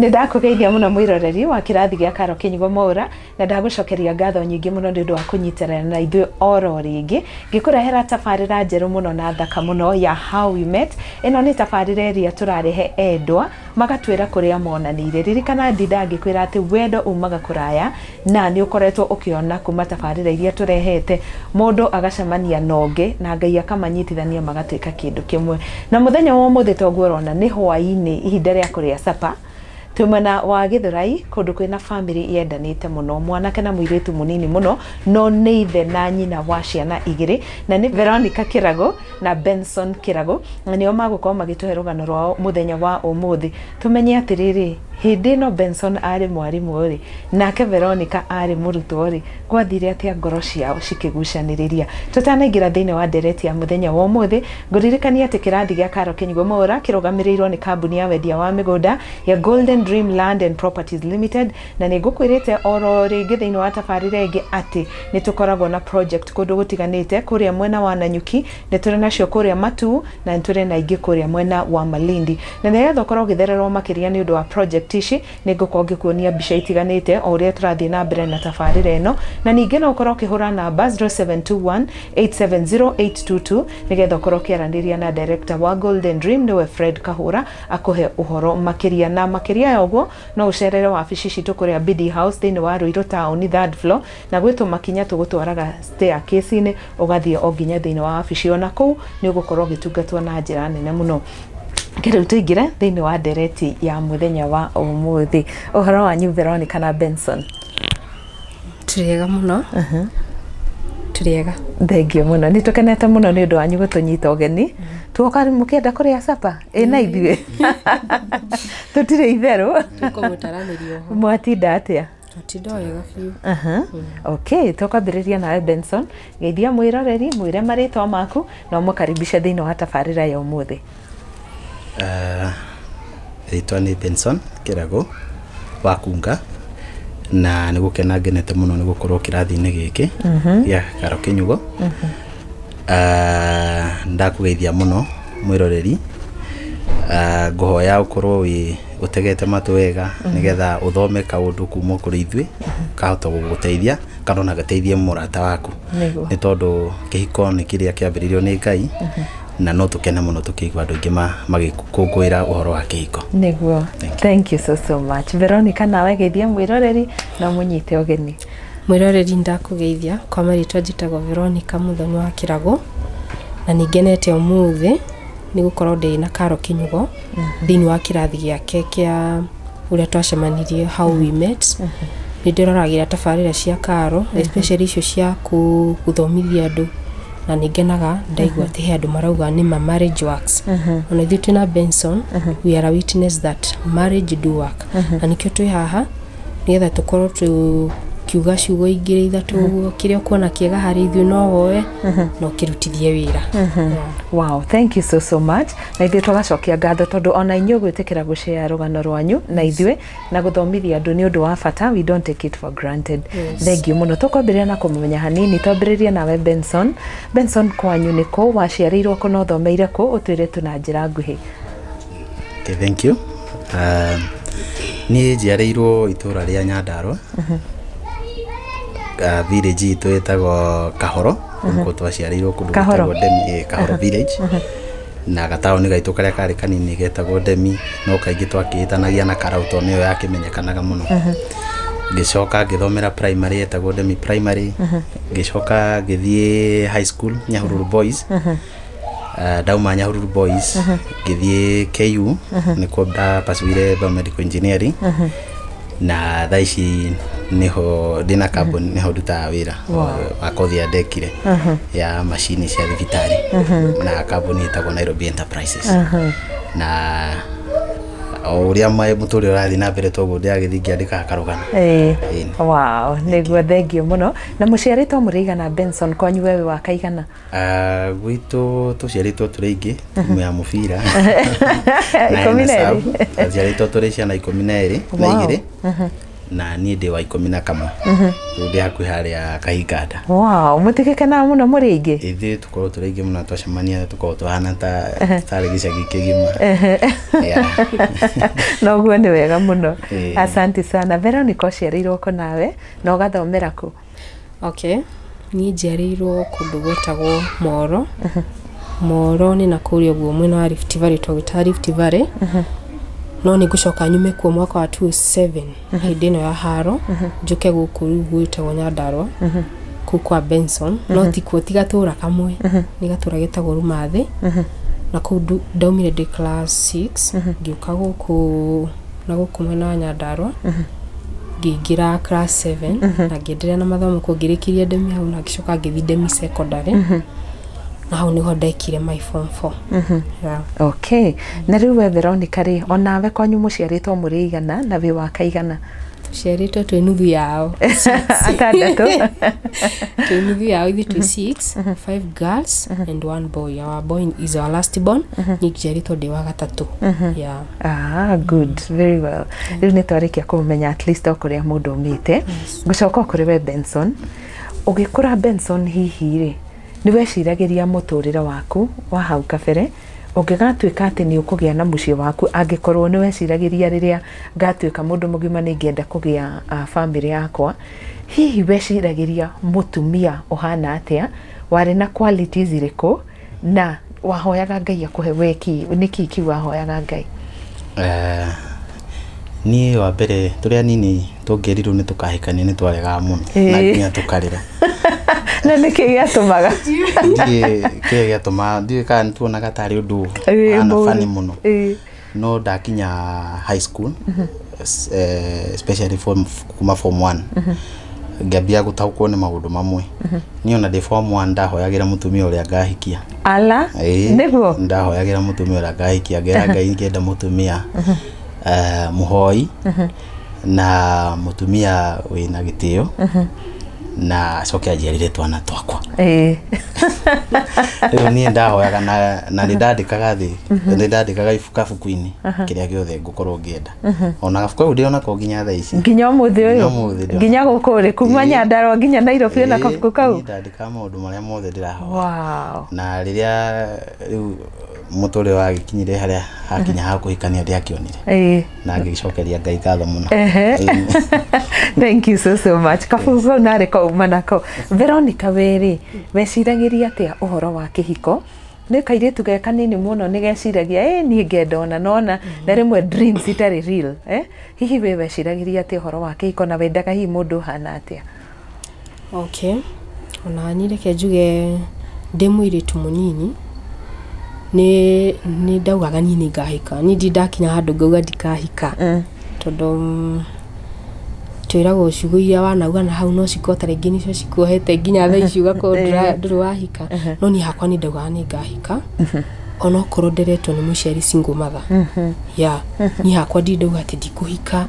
Nĩ ndakũgeithia mũno mwĩroreri wa kĩrathi gĩa Karo Kĩnyugo Mwaũra, na ndagũcokeria ngatho nyingĩ mũno nĩ ũndũ wa kũnyitanĩra na ithuĩ oro rĩngĩ ngĩkũrehera tabarĩra njerũ mũno na thaka mũno ya How We Met. Ĩno nĩ tabarĩra ĩrĩa tũrarehe endwa magatwĩra kũrĩa monanĩire. Ririkana ndinda ngĩkwĩra atĩ wendo umaga kũraya, na nĩ ũkoretwo ũkĩona kuma tabarĩra iria tũrehete mũndũ agacemania na ũngĩ na Ngai akamanyitithania magatuĩka kĩndũ kĩmwe. Na mũthenya wa ũmũthĩ toguo ũrona nĩ hwaĩ-inĩ, ihinda rĩa kũrĩa capa, twĩ mwena wa Gĩthũrai kũndũ kwĩna bamĩrĩ yendanĩte mũno, mwanake na mũirĩtu mũnini mũno, no nĩ ithe na nyina wa ciana igĩrĩ, na nĩ Veronica Kĩragũ na Benson Kĩragũ, na nĩo magũkorwo magĩtũhe rũgano rwao mũthenya wa ũmũthĩ. Tũmenye atĩrĩrĩ, hĩndĩ ĩno Benson arĩ mwarimũ rĩ, nake Veronica arĩ mũrutwo rĩ, gwathire atĩa ngoro ciao cikĩgucanĩrĩria? Tũtanaingĩra thĩinĩ wa ndereti ya mũthenya wa ũmũthĩ, ngũririkania atĩ kĩrathi gĩa Karo Kĩnyugo Mwaũra kĩrũgamĩrĩirwo nĩ kambuni ya wendia wa mĩgũnda ya Golden Dream Land and Properties Limited, na nĩ ngũkwĩrĩte oro rĩngĩ thĩinĩ wa tabarĩra ĩngĩ atĩ nĩ tũkoragwo na project kũndũ gũtiganĩte. Kũrĩa mwena wa Nanyuki nĩ tũrĩ nacio, kũrĩa Matuu, na nĩ tũrĩ na ingĩ kũrĩa mwena wa Malindi. Na nĩgetha ũkorwo ũgĩthererwo makĩria nĩ ũndũ wa project ici, nĩ ngũkorwo ngĩkuonia mbica itiganĩte o ũrĩa tũrathiĩ na mbere na tabarĩra ĩno. Na ningĩ no ũkorwo ũkĩhũra namba 0721 870 822 nĩgetha ũkorwo ũkĩaranĩria na director wa Golden Dream, nĩwe Fred Kahũra, akũhe ũhoro makĩria. Na makĩria ya ũguo, no ũcerere wabici citũ kũrĩa BD House thĩinĩ wa Ruiru town, third floor, na gwĩ makinya tũgũtwaraga staircase-inĩ ũgathiĩ o nginya thĩinĩ wa wabici. Ona kũu nĩ ũgũkorwo ũgĩtungatwo na njĩra nene mũno. Rĩu tũingĩre thĩinĩ wa ndereti ya mũthenya wa ũmũthĩ. Ũhoro wanyu, Veronica na Benson? Tũrĩega mũno, tũrĩega. Thengio mũno, nĩ tũkenete mũno nĩ ũndũ wanyu gũtũnyita ũgeni. Tuoka mũkĩenda kũrĩa capa ĩ na ithuĩ tũtirĩ itherũ. Tũkũmũtaranĩria oho. Mwatinda atĩa? Twatinda wega biũ. Aha. Okay, tũkwambĩrĩria nawe Benson. Geithia mwĩroreri, mwĩre marĩtwa maku na ũmũkaribishe thĩinĩ wa tabarĩra ya ũmũthĩ. Rĩtwa nĩ Benson Kĩragũ wa Kunga, na nĩ gũkena ngenete mũno nĩ gũkorwo kĩrathi-inĩ gĩkĩ gĩa Karo Kĩnyugo. Ndakũgeithia mũno mwĩroreri. Ngũhoya ũkorwo wĩ ũtegete matũ wega nĩgetha ũthome kaũndũ kuma kũrĩ ithuĩ kahota gũgũteithia kana ona gateithie mũrata waku, nĩ tondũ kĩhiko nĩ kĩrĩa kĩambĩrĩirio nĩ Ngai, na no tũkene mũno tũkĩigua andũ aingĩ magĩkũngũĩra ũhoro wa kĩhiko. Nĩguo. Thank you. Thank you so so much. Veronica, nawe geithia mwĩroreri na ũmũnyite ũgeni. Mwĩroreri, ndakũgeithia. Kwa marĩtwa njĩtagwo Veronica Mũthoni wa Kĩragũ, na nĩ ngenete ũmũthĩ nĩ gũkorwo ndĩ na Karo Kĩnyugo thĩinĩ wa kĩrathi gĩake kĩa ũrĩa twacemanirie, How We Met. Nĩ ndĩroragĩra tabarĩra cia Karo, especially icio cia gũthomithia andũ, na nĩ ngenaga ndaigua atĩ he andũ marauga nĩ ma marriage works. Ona ithuĩ twĩna Benson, we are a witness that marriage do work, na nĩkĩo twĩ haha nĩgetha tũkorwo tũkiuga ciugo igĩrĩ ithatũ ũguo. Kĩrĩa ũkuona kĩega harĩ ithuĩ no woe na ũkĩrutithie wĩra. Wow, thank you so so much. Na ithuĩ tũgacokia ngatho tondũ ona inyuĩ gwĩtĩkĩra gũshare rũgano rwanyu na ithuĩ na gũthomithia andũ nĩ ũndũ wa bata. We don't take it for granted. Thank you mũno. Tũkwambĩrĩria na kũmũmenya hanini. Twambĩrĩrie nawe Benson. Benson, kwanyu nĩ kũ? Waciarĩirwo kũ na ũthomeire kũ? Ũtwĩre tu na njĩra nguhĩ. Okay, thank you. Niĩ njiarĩirwo itũra rĩa Nyandarũa. Village itũ ĩtagwo Kahoro, kũu twaciarĩirwo kũndũ Kahoro. gwĩtagwo Ndemi, Kahoro village, na gataũni gaitũ karĩa karĩ kanini getagwo Ndemi, no kaingĩ twakĩĩtanagia na Karau tondũ nĩyo yakĩmenyekanaga mũno. Ngĩcoka ngĩthomera primary yetagwo Ndemi Primary, ngĩcoka ngĩthiĩ high school Nyahururu Boys. Ndauma Nyahururu Boys ngĩthiĩ KU, nĩkuo ndapasuire biomedical engineering, na thaa ici niho ndĩna kambuni, niho ndutaga wĩra wa kothi ya ndekire ya macini cia thibitarĩ na kambuni ĩtagwo Nairobi Enterprises. Na o ũrĩa mũtũrĩre ũrathiĩ na mbere toguo ndĩragĩthiĩ ngĩandĩkaga karũgano. Ĩĩ. Wow, nĩguo, thengio mũno. Na mũciarĩtwo mũrĩ igana, Benson? Kwanyu we wĩ wa kaigana? Ah, gwitũ tũciarĩtwo tũrĩ aingĩ, timu ya mũbira. 12. Tũciarĩtwo tũrĩ ciana 12 na igĩrĩ. Na niĩ ndĩ wa 11. Rĩu ndĩ hakuhĩ harĩa Kahinganda. Wow, mũtigĩkenaga mũno mũrĩ aingĩ. Ithuĩ tũkorwo tũrĩ aingĩ mũno, twacemania tũkorwo tũhana ta tarĩ gĩcagi kĩgima. Yeah. Na ũguo nĩ wega mũno. Ĩĩ. Asante sana. Veronica, ũciarĩirwo kũ nawe na ũgathomera kũ? Okay, niĩ njiarĩirwo kũndũ gwĩtagwo Moro. Moro nĩ na kũrĩa ũguo mwena wa Rift Valley, twagwĩtaga Rift Valley. No nĩ ngũcoka nyume kuo mwaka wa 2007, hĩndĩ ĩno ya haro, njũke gũkũ rĩu gwĩtagwo Nyandarua, kũu kwa Benson. No ti kuo, ti gatũra kamwe, nĩ gatũra getagwo Rumathĩ. Na kũu ndaumire ndĩ class 6, ngĩũka gũkũ na gũkũ mwena wa Nyandarua, ngĩingĩra class 7 na ngĩenderea na mathomo kuo, ngĩrĩkĩria Ndemi hau na ngĩcoka ngĩthiĩ Ndemi Secondary, na hau nĩho ndekire my form 4. Yeah. Okay. Na rĩu we Veronica rĩ, onawe kwanyu mũciarĩtwo mũrĩ igana na wĩ wa kaigana? Tũciarĩtwo twĩ nuthu yao. Atandatũ. Twĩ nuthu yao, ithuĩ twĩ six, five girls and one boy. Our boy is our last born. Niĩ njiarĩtwo ndĩ wa gatatũ. Yeah. Ah, good, very well. Rĩu nĩ twarĩkia kũmenya at least o kũrĩa mũndũ umĩte. Ngũcoka o kũrĩ we Benson. Ũgĩkũra Benson, hihi rĩ, nĩ weciragĩria mũtũrĩre waku wa hau kabere ũngĩgatuĩka atĩ nĩ ũkũgĩa na mũciĩ waku, angĩkorwo nĩ weciragĩria rĩrĩa ngatuĩka mũndũ mũgima nĩ ingĩenda kũgĩa bamĩrĩ yakwa, hihi weciragĩria mũtumia ũhana atĩa, warĩ na qualities irĩkũ, na wahoyaga Ngai akũhe weki nĩkĩ kĩu wahoyaga Ngai? Niĩ wa mbere, tũrĩ anini tũngĩrirwo nĩ tũkahikania nĩ twaregaga mũno na nginya tũkarĩra. Na nĩkĩ gĩatũmaga? Ndiĩ kĩrĩa gĩatũmaga, ndiũĩ kana nĩ tuonaga tarĩ ũndũ hana mũũru. Funny mũno. No ndakinya high school, especially form, kuma form 1, ngĩambia gũtaũkwo nĩ maũndũ mamwe. Niĩ ona ndĩ form 1 ndahoyagĩra mũtumia ũrĩa ngahikia. Ala. Ĩĩ, nĩguo. Ndahoyagĩra mũtumia ũrĩa ngahikia, ngera Ngai ngĩenda mũtumia mũhoi na mũtumia wĩna gĩtĩo na acoke anjiarĩre twana twakwa. Rĩu niĩ ndahoyaga na nĩ ndandĩkaga thĩ, nĩ ndandĩkaga kabuku-inĩ kĩrĩa gĩothe ngũkorwo ngĩenda. Ona gabuku kau ndĩonako nginya thaa ici. Nginya ũmũthĩ Nginya ũyũ? Ũmũthĩ ndĩonako. Nginya gũkũ ũrĩ kuma Nyandarua nginya Nairobi wĩna kabuku kau? Niĩ ndandĩkaga maũndũ marĩa mothe ndĩrahoya. Na rĩrĩa rĩu mũtũrĩre wagĩkinyire harĩa hakinya ha kũhikania, ndĩakĩonire na ngĩcokeria Ngai ngatho mũno. Thank you so so much. Kabuku kau narĩ kauma nako. Veronica, werĩ weciragĩria atĩa ũhoro wa kĩhiko? Nĩ kairĩtu ge kanini mũno nĩ geciragia, ĩ niĩ ngenda ona nona na rĩmwe dreams itarĩ real, eh? Hihi we weciragĩria atĩa ũhoro wa kĩhiko na wendaga hihi mũndũ ũhana atĩa? Okay, ona niĩ reke njuge ndĩ mũirĩtu mũnini nĩ ndaugaga niĩ nĩ ngahika. Niĩ ndirĩ ndakinya handũ ngauga ndikahika, tondũ twĩragwo ciugo iria wanauga na hau no cikorwo ta rĩngĩ nĩcio cikuohete nginya thaa ici ũgakorwo ndũrĩ wahika. No niĩ hakwa nĩ ndaugaga nĩ ngahika onokorwo nderetwo nĩ mũciari single mother. Yeah, niĩ hakwa ndirĩ ndauga atĩ ndikũhika,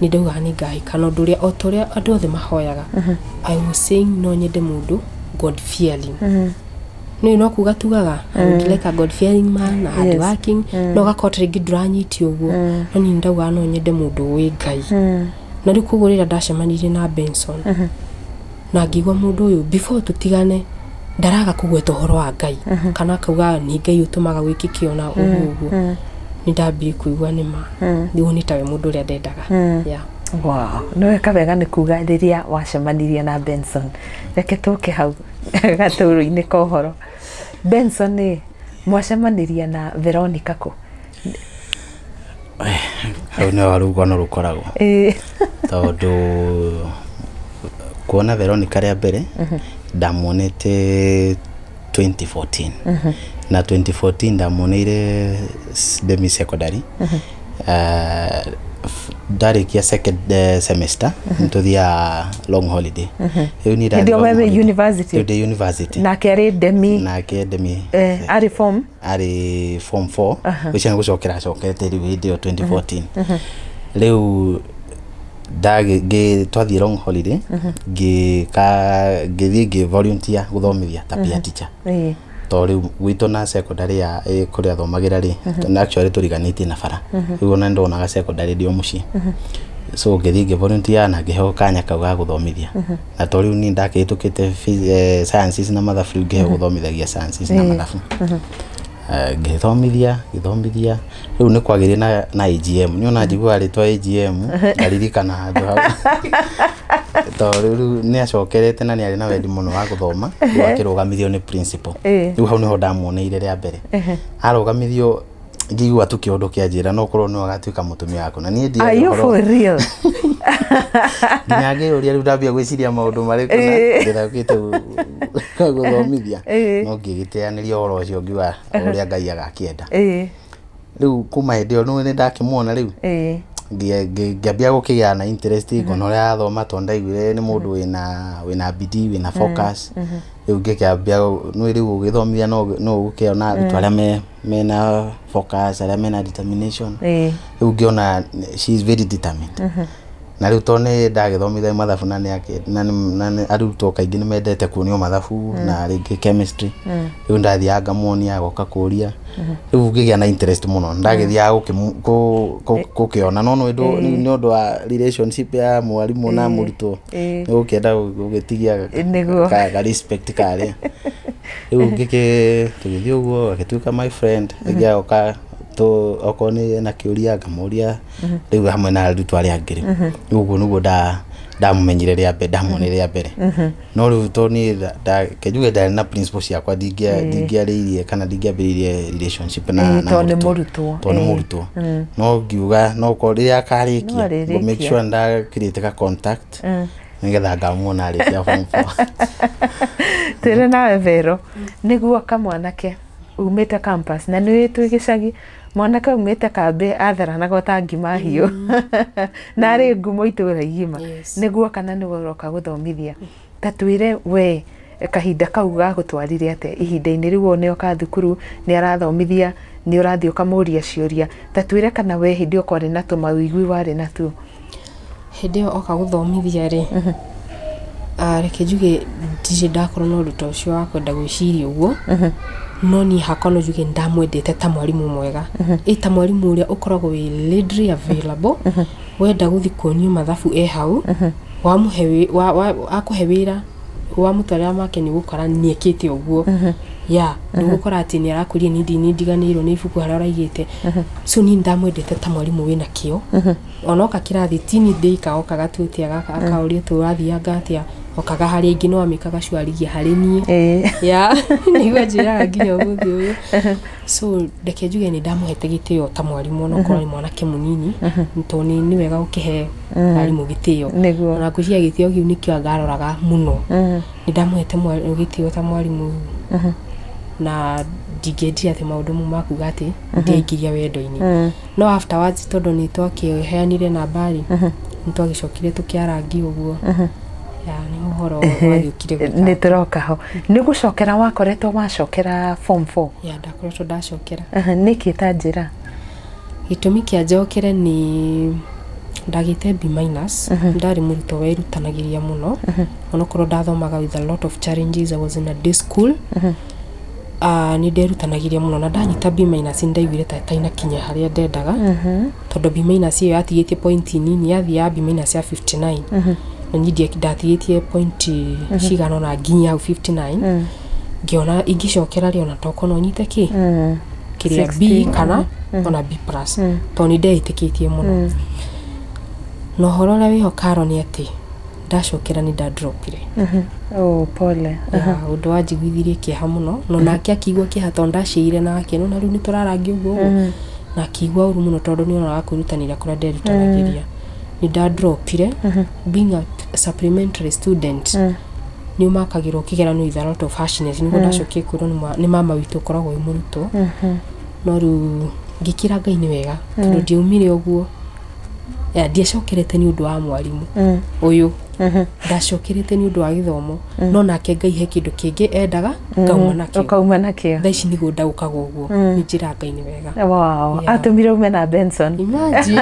nĩ ndaugaga nĩ ngahika na ũndũ ũrĩa o ta ũrĩa andũ othe mahoyaga. I was saying no nyende mũndũ God fearing. Nĩ no kuga tugaga I would like a God fearing man na hard working, no gakorwo ta rĩngĩ ndũranyitia ũguo, no niĩ ndaugaga no nyende mũndũ ũĩ Ngai. Na rĩu koguo rĩrĩa ndacemanirie na Benson na ngĩigua mũndũ ũyũ before tũtigane ndaraga kũgweta ũhoro wa Ngai kana akauga nĩ Ngai ũtũmaga gwĩkĩke ona ũguo ũguo, nĩ ndambire kũigua nĩma rĩu nĩ tawe mũndũ ũrĩa ndendaga. Yeah. Wow, nĩ weka wega nĩ kuga rĩrĩa wacemanirie na Benson. Reke tũke hau gatũrũ-inĩ ka ũhoro. Benson ĩ, mwacemanirie na Veronica kũ? Hau nĩho rũgano rũkoragwo, tondũ kuona Veronica rĩa mbere ndamuonete 2014, na 2014 ndamuoneire Demi Secondary. Ndarĩkia second semester nĩtũthiaga long holiday. Rĩu niĩ ndathiĩ Hĩndĩ ĩyo long we wĩ holiday. university? Rĩu ndĩ university. Nake arĩ Demi? Nake Demi. Arĩ form? Arĩ form 4, ũcio nĩ gũcokera acokete rĩu hĩndĩ ĩyo 2014. Rĩu twathiĩ long holiday, ngĩka ngĩthiĩ ngĩ volunteer gũthomithia ta peer teacher, tondũ rĩu gwitũ na secondary ya kũrĩa thomagĩra rĩ, na actually tũriganĩtie na bara. Rĩu ona ndonaga secondary ndĩ o mũciĩ. So ngĩthiĩ ngĩ-volunteer na ngĩheo kanya kau ga gũthomithia, na to rĩu niĩ ndakĩhĩtũkĩte sciences na mathabu, rĩu ngĩheo gũthomithagia sciences na mathabu. Ngĩthomithia ngĩthomithia, rĩu nĩ kwagĩire na AGM. Nĩ ona njiguaga rĩtwa AGM ngaririkana handũ hau, tondũ rĩu nĩ acokerete na nĩ arĩ na wendi mũno wa gũthoma. Rĩu akĩrũgamithio nĩ principal. Rĩu hau nĩho ndamuoneire rĩa mbere arũgamithio, ngĩigua tu kĩũndũ kĩanjĩra no korwo nĩwe agatuĩka mũtumia wakwa, na niĩ Are you for real? Nginya ngĩyũria, rĩu ndambia gwĩciria maũndũ marĩkũ na ndĩrakĩte gũthomithia, no ngĩgĩteanĩria ũhoro ũcio, ngiuga o ũrĩa Ngai agakĩenda. Rĩu kuma hĩndĩ ĩyo nĩ ndakĩmuona rĩu, ngĩambia gũkĩgĩa na interest, ngona ũrĩa arathoma, tondũ ndaiguire nĩ mũndũ wĩna bidii, wĩna focus. Rĩu ngĩkĩambia, nĩ rĩu ũgĩthomithia no ũgũkĩona arutwo arĩa mena focus, arĩa mena determination. Rĩu ngĩona she is very determined, na rĩu tondũ nĩ ndagĩthomithia mathabu na nĩ arutwo kaingĩ nĩ mendete kuonio mathabu na rĩngĩ chemistry, rĩu ndathiaga ngamuonia, agoka kũria. Rĩu ngĩgĩa na interest mũno, ndagĩthiaga gũkĩona no nĩ nĩ ũndũ wa relationship ya mwarimũ na mũrutwo, nĩ gũkĩenda gũgĩtigia ka respect karĩa. Rĩu ngĩkĩ tũgĩthiĩ ũguo, agĩtuĩka my friend, rĩngĩ agoka tũ okorwo nĩ ena kĩũria ngamũria, rĩu hamwe na arutwo arĩa angĩ. Rĩu ũguo nĩguo ndamũmenyire rĩa mbere, ndamuonire rĩa mbere. No rĩu tondũ niĩ kenjuge ndarĩ na principle ciakwa, ndingĩarĩirie kana ndingĩambĩrĩirie relationship na Tondũ nĩ mũrutwo. Tondũ nĩ mũrutwo, no ngiuga no korwo rĩrĩa No akarĩkia arĩrĩkia. ngũ make sure ndakirĩte ka contact nĩgetha ngamuona arĩkia form four. Twĩre nawe Vero, nĩguo kamwanake umĩte campus, na nĩ twĩ gĩcagi, mwanake umĩte kambĩ atharanaga ta ngima hiũ na arĩ ngumo itũra igima. Nĩguo kana nĩwe ũroka gũthomithia, ta twĩre we kahinda kau gagũtwarire atĩa ihinda-inĩ rĩu ũyũ nĩoka thukuru, nĩ arathomithia, nĩ ũrathiĩ ũkamũria ciũria. Ta twĩre kana we hĩndĩ ĩyo kwarĩ na tũmawĩigwi warĩ natuo. Hĩndĩ ĩyo oka gũthomithia rĩ, reke njuge ndirĩ ndakorwo na ũndũ ta ũcio wa kwenda gwĩciria ũguo, no niĩ hakwa no njuge nĩndamwendete ta mwarimũ mwega, ĩ ta mwarimũ ũrĩa ũkoragwo wĩ readily available. Wenda gũthiĩ kuonio mathabu e hau, wamũhe akũhe wĩra, wamũtwarĩra make nĩ ũgũkora nĩekĩte ũguo ya ndũgũkora atĩ nĩ arakwĩria nĩ ndiganĩirwo nĩ ibuku harĩa ũraigĩte. So niĩ ndamwendete ta mwarimũ wĩna kĩo. Onoka kĩrathi ti niĩ ndĩika, okaga tu atĩ akaũria tũrathianga atĩa, okaga harĩa ingĩ no amĩkaga cuarigia harĩ niĩ ya nĩguo njĩraga nginya ũmũthĩ ũyũ. So reke njuge nĩ ndamũhete gĩtĩo ta mwarimũ, onokorwo nĩ mwanake mũnini, tondũ nĩ wega gũkĩhe arimũ gĩtĩo. Ona ngwĩciria gĩtĩo kĩu nĩkĩo angaroraga mũno. Nĩ ndamũhete gĩtĩo ta mwarimũ, na ndingĩendire atĩ maũndũ mau makuga atĩ ndiaingĩria wendo-inĩ. No afterwards, tondũ nĩ twakĩheanire namba rĩ, nĩ twagĩcokire tũkĩarangi ũguo ya nĩ ũhoro wagĩũkire gwĩka. Nĩ tũroka ho. Nĩ gũcokera wakoretwo wacokera form 4? Ya, ndakoretwo ndacokera. Nĩkĩ, ta njĩra? Gĩtũmi kĩa njokere nĩ ndagĩte B minus. Ndarĩ mũrutwo werutanagĩria mũno, onokorwo ndathomaga with a lot of challenges. I was in a day school. Nĩ nderutanagĩria mũno na ndanyita B minus nĩ ndaiguire ta itainakinya harĩa ndendaga, tondũ B minus ĩyo yatigĩtie point nini, yathiĩ ya B minus ya 59, na niĩ ndatigĩtie point cigana ũna nginya hau 59. Ngĩona ingĩcokera rĩ, ona tokorwo no nyite kĩ kĩrĩa B 60. kana ona B plus, tondũ nĩ ndeĩtĩkĩtie mũno. Na ũhoro ũrĩa wĩho karo nĩ atĩ ndacokera nĩ ndadropire. Oh, pole. Ya, ũndũ wanjiguithirie kĩeha mũno, no nake akĩigua kĩeha tondũ ndaciĩire nake, no na rĩu nĩ tũrarangia ũguo ũguo, na akĩigua ũru mũno tondũ nĩ onaga kwĩrutanĩria kũrĩa nderutanagĩria. Nĩ ndadropire. Being a supplementary student, nĩ ũmakagĩrwo kĩgeranio with a lot of harshness. Nĩguo ndacokire kwĩrwo nĩ mama witũ ũkoragwo wĩ mũrutwo, no rĩu ngĩkĩra Ngai nĩ wega tondũ ndiaumire ũguo. Ya, ndiacokerete nĩ ũndũ wa mwarimũ ũyũ, ndacokerete nĩ ũndũ wa gĩthomo, no nake Ngai he kĩndũ kĩngĩ endaga ngauma nakĩo. Ũkauma nakĩo. Thaa ici nĩguo ndaũkaga ũguo nĩ njĩra Ngai nĩ wega. Wow. Yeah. Atũmire ume na Benson. Imagine.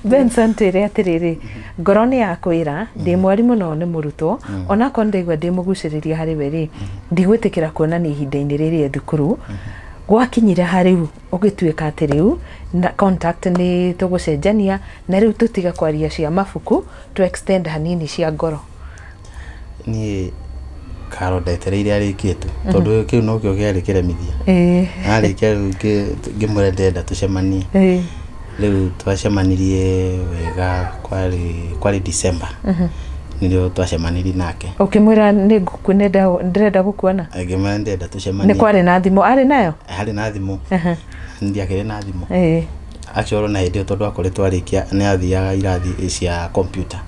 Benson, twĩre atĩrĩrĩ, ngoro nĩ yakwĩra ndĩ mwarimũ no nĩ mũrutwo, onakorwo ndaigua ndĩ mũgucĩrĩria harĩ we rĩ, ndigwĩtĩkĩra kuonania ihinda-inĩ rĩrĩ e thukuru. Gwakinyire harĩu ũgĩtuĩka atĩ rĩu na contact nĩ tũgũcenjania na rĩu tũtige kwaria cia mabuku tu extend hanini cia ngoro. Niĩ Karo ndetereire arĩkie tu tondũ kĩu nokĩo kĩarĩ kĩremithia. Arĩkia rĩu ngĩmwĩra ndĩrenda tũcemanie. Rĩu twacemanirie wega kwarĩ December nĩrĩo twacemanirie nake. Ũkĩmwĩra ndĩrenda gũkuona? Ngĩmwĩra ndĩrenda tũcemanie. Nĩ kwarĩ na thimũ? Arĩ nayo? Harĩ na thimũ. Ndiakĩrĩ na thimũ. Actually ona hĩndĩ ĩyo tondũ akoretwo arĩkia nĩ athiaga irathi cia computer.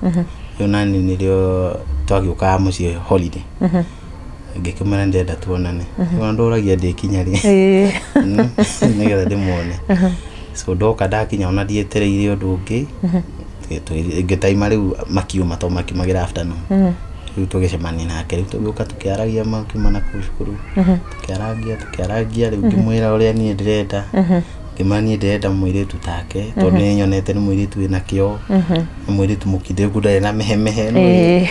Rĩu nani nĩrĩo twagĩũkaga mũciĩ holiday. Ngĩkĩmwĩra ndĩrenda tuonane. Ona ndũragia ndĩkinya rĩ nĩgetha ndĩmuone. So ndoka ndakinya ona ndietereire ũndũ ũngĩ. Ngĩtaima rĩu makiuma tondũ makiumagĩra afternoon. Rĩu tũgĩcemania nake rĩu tũgĩũka tũkĩaragia makiuma na kũu cukuru. Tũkĩarangia rĩu ngĩmwĩra ũrĩa niĩ ndĩrenda. Ngĩmwĩra niĩ ndĩrenda mũirĩtu take tondũ nĩ nyonete nĩ mũirĩtu wĩna kĩo. Nĩ mũirĩtu mũkindĩrĩku ndarĩ na mehemehe.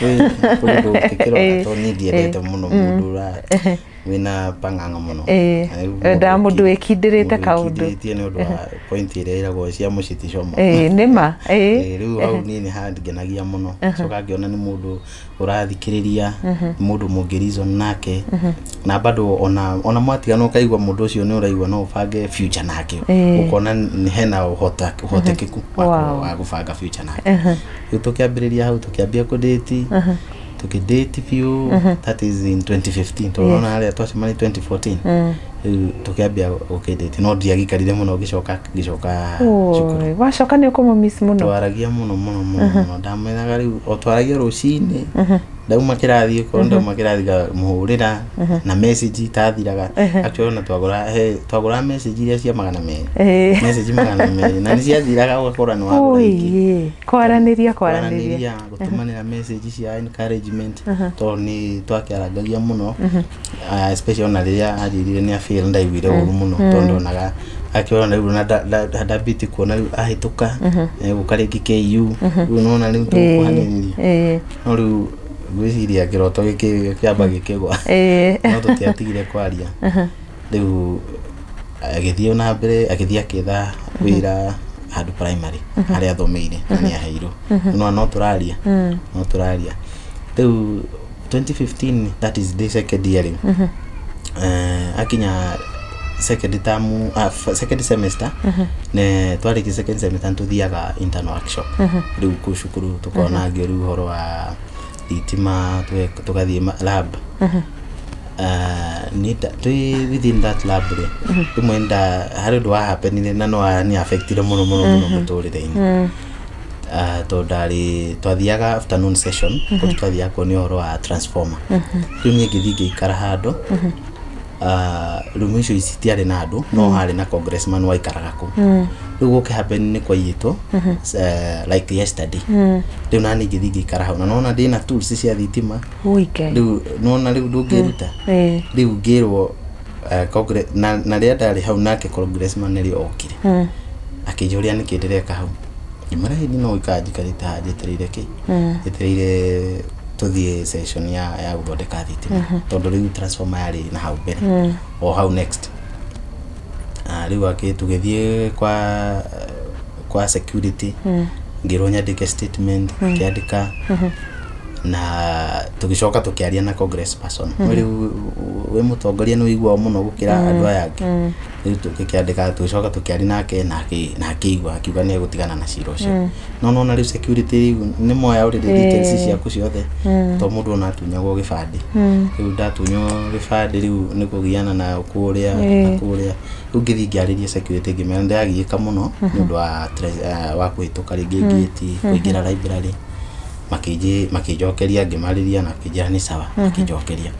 Kũrĩ ũndũ ũngĩkĩrora tondũ niĩ ndiendete mũno mũndũ wĩna pang'ang'a mũno. Endaga mũndũ wĩkindĩrĩte kaũndũ. Wĩkindĩrĩtie nĩ ũndũ wa point ĩrĩa ĩragwo cia mũciĩ ti como. Nĩma. Rĩu hau niĩ nĩ hangenagia mũno. Coka ngĩona nĩ mũndũ ũrathikĩrĩria, nĩ mũndũ mũngĩ reason nake. Na bado ona mwatigana ũkaigua mũndũ ũcio nĩ ũraigua no ũbange future nake. Ũkona hena ũhotekeku wa gũbanga future nake. Rĩu tũkĩambĩrĩria hau tũkĩambia kũdate. Tukidate biũ, that is in 2015 tondũ ona harĩa twacemania 2014. Rĩu tũkĩambia gũkĩdate no ndiagikarire mũno ngĩcoka cukuru. Wacoka nĩ ũkũmũmiss mũno? Twaragia mũno mũno mũno. Ndamwĩraga rĩu o twaragia rũcinĩ ndauma kĩrathi okorwo ndauma kĩrathi ngamũhũrĩra na message itathiraga. Actually ona twagũra message iria cia 200. Message 200 na nĩ ciathiraga ũgakora nĩ wagũra ingĩ. Kwaranĩria gũtũmanĩra message cia encouragement tondũ nĩ twakĩarangagia mũno. Especially ona rĩrĩa anjĩrire nĩ afail ndaiguire ũru mũno tondũ ndonaga akĩona rĩu na ndambĩtie kuona rĩu ahĩtũka egũka rĩngĩ KU rĩu nona rĩu tũkũhanĩrĩria. No rĩu ngwĩciria kĩroto gĩkĩ kĩamba gĩkĩgwa. No tũtiatigire kwaria. Rĩu agĩthiĩ na mbere agĩthiĩ akĩetha wĩra handũ primary harĩa athomeire na nĩ aheirwo. No tũraria. No tũraria. Rĩu 2015 that is the second year rĩu. Akinya second term second semester ne twarĩkia second semester nĩtũthiaga internal workshop. Rĩu kũu cukuru tũkona rĩu ũhoro wa thitima tũgathiĩ lab. Twĩ within that lab rĩ rĩmwe harĩ ũndũ wa happenire na no nĩ affectire mũno mũno mũno mũtũrĩre-inĩ. Tondũ ndarĩ twathiaga afternoon session kũrĩa twathiaga kuonio ũhoro wa transformer. Rĩu niĩ ngĩthiĩ ngĩikara handũ room icio citiarĩ na andũ no harĩ na congressman waikaraga kũu. Rĩu gũkĩ happen nĩ kwaiyĩtwo like yesterday. Rĩu nani ngĩthiĩ ngĩikara hau na nona ndĩna tools cia thitima. Rĩu nona rĩu ndũngĩruta. Rĩu ngĩrwo na rĩrĩa ndarĩ hau nake congressman nĩrĩo okire. Akĩnjũria nĩkĩ ndĩreka hau. Ngĩmwĩra hĩndĩ no gũikara njikarĩte haha njetereire kĩ? Njetereire tũthiĩ session ya gũthondeka thitima tondũ rĩu transformer yarĩ na hau mbere o hau next. Rĩu tũgĩthiĩ kwa security ngĩrwo nyandĩke statement ngĩandĩka na tũgĩcoka tũkĩaria na congress person. Rĩu wĩ mũtongoria nĩ ũiguaga mũno gũkĩra andũ aya angĩ. Rĩu tũgĩkĩandĩka tũgĩcoka tũkĩaria nake na akĩigua akiuga nĩ egũtigana na cira ũcio. No nona rĩu security rĩu nĩ moya already details ciaku ciothe to mũndũ ona atunyagwo gĩbandĩ. Rĩu ndatunywo gĩbandĩ rĩu nĩ kũgiana na kũrĩa na kũrĩa. Rĩu ngĩthiĩ ngĩarĩria security ngĩmera ndĩragiĩka mũno nĩ ũndũ wa kũhĩtũka rĩngĩ gate kũingĩra library. Makĩnjokeria ngĩmarĩria na makĩnjĩra nĩ sawa makĩnjokeria.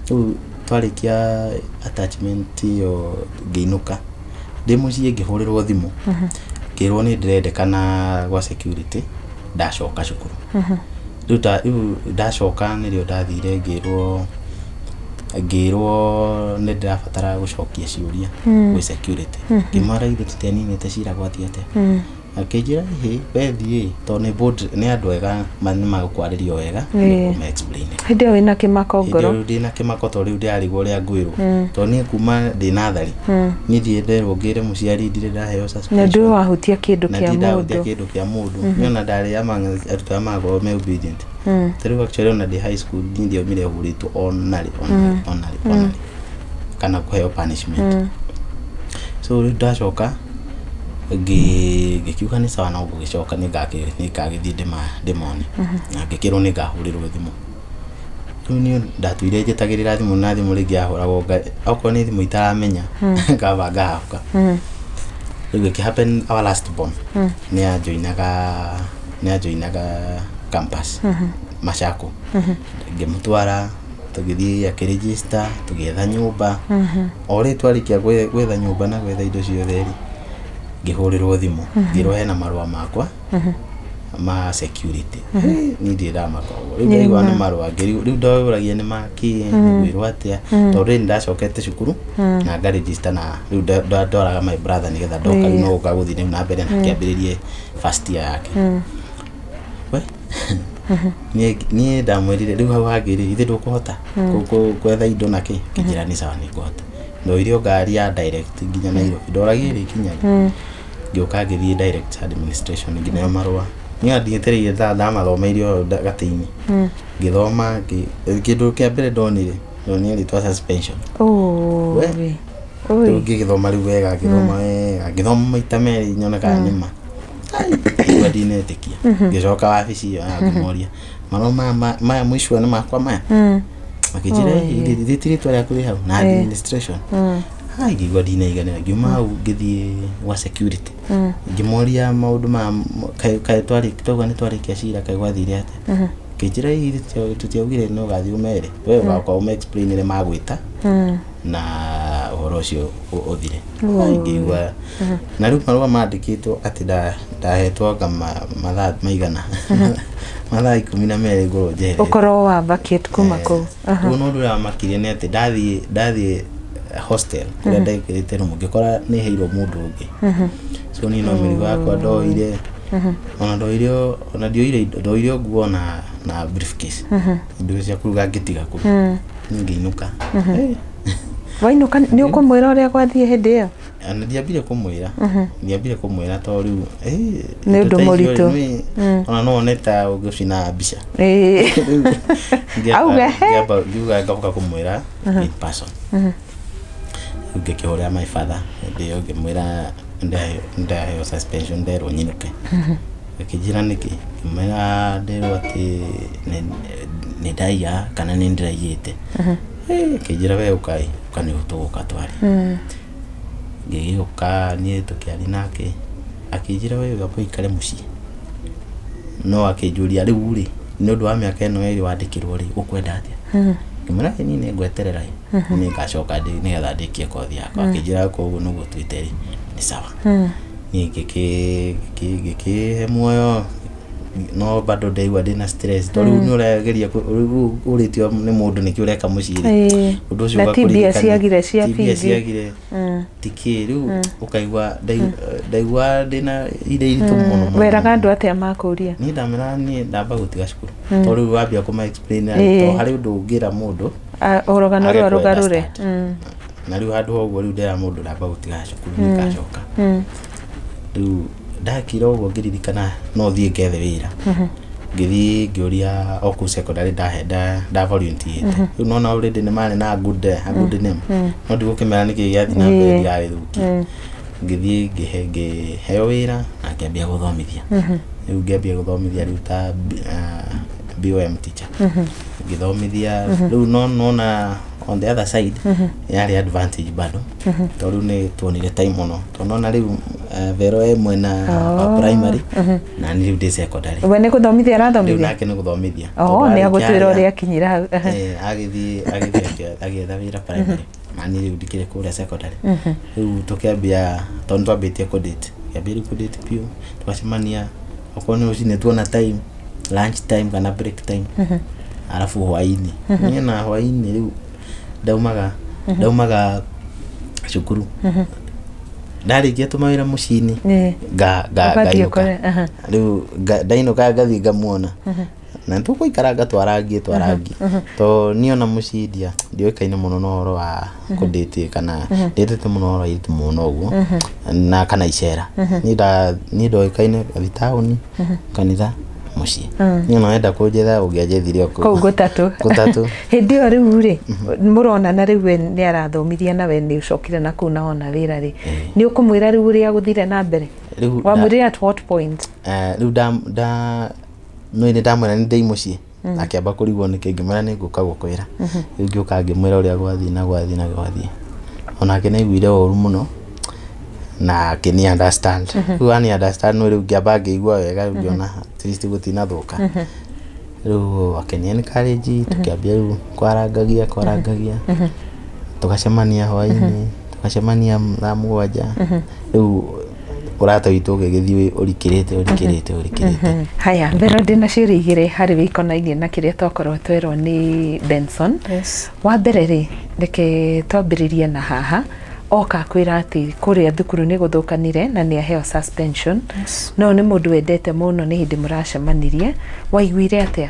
Rĩu twarĩkia attachment ĩyo ngĩinũka ndĩ mũciĩ ngĩhũrĩrwo thimũ ngĩrwo nĩ ndĩrendekana gwa security ndacoka cukuru. Rĩu ndacoka nĩrĩo ndathire ngĩrwo nĩ ndĩrabatara gũcokia ciũria gwĩ security. Ngĩmwĩra ithuĩ tũtianinĩte cira gwathiĩ atĩa. Akĩnjĩra ĩhĩ, we thiĩ, tondũ nĩ board, nĩ andũ ega, nĩ magũkwarĩria wega, nĩ explain. Hĩndĩ ĩyo wĩna kĩmako ngoro. Hĩndĩ ĩyo ndĩna kĩmako, tondũ rĩu ndĩrarigwo ũrĩa ngwĩrwo, tondũ niĩ kuma ndĩ natharĩ, niĩ ndirĩ nderwo ngĩre mũciari, ndirĩ ndaheo suspension. Na ndũĩ wahutia kĩndũ na kĩa ndirĩ ndahutia mũndũ. Kĩndũ kĩa mũndũ. Niĩ ona ndarĩ among arutwo arĩa magakorwo me obedient. Ta rĩu actually ona ndĩ high school, niĩ ndiaumire hũrĩtwo onarĩ, onarĩ, onarĩ, onarĩ, kana kũheo punishment. So rĩu ndacoka ngĩkiuga nĩ sawa, no ngũgĩcoka nĩngagĩthiĩ ndĩmone, na ngĩkĩrwo nĩngahũrĩrwo thimũ. Rĩu niĩ ndatuire njĩtagĩrĩra thimũ, na thimũ rĩngĩ yahũragwo okorwo nĩ thimũ itaramenya, ngamba ngahaka. Rĩu gĩkĩ happen, our last born nĩ anjoinaga campus Machako. Ngĩmũtwara, tũgĩthiĩ akĩregister, tũgĩetha nyũmba. O rĩ twarĩkia gwetha nyũmba na gwetha indo ciothe rĩ, ngĩhũrĩrwo thimũ, ngĩrwo hena marũa makwa ma security. Niĩ ndirĩ ndamaka ũguo. Rĩu ndaigua nĩ marũa, rĩu ndoragia nĩ makĩ, ngwĩrwo atĩa, tondũ rĩrĩ ndacokete cukuru na ngaregister, na rĩu ndoraga my brother nĩgetha ndoka rĩu no gũka gũthiĩ rĩu na mbere na akĩambĩrĩrie first year yake. We niĩ ndamwĩrire rĩu hau hangĩ rĩ, ithe ndũkũhota gwetha indo na kĩ? Kĩnjĩra nĩ sawa, nĩ ngũhota. Ndoire o ngari ya direct nginya Nairobi, ndoragia ĩrĩ kinya rĩ. Ngĩũka ngĩthiĩ direct administration, ngĩneo marũa. Niĩ ndietereire ndamathomeire o gatĩ-inĩ, ngĩthoma. Kĩndũ kĩa mbere ndonire rĩtwa suspension. Oi. Rĩu Oi. ngĩgĩthoma rĩu wega, ngĩthoma wega, ngĩthoma maita merĩ nyone kana nĩ ma. Ngĩigua ndinetĩkia. Ngĩcoka wabici ĩyo na ngĩmoria, marũa maya mũicua nĩ makwa maya? Makĩnjĩra rĩti rĩtwa rĩaku rĩ hau na administration. Hai, ngĩigua ndinaiganĩra. Ngiuma hau ngĩthiĩ gwa security, ngĩmoria maũndũ maya, kaĩ twauga nĩ twarĩkia cira, kaĩ gwathire atĩa? Kĩnjĩra hihi tũtiaugire no ũgathiĩ ũmere, we ũgoka ũme explainĩre magwĩta na ũhoro ũcio ũthire. Ai, ngĩigua na rĩu marũa mandĩkĩtwo atĩ ndahetwo anga mathaa maigana, mathaa 12 ngorwo njeherete. Ũkorwo wa vacate kuma kũu. Rĩu no ũndũ ũrĩa wamakirie nĩ atĩ ndathiĩ hostel kũrĩa ndekĩrĩte room, ngĩkora nĩ heirwo mũndũ ũngĩ. So niĩ no mĩrigo yakwa ndoire, ona ndoire ona ndioire indo, ndoire o nguo na briefcase, indo cia kũruga ngĩtiga kũu, ngĩinũka. Wainũka nĩ ũkũmwĩra ũrĩa gwathiĩ hĩndĩ ĩyo? Ona ndiambire kũmwĩra tondũ rĩu Nĩ indo ũndũ ta icio mũritũ. rĩ, ona no one ta ũgũcina mbica. Auge, "He." Ngiuga ngaboka kũmwĩra in person. Rĩu ngĩkĩhũrĩra my father hĩndĩ ĩyo, ngĩmwĩra ndaheo suspension, nderwo nyinũke. Akĩnjĩra nĩkĩ? Ngĩmwĩra nderwo atĩ nĩ ndaiya kana nĩ ndĩraiyĩte. Akĩnjĩra we ũkai, ũka nĩ tũgũka twarie. Ngĩgĩũka niĩ, tũkĩaria nake, akĩnjĩra we amba ũikare mũciĩ. No akĩnjũria, rĩu rĩ, nĩ ũndũ wa mĩaka ĩno ĩrĩ wandĩkĩrwo rĩ, ũkwenda atĩa? Ngĩmwĩra niĩ nĩ ngweterera ĩ, nĩ ngacoka nĩgetha ndĩkie kothi yakwa. Akĩnjĩra koguo nĩguo tuĩte rĩ, nĩ sawa. Niĩ ngĩkĩhe muoyo, no bado ndaigua ndĩna stress, tondũ rĩu nĩ ũrageria rĩu ũrĩtio nĩ mũndũ nĩkĩ ũreka mũciĩ rĩ, ũndũ ũcio Na ti mbia ũgakũririkania. ciagire cia Ti mbia bithi. ciagire, tikĩ rĩu ũkaigua ndaigua ndĩna ire iritũ mũno mũno. Weraga andũ atĩa makũria? Niĩ ndamera niĩ ndamba gũtiga cukuru, tondũ rĩu wambia kũma explain, tondũ harĩ ũndũ ũngĩra mũndũ Ah, rũgano age rũa rũgarũre. kũ-understand. Na rĩu handũ ha ũguo, rĩu ndera mũndũ ndamba gũtiga cukuru, nĩngacoka. Rĩu ndakira ũguo, ngĩririkana no thiĩ ngethe wĩra. Ngĩthiĩ ngĩũria o kũu secondary ndahe nda volunteer. Rĩu nona already nĩ marĩ na a good name, no ndigũkĩmera nĩkĩ gĩathiĩ na mbere ndigagĩthũkie. Ngĩthiĩ ngĩheo wĩra na ngĩambia gũthomithia. Rĩu ngĩambia gũthomithia rĩu ta BOM teacher, ngĩthomithia rĩu. No nona on the other side yarĩ advantage bado, tondũ rĩu nĩ tuonire time mũno, tondũ nona rĩu Vero e mwena wa primary na niĩ rĩu ndĩ secondary. We nĩ gũthomithia Rĩu arathomithia? Nake nĩ gũthomithia. Oho, Tondũ nĩ arĩkia agũtwĩra harĩa, ũrĩa akinyire hau. Agĩthiĩ agĩetha wĩra primary, na niĩ rĩu ndikĩrĩ kũrĩa secondary. Rĩu tũkĩambia, tondũ nĩtwambĩtie kũdate, kĩambia rĩu kũdate biũ, tũgacemania okorwo nĩ rũcinĩ tuona time, lunch time kana break time, arabu hwaĩ-inĩ. Niĩ na hwaĩ-inĩ rĩu ndaumaga cukuru. Ndarĩkia tũmawĩra mũciĩ-inĩ, Ĩĩ. nga Ũgathiĩ ngainũka. ũkore, aha. Rĩu ndainũka ngathiĩ ngamuona na tũgũikaranga twarangie twarangie, to niĩ ona mũciĩ ndioĩkaine mũno na ũhoro wa kũndĩti kana ndĩtĩte mũno ũhoro wa airĩtu mũno ũguo na kana icera. Niĩ ndoĩkaine ngathi taũni, kanitha, mũciĩ. Niĩ ona wenda kũnjetha ũngĩanjethire o kũu gũtatũ. Gũtatũ. Hĩndĩ ĩyo rĩu rĩ, mũronana rĩu, we nĩ arathomirie na we nĩ ũcokire na kũu na wona wĩra rĩ, nĩ ũkũmwĩra rĩu ũrĩa gũthire na mbere? Rĩu Wamwĩrire at what point? Rĩu nda no nĩ ndamwĩra nĩ ndĩ mũciĩ, akĩamba kũrigwo nĩkĩ. Ngĩmwĩra nĩ ngũka gũkwĩra. Rĩu ngĩũka ngĩmwĩra ũrĩa gwathiĩ na gwathiĩ na gwathiĩ. Onake nĩ aiguire ũru mũno na akĩni understand. Rĩu ani understand, no rĩu ngĩamba ngĩigua wega, rĩu ngĩona at least gũtinathũka. Rĩu akĩni encourage, tũkĩambia rĩu kwarangagia kwarangagia, tũgacemania hwaĩ-inĩ, tũgacemania thaa 7. Rĩu ũrata witũ ũgĩgĩthiĩ ũrikĩrĩte ũrikĩrĩte ũrikĩrĩte. Haya, mbere ndĩna ciũria igĩrĩ harĩ wĩkonainie na kĩrĩa twakorwo twerwo nĩ Benson. Yes. Wa mbere rĩ, reke twambĩrĩrie na haha oka kwĩra atĩ kũrĩa thukuru nĩ gũthũkanire na nĩ aheo suspension. Yes. No nĩ mũndũ wendete mũno, nĩ hĩndĩ mũracemanirie, waiguire atĩa?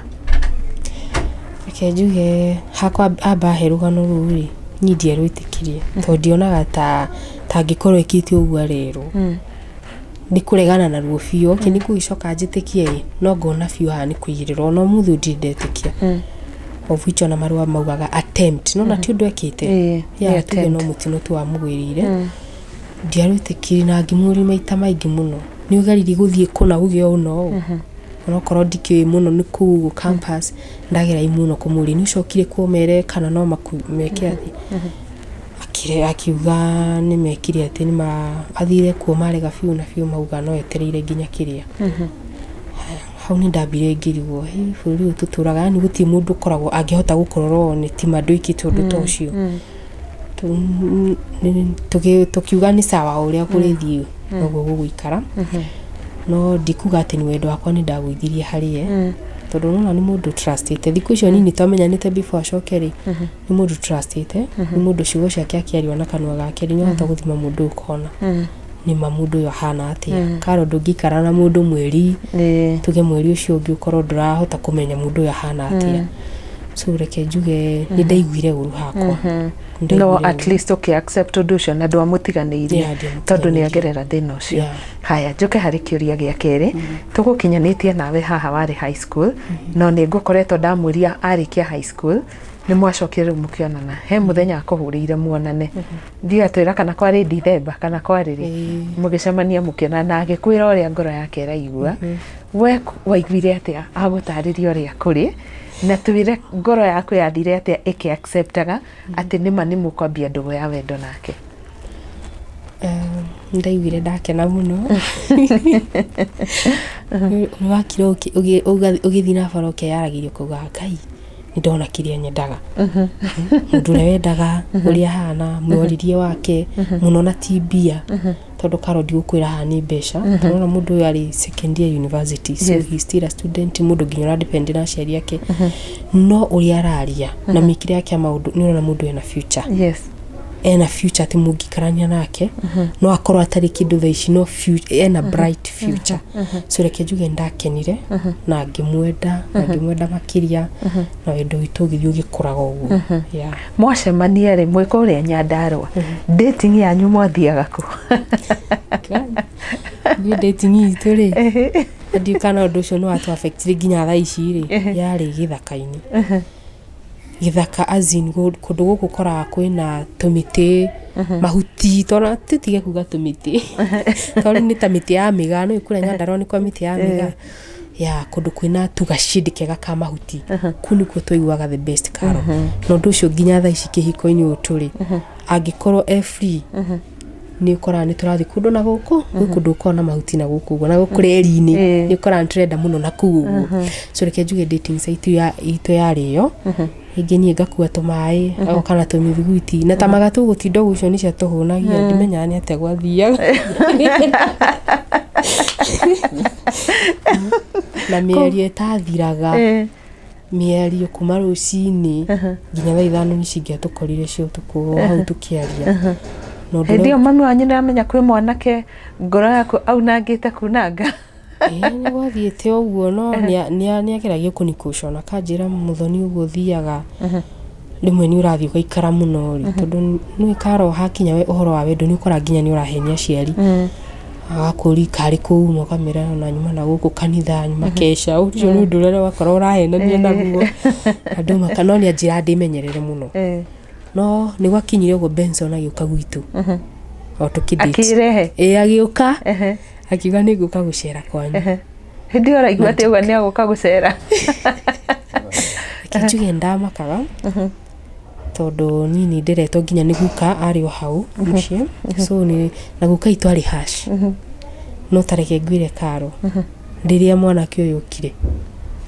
Reke njuge hakwa, amba he rũgano rũu rĩ, niĩ ndiarwĩtĩkirie tondũ ndionaga ta tangĩkorwo ĩkĩte ũguo arerwo nĩ kũregana naruo biũ. Okay, nĩ kũgĩcoka njĩtĩkie ĩ, no ngona biũ haha nĩ kũigĩrĩrwo ona ũmũthĩ ũyũ ndirĩ ndetĩkia, of which ona marũa maugaga attempt, no na ti ũndũ ekĩte. Ĩĩ, Yeah, nĩ tuge no attempt. Mũtino tu wamũgwĩrĩire. Ndiarwĩtĩkirie na ngĩmũria maita maingĩ mũno, nĩ ũgeririe gũthiĩ kũna uge ũũ na ũũ, onokorwo ndikĩũĩ mũno nĩ kũu ũguo campus. Ndagerai mũno kũmũria nĩ ũcokire kuo mere kana no meke atĩ akire, akiuga nĩ mekire atĩ nĩ athire kuo marega biũ na biũ, mauga no etereire nginya kĩrĩa. Haya, hau nĩ ndambire ngĩrigwo, "Hĩ, bũrũri ũyũ tũtũraga, yani gũtirĩ mũndũ ũkoragwo angĩhota gũkorwo nĩ tima ndwĩkĩte ũndũ ta ũcio." Tũkiuga nĩ sawa, o ũrĩa kũrĩthiĩ noguo gũgũikara, no ndikuga atĩ nĩ wendo wakwa nĩ ndagũithirie harĩ ye, tondũ nona nĩ mũndũ trustĩte. Thikũ icio nini twamenyanĩte before acoke rĩ, nĩ mũndũ trustĩte, nĩ mũndũ ciugo ciake akĩaria na kanua gake rĩ, nĩũhota gũthima mũndũ ũyũ ũkona nĩma mũndũ ũyũ ahana atĩa. Karo ndũngĩikara na mũndũ mweri, tuge mweri ũcio ũngĩ ũkorwo ndũrahota kũmenya mũndũ ũyũ ahana atĩa. So reke njuge nĩ ndaiguire ũru hakwa. Nĩ No ndaiguire at least ũkĩ accept ũndũ ũcio na ndwamũtiganĩirie, Yeah, ndiamũtiganĩirie. tondũ nĩ agerera thĩna ũcio. Yeah. Haya, njoke harĩ kĩũria gĩa kerĩ. Tũgũkinyanĩtie nawe haha warĩ high school, no nĩ ngũkoretwo ndamũria arĩkia high school nĩ mwacokire rĩu mũkĩonana, he mũthenya akũhũrĩire muonane, ndiũ atwĩra kana kwarĩ Dithemba kana kwarĩ rĩ, mũgĩcemania mũkĩonana na agĩkwĩra ũrĩa ngoro yake ĩraigua. We waiguire atĩa agũtarĩria ũrĩa kũrĩ, na twĩre ngoro yaku yathire atĩa ĩkĩ acceptaga atĩ nĩma nĩ mũkwambia ndũgũ ya wendo nake? Ndaiguire ndakena mũno. Nĩ wakira ũgĩthiĩ na bara ũkeyaragĩria ũkauga, "Ngai, nĩ ndona kĩrĩa nyendaga." Mũndũ ũrĩa wendaga, ũrĩa ahana, mwarĩrie wake mũno, na ti mbia, tondũ karo ndigũkwĩra haha nĩ mbeca, tondũ ona mũndũ ũyũ arĩ second year university, so he's still a student, mũndũ nginya ũradepend na aciari ake. No ũrĩa araria na mĩkĩre yake ya maũndũ, nĩ ũrona mũndũ ena future, ena future, atĩ mũngĩikarania nake no akorwo atarĩ kĩndũ thaa ici, no ena bright future. So reke njuge ndakenire na ngĩmwenda, na ngĩmwenda makĩria, na wendo witũ ũgĩthiĩ ũgĩkũraga ũguo. Yeah. Mwacemania rĩ, mwĩ kũrĩa Nyandarũa, dating yanyu mwathiaga kũ? Ithuĩ dating itũ rĩ, ndiũĩ kana ũndũ ũcio nĩ watũ affectire nginya thaa ici rĩ, yarĩ gĩthaka-inĩ, gĩthaka as in kũndũ gũkũ ũkoraga kwĩna tũmĩtĩ, mahuti, tondũ tũtige kuga tũmĩtĩ, tondũ nĩ ta mĩtĩ ya mĩgaa. No kũrĩa Nyandarũa nĩ kwa mĩtĩ ya mĩgaa ya kũndũ kwĩna tũgacĩndĩ kega ka mahuti. Kũu nĩkuo twaiguaga the best, karo. Na ũndũ ũcio nginya thaa ici kĩhiko-inĩ ũyũ tũrĩ, angĩkorwo e free, nĩ ũkoraga nĩ tũrathiĩ kũndũ na gũkũ, gwĩ kũndũ gũkoragwo na mahuti na gũkũ ũguo, na gũkũ reri-inĩ, nĩ ũkoraga nĩ tũrenda mũno na kũu ũguo. So reke njuge dating site itũ yarĩ ĩyo. Rĩngĩ niĩ ngakua tũmaĩ, agoka na tũmĩthiguiti na ta magatũ, gũtinda ũguo, icio nĩcio tũhũnagia. Ndimenyaga nĩ atĩa gwathiaga na mĩario ĩtathiraga, mĩario kuma rũcinĩ nginya thaa 5 nĩ cingĩatũkorire cia ũtukũ, o hau tũkĩaria. Na ũndũ Hĩndĩ ũrĩa ĩyo mami wanyu nĩamenya kwĩ mwanake ngoro yaku aunangĩte kunanga. Ĩĩ, nĩ gwathiĩte ũguo no nĩageragia kũnikucona akanjĩra Mũthoni ũguo ũthiaga rĩmwe nĩ ũrathiĩ ũgaikara mũno rĩ, tondũ nĩ karo hakinya we ũhoro wa wendo nĩ ũkora nginya nĩ ũrahenia aciari, agakũri karĩ kũu uma ũkamĩra ona nyuma na gũkũ kanitha nyuma keca ũcio nĩ ũndũ ũrĩa wakorwo ũrahenania naguo andũ maka, no nĩ anjĩra ndĩmenyerere mũno. No nĩ gwakinyire ũguo Benson agĩũka gwitũ o tũkĩ-date. Akĩrehe. Ĩĩ, agĩũka akiuga nĩ ngũka gũcera kwanyu. Hĩndĩ ĩyo ũraigua atĩ ũguo nĩ agũka gũcera. Reke njuge ndamakaga tondũ niĩ nĩ ndĩretwo nginya nĩ guka arĩ o hau mũciĩ, so nĩ na guka itũ arĩ hash, no tareke ngwĩre karo rĩrĩa mwanake ũyũ okire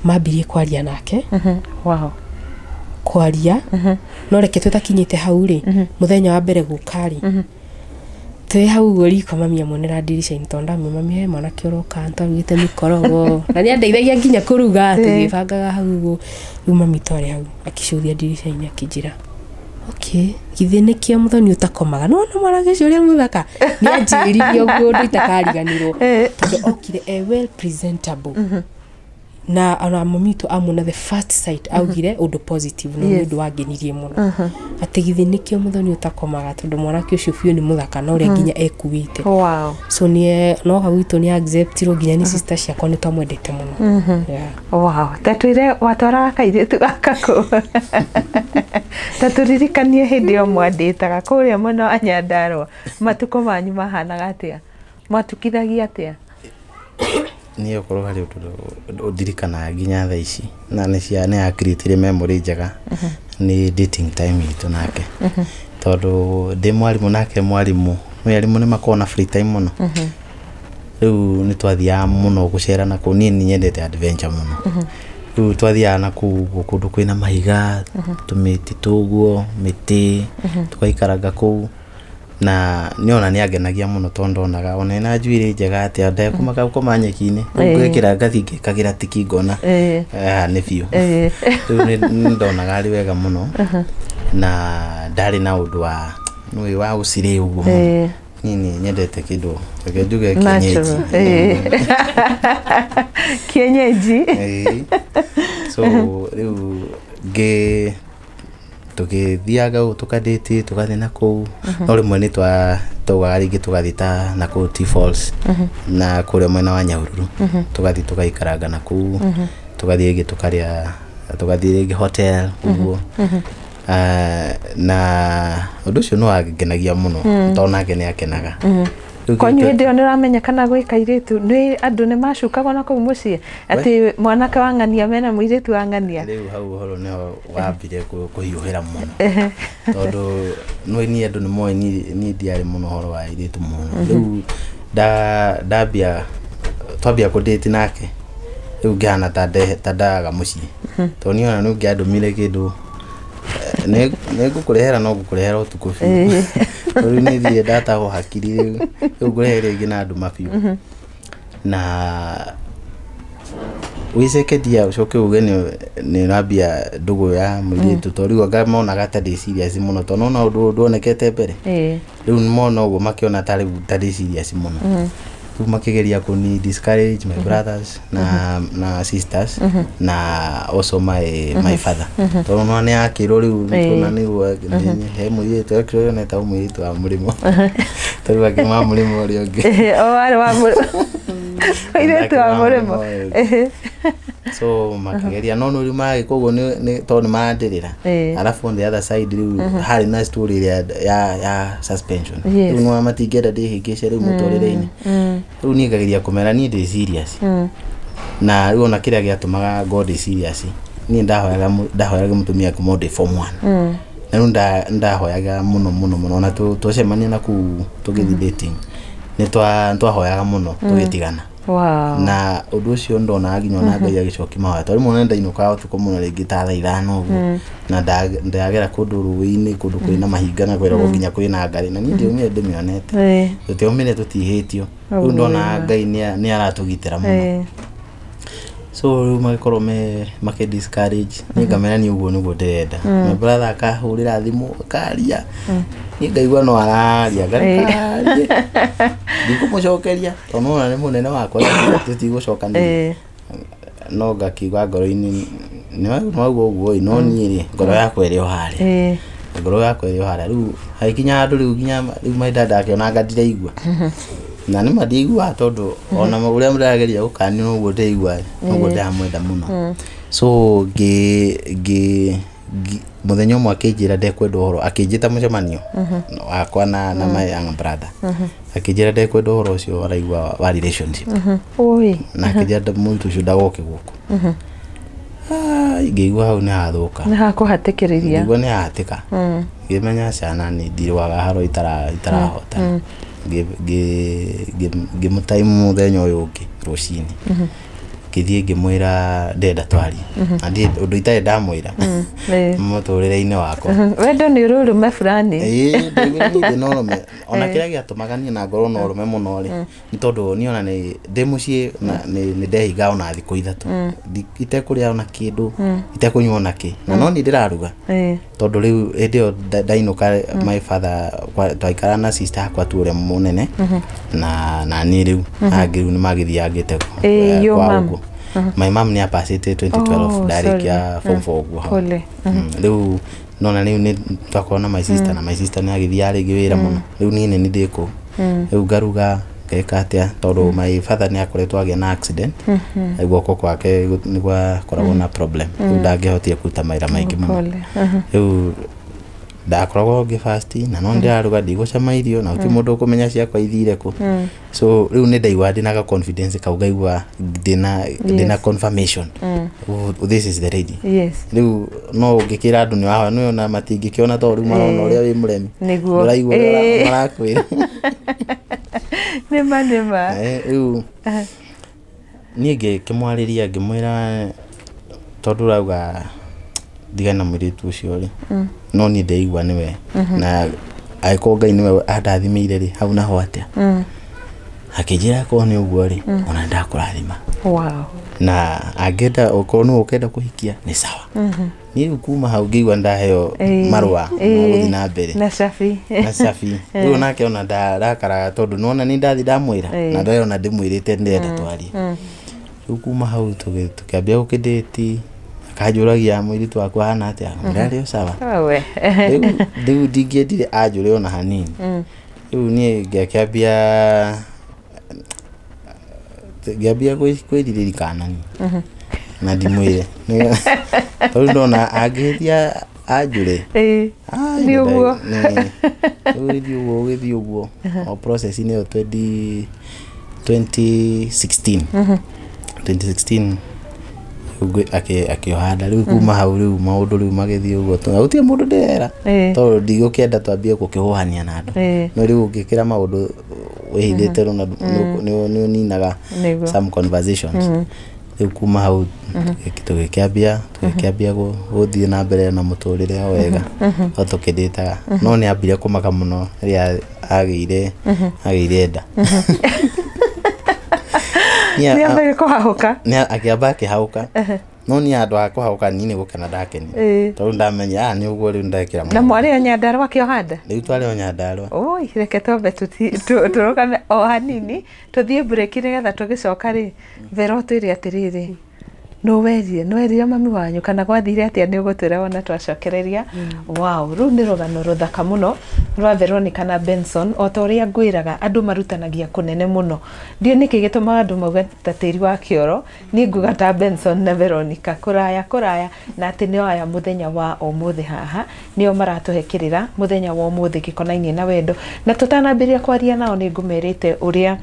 mambirie kwaria nake. Wow. Kwaria no reke tũtakinyĩte hau rĩ, mũthenya wa mbere gũka rĩ, twĩ hau ũguo riko mami amuonera ndirica-inĩ, tondũ ndamwĩra mami he mwanake ũroka nĩtwarugĩte mĩkorogo na nĩ andeithagia nginya kũruga tũgĩbangaga hau ũguo. Rĩu mami twarĩ hau akĩcũthia ndirica-inĩ akĩnjĩra, okay, githĩ nĩkĩo Mũthoni ũtakomaga nĩwona mwanake ũcio ũrĩa mũthaka. Nĩ anjĩrire ũguo ũndũ itakariganĩrwo tondũ okire e well presentable na ona mami witũ amuona the first sight augire ũndũ positive na nĩ ũndũ wangenirie mũno atĩ githĩ nĩkĩo Mũthoni ũtakomaga tondũ mwanake ũcio biũ nĩ mũthaka na ũrĩa nginya ekuĩte. So nĩ no hau witũ nĩ acceptirwo nginya nĩ sister ciakwa nĩ twamwendete mũno. Yeah. Wow. Ta twĩre watwaraga kairĩtu gaka kũ? Ta tũririkanie hĩndĩ ĩyo mwandĩtaga kũrĩa mwena wa Nyandarũa, matukũ manyu mahanaga atĩa? Mwatukithagia atĩa? Niĩ okorwo harĩ ũndũ ndirikanaga nginya thaa ici na nĩ cia nĩ ya memory njega nĩ dating time itũ nake, tondũ ndĩ mwarimũ nake mwarimũ, nĩ arimũ nĩ makoragwo na free time mũno. Rĩu nĩ twathiaga mũno gũcera na kũu, niĩ nĩ nyendete adventure mũno. Rĩu twathiaga na kũu ũguo kũndũ kwĩna mahiga, tũmĩtitũ ũguo, mĩtĩ, tũgaikaranga kũu na nĩ ona nĩ angenagia mũno tondũ ndonaga ona ena njuĩrĩ njega atĩa ndekũmaka gũkoma nyeki-inĩ. Rĩu ngwĩkĩra ngathi ngĩkagĩra tiki ngona haha nĩ biũ. Rĩu nĩ ndonaga arĩ wega mũno na ndarĩ na ũndũ wa nĩũĩ wa ũcirĩ ũguo mũno. Niĩ nĩ nyendete kĩndũ reke njuge kienyeji. Natural. Kienyeji. Ĩĩ. So rĩu ngĩ tũgĩthiaga ũguo tũkadate tũgathiĩ na kũu, no rĩmwe nĩ twaugaga rĩngĩ tũgathiĩ ta na kũu Tea Falls na kũrĩa mwena wa Nyahururu, tũgathiĩ tũgaikaranga na kũu, tũgathiĩ rĩngĩ tũkarĩa, tũgathiĩ rĩngĩ hotel ũguo. Na ũndũ ũcio nĩ wangenagia mũno tondũ nake nĩ akenaga. Rĩu Kwanyu hĩndĩ ĩyo nĩ ũramenyekana gwĩ kairĩtu nĩ andũ nĩ macukagwo na kũu mũciĩ atĩ mwanake wa ng'ania mena mũirĩtu wa ng'ania? Rĩu hau ũhoro nĩho wambire kũhiũhĩra mũno tondũ nĩ niĩ andũ nĩ moĩ niĩ ndiarĩ mũno ũhoro wa airĩtu mũno. Rĩu ndambia twambia kũdate nake rĩu ngĩhana ta ndaga mũciĩ tondũ niĩ ona nĩ ũngĩandũmire kĩndũ nĩ ngũkũrehera no ngũkũrehera ũtukũ biũ. Rĩu nĩ thiĩ ndatahwo hakiri rĩu rĩu ngũrehe rĩngĩ na nduma biũ na wĩ second year ũcoke uge nĩ ũrambia ndũgũ ya mũirĩtu tondũ rĩu anga monaga ta ndĩ serious mũno tondũ nona ũndũ ndwonekete mbere. Rĩu mona ũguo makĩona ta rĩu ta ndĩ serious mũno, rĩu makĩgeria kũni discourage my brothers na sisters na also my father tondũ nona nĩ akĩrwo rĩu ona nĩguo he mũirĩtu actually oneta mũirĩtu wa mũrĩmo tondũ angĩ ma mũrĩmo ũrĩa ũngĩ. O warĩ wa mũirĩtu wa mũrĩmo. So makĩgeria no nĩ rĩu maragĩka ũguo tondũ nĩ marandĩrĩra. Alafu on the other side rĩu harĩ na story ĩrĩa ya suspension. Rĩu nĩwona matingĩenda ndĩhĩngĩce rĩu mũtũrĩre-inĩ. Rĩu niĩ ngageria kũmera niĩ ndĩ serious na rĩu ona kĩrĩa gĩatũmaga ngorwo ndĩ serious niĩ ndahoyaga mũtumia kuma ndĩ form 1 na rĩu ndahoyaga mũno mũno mũno ona twacemania na kũu tũgĩthiĩ dating nĩ twahoyaga mũno tũgĩtigana. Na ũndũ ũcio ndonaga nginya ona Ngai agĩcokia mahoya tondũ rĩmwe nĩndainũkaga ũtukũ mũno rĩngĩ ta thaa 5 ũguo na ndagera kũndũ rũĩ-inĩ kũndũ kwĩna mahinga na kwĩragwo nginya kwĩna ngarĩ na niĩ ndiaumire ndĩmĩonete tũtiaumire tũtihĩtio. Rĩu ndonaga Ngai nĩ aratũgitĩra mũno. So rĩu magĩkorwo me makĩ discourage niĩ ngamera niĩ ũguo nĩguo ndĩrenda. My brother akahũrĩra thimũ akaria, niĩ ngaigua no araria, ngarekarie, ndikũmũcokeria tondũ nona nĩ mũnene wakwa, tũtigũcokanĩria. No ngakiuga ngoro-inĩ nĩwauga ũguo ĩ, no niĩ rĩ, ngoro yakwa ĩrĩ o harĩa, ngoro yakwa ĩrĩ o harĩa. Rĩu hagĩkinya handũ rĩu nginya rĩu my dad akĩona ndiraigua, na nĩma ndiaiguaga tondũ ona ũrĩa ndĩrageria gũkanio noguo ndĩraigua, noguo ndĩramwenda mũno. So ngĩ ngĩ ngĩ- mũthenya ũmwe akĩnjĩra ndekwenda ũhoro, akĩnjĩta mũcemanio wakwa na my young brother, akĩnjĩra ndekwenda ũhoro ũcio araigua wa relationship. Oi. Na akĩnjĩra mũirĩtu ũcio ndagoke gũkũ. Ah, ngĩigua hau nĩ hathũka. Nĩ hakũhatĩkĩrĩria. Ngĩigua nĩ hahatĩka, ngĩmenya ciana nĩ ndirwaga haro itarahota. Ngĩmũtaimu mũthenya ũyũ ũngĩ rũcinĩ, ngĩthiĩ ngĩmwĩra ndĩrenda twarie, na ũndũ itarĩ ndamwĩra mũtũrĩre-inĩ wakwa. Wendo nĩ ũrũrũme fulani. Ĩĩ, ndaiguire niĩ ndĩ na ũrũme. Ona kĩrĩa gĩatũmaga niĩ na ngorwo na ũrũme mũno rĩ, nĩ tondũ niĩ ona nĩ ndĩ mũciĩ na nĩ ndehingaga ona thikũ 3 itekũrĩa ona kĩndũ, itekũnyua ona kĩ, na no niĩ ndĩraruga. Tondũ rĩu hĩndĩ ĩyo ndainũka, my father twaikara na sister yakwa tu ũrĩa mũnene na niĩ rĩu angĩ rĩu nĩ magĩthiangĩte Your kwao mum. ũguo. My mum nĩ apacĩte 2012. Oh, Ndarĩkia sorry. form 4 ũguo hau. Pole. Rĩu nona rĩu nĩ twakorwo na my sister, na my sister nĩ agĩthiaga rĩngĩ wĩra mũno. Rĩu niĩ nĩ ndĩ kũu, rĩu ngaruga, ngeka atĩa, tondũ my father nĩ akoretwo agĩa na accident, guoko kwake nĩ gwakoragwo na problem, rĩu ndangĩhotire kũruta mawĩra maingĩ mũno. Pole. Rĩu ndakoragwo ngĩ fast na no ndĩraruga, ndigũcama irio na gũtirĩ mũndũ ũkũmenya ciakwa ithire kũ. So rĩu nĩ ndaigua ndĩna ga confidence kau, ngaigua ndĩna confirmation. Oh, this is the lady. Rĩu no ũngĩkĩra andũ nĩ wahoya nĩona matingĩkĩona tondũ rĩu marona ũrĩa wĩ mũremi. Ndũraigua ũrĩa marakwĩra. Nĩma nĩma. Rĩu niĩ ngĩkĩmwarĩria, ngĩmwĩra tondũ ũrauga ndigane na mũirĩtu ũcio rĩ, no niĩ ndĩraigua nĩwe, na angĩkorwo Ngai nĩwe andathimĩire rĩ, hau naho atĩa? Akĩnjĩra akorwo nĩ ũguo rĩ, ona nĩndakũrathima. Na angĩenda okorwo nĩwe ũkenda kũhikia nĩ sawa. Niĩ rĩu kuma hau ngĩigua nĩndaheo marũa ma gũthiĩ na mbere. Na cabi. Na cabi. Rĩu nake ona ndarakaraga tondũ nĩwona nĩ ndathi ndamwĩra na ndarĩ ona ndĩmwĩrĩte ndĩrenda twarie. Rĩu kuma hau tũkĩambia gũkĩndĩti, akanjũragia mũirĩtu wakwa ahana atĩa, ngamwĩra arĩ o sawa. We. Rĩu ndingĩendire anjũre ona hanini. Rĩu niĩ ngĩkĩambia ngĩambia kwĩrirĩria kanani na ndimwĩre tondũ ndona angĩhĩtia anjũre. Ai, Nĩ ũguo. Rĩu gĩthiĩ ũguo, gĩthiĩ ũguo o process -inĩ ĩyo 2016 2016 rĩu akĩoha nda. Rĩu kuma hau rĩu maũndũ rĩu magĩthiĩ ũguo na gũtirĩ mũndũ ndĩrera tondũ ndigũkĩenda twambie gũkĩhũhania na andũ. No rĩu ũngĩkĩra maũndũ wĩhithĩte rĩu nĩ ũninaga some conversations. Rĩu kuma hau tũgĩkĩambia gũthiĩ na mbere na mũtũrĩre o wega o tũkĩndĩtaga, no nĩ ambire kũmaka mũno rĩrĩa agĩire nda. Nĩ ambire kũhahũka. Nĩ akĩamba akĩhauka, no niĩ handũ ha kũhauka niĩ nĩ gũkena ndakenire tondũ ndamenya nĩ ũguo rĩu ndekĩra Na mwarĩ o Nyandarũa akĩoha nda. Rĩu twarĩ o Nyandarũa. Oi, reke twambe tũrũgame o hanini tũthiĩ mburĩki nĩgetha tũgĩcoka rĩ, Vero twĩre atĩrĩrĩ, nĩ werire mami wanyu kana gwathire atĩa? Nĩ ũgũtwĩra wona twacokereria. Wow, rũu nĩ rũgano rũthaka mũno rwa Veronica na Benson. O ta ũrĩa ngwĩraga, andũ marutanagia kũnene mũno. Ndiũ nĩkĩ gĩtũmaga andũ mauge ta tĩri wa kĩoro. Niĩ nguga ta Benson na Veronica kũraya kũraya, na atĩ nĩo aya mũthenya wa ũmũthĩ haha nĩo maratũhe kĩrĩra mũthenya wa ũmũthĩ gĩkonainie na wendo. Na tũtanambĩrĩria kwaria nao, nĩ ngũmerĩte ũrĩa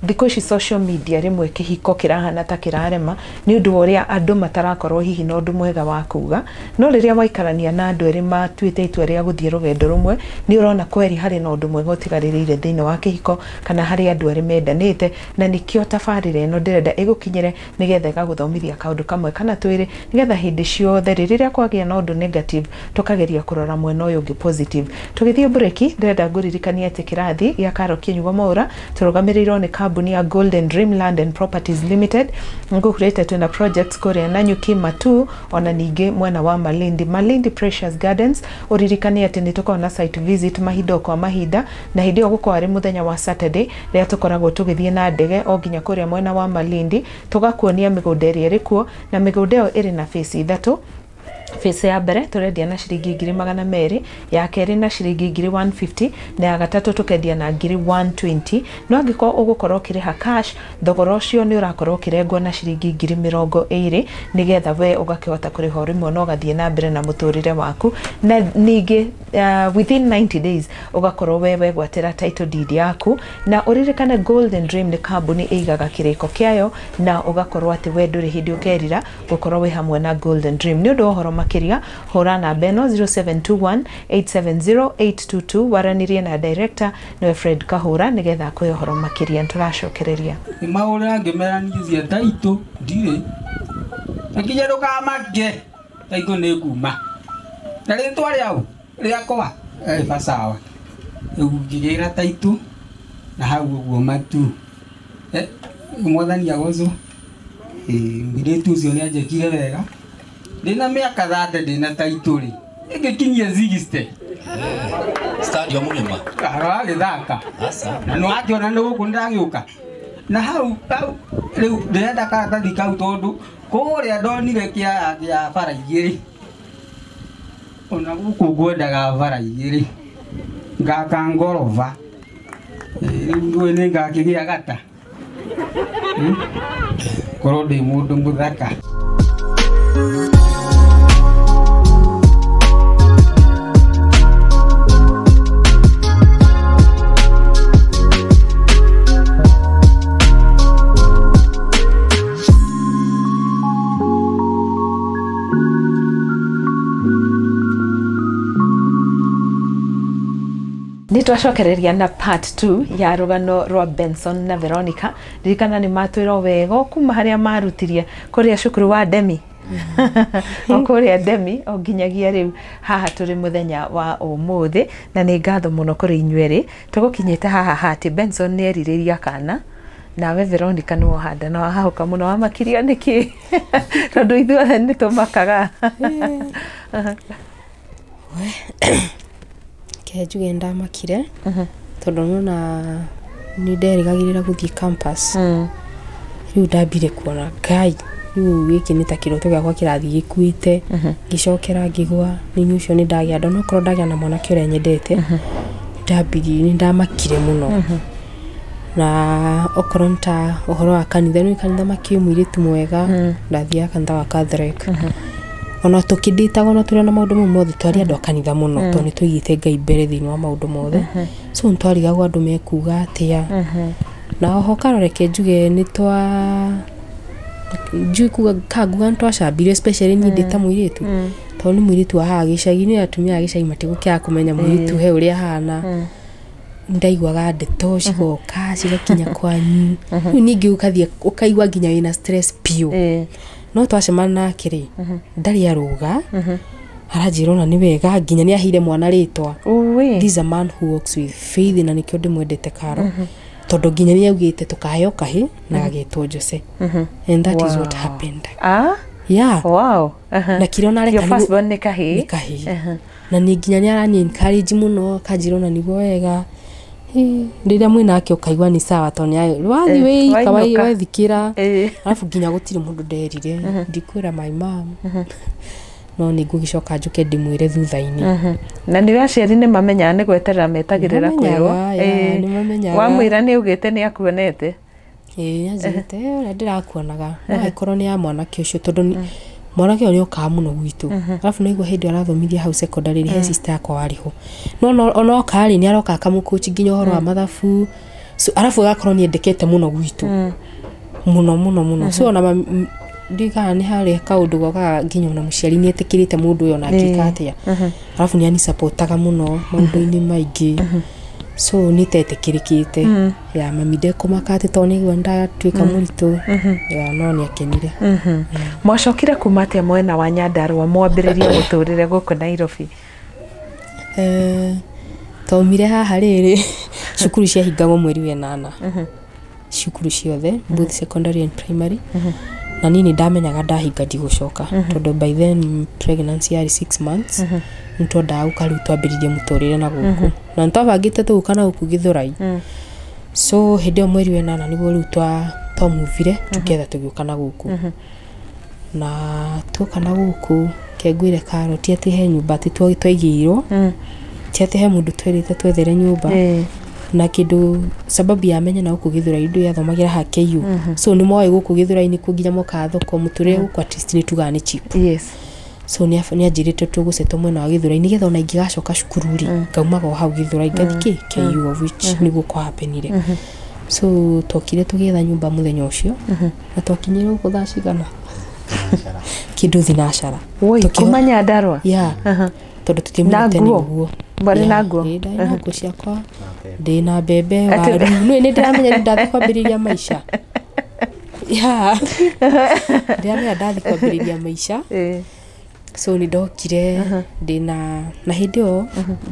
thikũ ici social media rĩmwe kĩhiko kĩrahana ta kĩrarema nĩ ũndũ wa ũrĩa andũ matarakorwo hihi na ũndũ mwega wa kuga. No rĩrĩa waikarania na andũ erĩ matuĩte itua rĩa gũthiĩ rũgendo rũmwe, nĩ ũrona kweri harĩ na ũndũ mwega ũtigarĩrĩire thĩinĩ wa kĩhiko kana harĩ andũ erĩ mendanĩte. Na nĩkĩo tabarĩra ĩno ndĩrenda ĩgũkinyĩre nĩgetha ĩgagũthomithia kaũndũ kamwe kana twĩrĩ, nĩgetha hĩndĩ ciothe rĩ rĩrĩa kwagĩa na ũndũ negative tũkageria kũrora mwena ũyũ ũngĩ positive. Tũgĩthiĩ mburĩki, ndĩrenda ngũririkanie atĩ kĩrathi gĩa Karo Kĩnyugo Mwaũra tũrũgamĩrĩirwo nĩ kambuni kambuni ya Golden Dream Land and Properties Limited. Ngũkwĩrĩte twĩna projects kũrĩa Nanyuki, Matu, ona ningĩ mwena wa Malindi, Malindi Precious Gardens. Ũririkane atĩ nĩ tũkoragwo na site visit mahinda o kwa mahinda, na hĩndĩ ĩyo gũkorwo arĩ mũthenya wa Saturday rĩrĩa tũkoragwo tũgĩthiĩ na ndege o nginya kũrĩa mwena wa Malindi, tũgakuonia mĩgũnda ĩrĩa ĩrĩ kuo, na mĩgũnda ĩyo ĩrĩ na phase ithatũ. Phase ya mbere tũrendia na ciringi 200,000, ya kerĩ na ciringi 150,000, na ya gatatũ tũkendia na 120,000. No angĩkorwo ũgũkorwo ũkĩrĩha cash, thogora ũcio nĩ ũrakorwo ũkĩrengwo na ciringi 20,000, nĩgetha we ũgakĩhota kũrĩha o rĩmwe na ũgathiĩ na mbere na mũtũrĩre waku. Na ningĩ within 90 days ũgakorwo we wegwatĩra title deed yaku. Na ũririkane Golden Dream nĩ kambuni ĩigaga kĩrĩko kĩayo, na ũgakorwo atĩ we ndũrĩ hĩndĩ ũkerira gũkorwo wĩ hamwe na Golden Dream. Nĩ ũndũ wa ũhoro makĩria, hũra namba ĩno 0721 870 822, waranĩrie na director nĩwe Fred Kahũra nĩgetha akũhe ũhoro makĩria. Nĩtũracokereria. Nĩ mahũrĩra ngĩmera niĩ cia taitũ ndirĩ, na nginya ndũkamake taitũ nĩ nguma na rĩtwa rĩau rĩakwa bacawa. Rĩu ngĩgĩra taitũ na hau ũguo matu mwathani agocwo. Mũirĩtu ũcio nĩ anjĩkire wega. Ndĩna mĩaka 30 ndĩna taitũ rĩ, ĩngĩkinyia 60 stadium mũgima aragĩthaka na nĩwakĩona nĩ gũkũ nĩndagĩũka. Na hau rĩu ndĩrenda karatathi kau tondũ kũrĩa ndonire kĩa bara igĩrĩ, ona gũkũ ngwendaga bara igĩrĩ, ngaka ngoroba. Rĩu ndũĩ nĩ ngakĩgĩa gata korwo ndĩ mũndũ mũthaka. Nĩtwacokereria na part 2 ya rũgano rwa Benson na Veronica. Ririkana nĩ matwĩrwo wega kuma harĩa marutirie kũrĩa cukuru wa Demi o kũrĩa Demi o nginyagia rĩu haha tũrĩ mũthenya wa ũmũthĩ. Na nĩ ngatho mũno kũrĩ inyuerĩ. Tũgũkinyĩte haha hatĩ Benson nĩ erirĩria kana, nawe Veronica nĩ wohanda na wahahũka mũno, wamakiria nĩkĩ? Tondũ ithuothe nĩ tũmakaga. Njuge ndamakire tondũ nona nĩ nderĩgagĩrĩra gũthiĩ campus. Rĩu ndambire kuona Ngai, rĩu gĩkĩ nĩ ta kĩroto gĩakwa kĩrathiĩ gĩkuĩte. Ngĩcokera ngĩgwa nĩ ũcio nĩ ndagĩa nda, onokorwo ndagĩa na mwanake ũrĩa nyendete, ndambirie nĩ ndamakire mũno. Na okorwo nĩ ta ũhoro wa kanitha, nĩ kanitha makĩũĩ mũirĩtu mwega, ndathiaga kanitha wa Catholic. Ona tũkĩndĩtaga ona tũrĩ na maũndũ mau mothe, twarĩ andũ a kanitha mũno tondũ nĩ tũigĩte Ngai mbere thĩinĩ wa maũndũ mothe. So nĩ twarigagwo andũ mekuga atĩa. Na oho karoreke njuge nĩ twa njui kuga kanguga nĩ twacambirio, especially niĩ ndĩ ta mũirĩtu, tondũ nĩ mũirĩtu wa haha gĩcagi-inĩ, atumia a gĩcagi matigũkĩaga kũmenya mũirĩtu he ũrĩa ahana. Ndaiguaga ndeto cigoka cigakinya kwanyu, rĩu ningĩ ũkathiĩ ũkaigua nginya wĩna stress biũ. No twacemana nake rĩ, ndarĩ arũga, aranjĩra ona nĩ wega, nginya nĩ aheire mwana rĩtwa. This is a man who walks with faith, na nĩkĩo ndĩmwendete Karo, tondũ nginya nĩ augĩte tũkaheo kahĩ na gagetwo Jose. And that is what happened. Yeah. Wow. Na kĩrĩa ona areka Your first born nĩ kahĩĩ? Nĩ kahĩĩ. Na nĩ nginya nĩ arani encourage mũno, akanjĩra ona nĩguo wega. Rĩrĩa mwĩnake ũkaigua nĩ sawa tondũ nĩ wathiĩ wĩika wethikĩra. Arabu nginya gũtirĩ mũndũ nderire, ndikwĩra my mom, no nĩ ngũgĩcoka njũke ndĩmwĩre thutha-inĩ. Na nĩ aciari nĩ mamenyaga nĩ gweterera metagĩrĩra kwĩrwo. Wamwĩra nĩ augĩte nĩ akuonete. Ĩĩ anjĩrĩte ũrĩa ndĩrakuonaga, no angĩkorwo nĩ ya mwanake ũcio, tondũ mwanake ũyũ nĩ okaga mũno gwitũ. Arabu naigua hĩndĩ ĩyo arathomithia hau secondary he sister yakwa warĩ ho. No ona oka rĩ, nĩ aroka akamũcoach nginya ũhoro wa mathabu. So arabu agakorwo nĩ endekete mũno gwitũ. Mũno mũno mũno. So ona ndiũĩ kana nĩ harĩ kaũndũ gokaga nginya ona mũciari nĩ etĩkĩrĩte mũndũ ũyũ ona angĩka atĩa. Arabu nĩ anisupportaga mũno maũndũ-inĩ maingĩ. So nĩ tetĩkĩrĩkĩte. Ya mami ndekũmaka atĩ tondũ nĩguo ndatuĩka mũritũ. Ya no nĩ akenire. Mwacokire kuma atĩa mwena wa Nyandarua mwambĩrĩrie mũtũrĩre gũkũ Nairobi? Twaumire haha rĩrĩ, cukuru ciahingagwo mweri wa 8. cukuru ciothe, both secondary and primary. Na niĩ nĩ ndamenyaga ndahinga ndigũcoka, tondũ by then pregnancy yarĩ 6 months. Nĩ twendaga gũka rĩu twambĩrĩrie mũtũrĩre na gũkũ, na nĩ twabangĩte tũgũka na gũkũ Gĩthũrai. So hĩndĩ ĩyo mweri wa ĩnana nĩguo rĩu twamuvire together tũgĩũka na gũkũ. Na tuoka na gũkũ, kengwĩre Karo, ti atĩ he nyũmba atĩ twaigĩirwo, ti atĩ he mũndũ twerĩte twethere nyũmba. Na kĩndũ sababu ya menya na gũkũ Gĩthũrai, ndũ yathomagĩra ha KU, so nĩ moĩ gũkũ Gĩthũrai nĩkuo nginya mokaga thoko, mũtũrĩre gũkũ at least nĩ tugaga nĩ cheap. So nĩ anjĩrĩte tũgũcetwo mwena wa Gĩthũrai, nĩgetha ona ingĩgacoka cukuru rĩ, ngaumaga o hau Gĩthũrai ngathi kĩ KU, of which nĩguo kwahappenire. So twokire tũgĩetha nyũmba mũthenya ũcio, na twakinyire gũkũ thaa cigana, kĩndũ thinacara. Woi, kuma Nyandarua? Yeah, tondũ Na tũtiaumĩte. nguo? Nĩguo. Mwarĩ na nguo? Ĩĩ, ndarĩ na nguo ciakwa, ndĩ na mbembe, waru. Nĩ ndĩramenya rĩu ndathiĩ kwambĩrĩria maica. Yeah, ndĩramenya ndathiĩ kwambĩrĩria maica. So nĩ ndokire ndĩna, na hĩndĩ ĩyo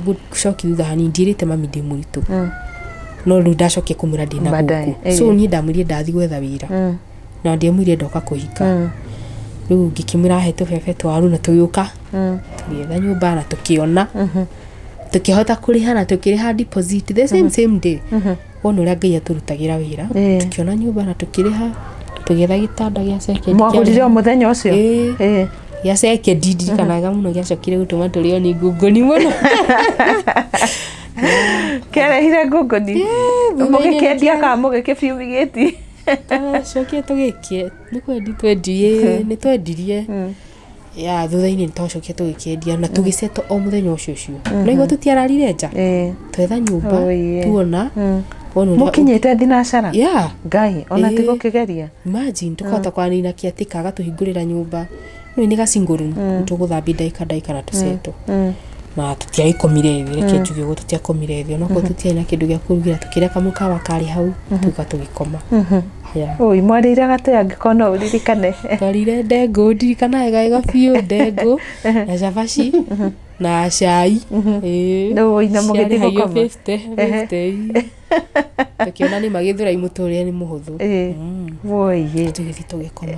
gũcoki thutha hanini, ndiĩrĩte mami ndĩ mũritũ, no rĩu ndacokia kũmwĩra ndĩna Baadaye, gũkũ. So niĩ ndamwĩrire ndathiĩ gwetha wĩra, na ndiamwĩrire ndoka kũhika. Rĩu ngĩkĩmwĩra ahe tũbebe twaru, na tũgĩũka tũgĩetha nyũmba na tũkĩona, tũkĩhota kũrĩha na tũkĩrĩha deposit the same same day. Wona ũrĩa Ngai atũrutagĩra wĩra. Tũkĩona nyũmba na tũkĩrĩha, tũgĩetha gĩtanda gĩa second. Mwagũrire o mũthenya ũcio? Ĩĩ. Gĩa second, ndirikanaga mũno, gĩacokire gũtũma tũrĩo nĩ ngũngũni mũno. Kĩarehire ngũngũni? Thutha-inĩ. Mũgĩkĩendia kana mũgĩkĩfumigate? Twacokire tũgĩkie, nĩ kwendi twendirie, nĩ twendirie ya thutha-inĩ, nĩ twacokire tũgĩkĩendia na tũgĩceto o mũthenya ũcio ũcio. No igua tũtiararire nja. Twetha nyũmba. Oh, yeah. Tuona wona ũrĩa. Mũkinyĩte thinacara? Yeah. Ngai ona Ĩĩ. ti gũkĩgeria. Imagine tukahota kwanina kĩatĩka agatũhingũrĩra nyũmba, nĩ nĩ ga-single room, tũgũthambia ndagĩka ndagĩka na tũceto, na tũtiagĩkomire thĩ. Reke njuge ũguo, tũtiakomire thĩ, onokorwo tũtiarĩ na kĩndũ gĩa kũrugĩra, tũkĩrĩa kamũkawa karĩ hau, tuga tũgĩkoma. Yeah. Oi, mwarĩire gatĩ, angĩkorwo no ũririkane? Twarire ndengũ, ndirikana wega wega biũ, ndengũ na cabaci na cai. Ĩĩ. Oi, na mũgĩthiĩ Ciarĩhagio gũkoma? 50 50. Tũkĩona nĩ magĩthũrai mũtũrĩre nĩ mũhũthũ. Woiye. Tũgĩthiĩ tũgĩkoma.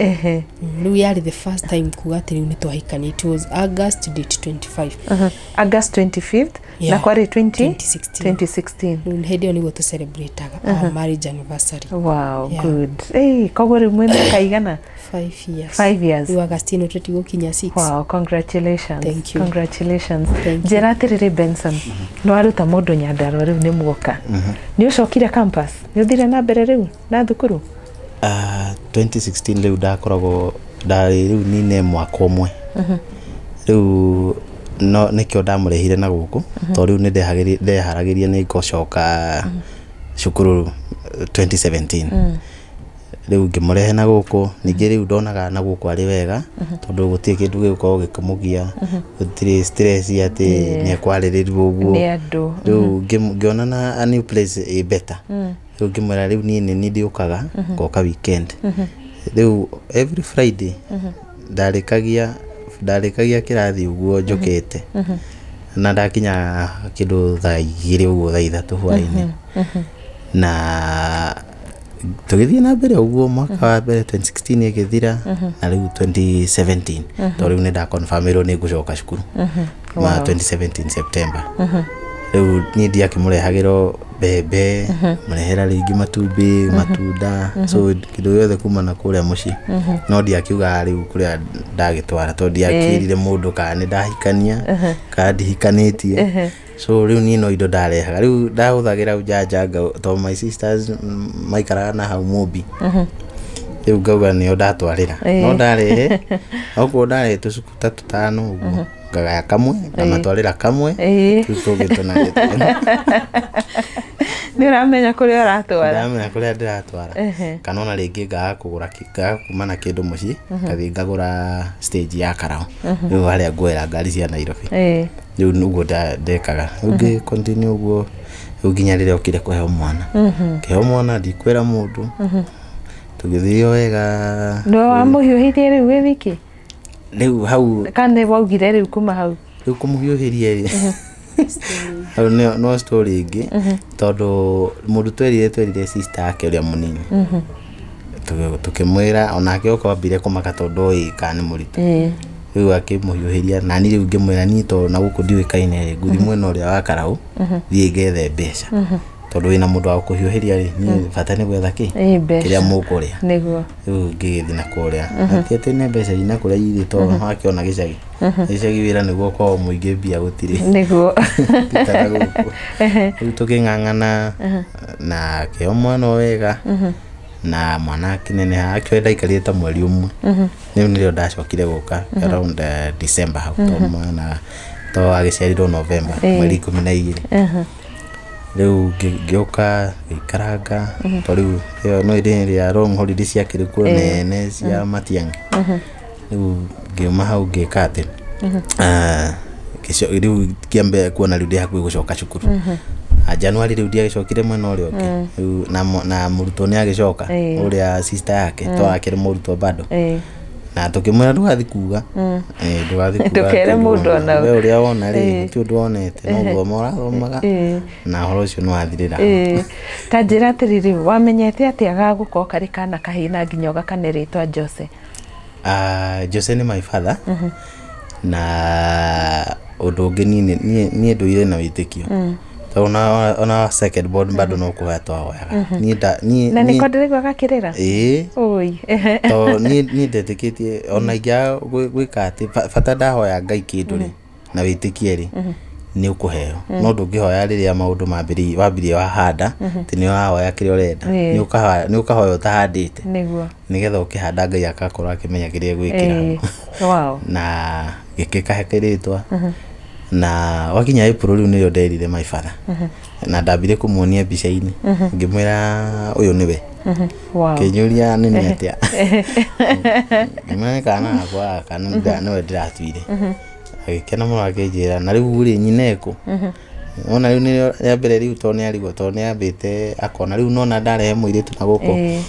Rĩu yarĩ the first time kuga atĩ rĩu nĩ twahikania. It was August date 25. August 25th? Yeah. Na kwarĩ 20? 2016. 2016. Rĩu hĩndĩ ĩyo nĩguo tũcelebrataga our marriage anniversary. Wow. Yeah. Good. Hey, koguo rĩu mwĩ mĩaka igana? 5 years. 5 years. Rĩu August ĩno tũtigũkinya 6. Wow, congratulations. Thank you. Congratulations. Thank you. Njĩra atĩrĩrĩ, Benson, nĩ waruta mũndũ Nyandarua, rĩu nĩ muoka. Nĩ ũcokire campus? Nĩ ũthire na mbere rĩu na thukuru? 2016 rĩu ndakoragwo ndarĩ rĩu nine mwaka ũmwe rĩu, no nĩkĩo ndamũrehire na gũkũ, tondũ rĩu nĩ ndeharagĩria nĩ ngũcoka cukuru 2017. Rĩu ngĩmũrehe na gũkũ. Ningĩ rĩu ndonaga na gũkũ arĩ wega, tondũ gũtirĩ kĩndũ gĩgũkorwo gĩkĩmũgia, gũtirĩ stress atĩ nĩ ekwarĩrĩrio ũguo. Nĩ andũ. Rĩu ngĩona na a new place ĩ better. Rĩu ngĩmwĩra rĩu niĩ nĩ niĩ ndĩũkaga ngoka weekend. Rĩu every Friday ndarĩkagia kĩrathi ũguo njũkĩte, na ndakinya kĩndũ thaa 2 ũguo, thaa 3 hwaĩ-inĩ, na tũgĩthiĩ na mbere ũguo. Mwaka wa mbere 2016 ĩgĩthira, na rĩu 2017, tondũ rĩu nĩ ndakonfirmĩrwo nĩ ngũcoka cukuru ma 2017 September. Rĩu niĩ ndiakĩmũrehagĩrwo mbembe, mũrehera rĩngĩ matumbĩ, matunda, so kĩndũ gĩothe kuma na kũrĩa mũciĩ. No ndiakiugaga rĩu kũrĩa ndagĩtwara, tondũ ndiakĩrire mũndũ kana nĩ ndahikania kana ndihikanĩtie. So rĩu niĩ no indo ndarehaga, rĩu ndahũthagĩra ujanja tondũ my sisters maikaraga na hau Mũmbi. Rĩu ngauga nĩo ndatwarĩra, no ndarehe, okorwo ndarehe tũcuku ta tũtano ũguo, ngagaya kamwe, ngamatwarĩra kamwe, rĩu tũngĩ tũnarĩ. Nĩ ũramenya kũrĩa ũratwara. Ndamenya kũrĩa ndĩratwara. Kana ona rĩngĩ ngaga kũgũra ngaga kuma na kĩndũ mũciĩ, ngathiĩ ngagũra stage ya karao, rĩu harĩa nguoera ngari cia Nairobi. Rĩu nĩguo ndekaga. Rĩu ngĩ continue ũguo rĩu nginya rĩrĩa okire kũheo mwana. Kĩheo mwana, ndikwĩra mũndũ, tũgĩthiĩ o wega. Nĩwe wamũhiũhĩrie rĩu wĩ wiki? Rĩu hau Kana nĩ waugire rĩu kuma hau? Rĩu kũmũhiũhĩria rĩ, Hau no story ĩngĩ, tondũ mũndũ twerire sister yake ũrĩa mũnini, tũkĩmwĩra onake oka ambire kũmaka tondũ oĩ kana nĩ mũritũ. Rĩu akĩmũhiũhĩria nani, rĩu ngĩmwĩra niĩ tondũ na gũkũ ndiũĩkaine rĩ, ngũthiĩ mwena ũrĩa wa Karau, thiĩ ngethe mbeca, tondũ wĩna mũndũ wa kũhiũhĩria rĩ, niĩ bata nĩ gwetha kĩ mbeca. Kĩrĩa mũkũrĩa. Nĩguo. Rĩu ngĩgĩthiĩ na kũrĩa, na ti atĩ nĩ mbeca ina kũrĩa irĩ, tondũ wakĩona gĩcagi gĩcagi wĩra nĩguo ũkoragwo mũingĩ, mbia gũtirĩ. Ti ta na gũkũ. Rĩu tũkĩng'ang'ana na akĩheo mwana o wega, na mwana akĩneneha. Actually ndaikarire ta mweri ũmwe, rĩu nĩrĩo ndacokire gũka around December hau, to mwana to agĩciarirwo November mweri 12. Rĩu ngĩũka ngĩikaranga, to rĩu ĩyo no ĩrĩ ĩrĩa long holiday ciakĩrĩ kuo nene cia Matiang'i. Rĩu ngiuma hau ngĩka atĩ rĩu kĩambe kuona rĩu ndĩ hakuhĩ gũcoka cukuru. January rĩu ndiagĩcokire mwena ũrĩa ũngĩ. Rĩu na mũrutwo nĩ agĩcoka, ũrĩa sister yake to akĩrĩ mũrutwo bado, na tũkĩmwĩra ndũgathiĩ kuga. Ndũgathiĩ kuga. Ndũkere atĩ mũndũ ona we ũrĩa wona rĩ, gũtirĩ ũndũ wonete, no gũthoma ũrathomaga, na ũhoro ũcio nĩ wathirĩra hau. Ta njĩra atĩrĩrĩ, wamenyete atĩa gagũkorwo karĩ kana kahĩĩ na nginya ũgakane rĩtwa Jose? Jose nĩ my father, na ũndũ ũngĩ niĩ ndũire na wĩtĩkio, tondũ ona second born bado no kũhoya twahoyaga. Niĩ niĩ Na nĩko ndĩraigua gakĩrĩra. Ĩĩ. Oi. Tondũ niĩ ndetĩkĩtie ona ingĩaga gwĩka atĩ bata ndahoya Ngai kĩndũ rĩ na wĩtĩkie rĩ, nĩ ũkũheo. No ndũngĩhoya rĩrĩa maũndũ mambĩrĩirie, wambirie wahanda atĩ nĩ ũrahoya kĩrĩa ũrenda. Nĩ ũkahoya ũtahandĩte, nĩgetha ũkĩhanda Ngai akakorwo akĩmenya kĩrĩa egwĩkĩra hau. Na gĩkĩkahe rĩtwa, na wakinya April rĩu nĩrĩo nderire my father, na ndambire kũmuonia mbica-inĩ, ngĩmwĩra ũyũ nĩwe. Kĩnjũria nĩ nĩ atĩa, ngĩmwĩra nĩ kana gakwa gaka, na nĩwe ndĩratuire. Agĩkena mũno, akĩnjĩra na rĩu rĩ nyina ekũ ona rĩu nĩrĩo rĩa mbere rĩu, tondũ nĩ arigwo, tondũ nĩ ambĩte akona rĩu nona ndarehe mũirĩtu na gũkũ,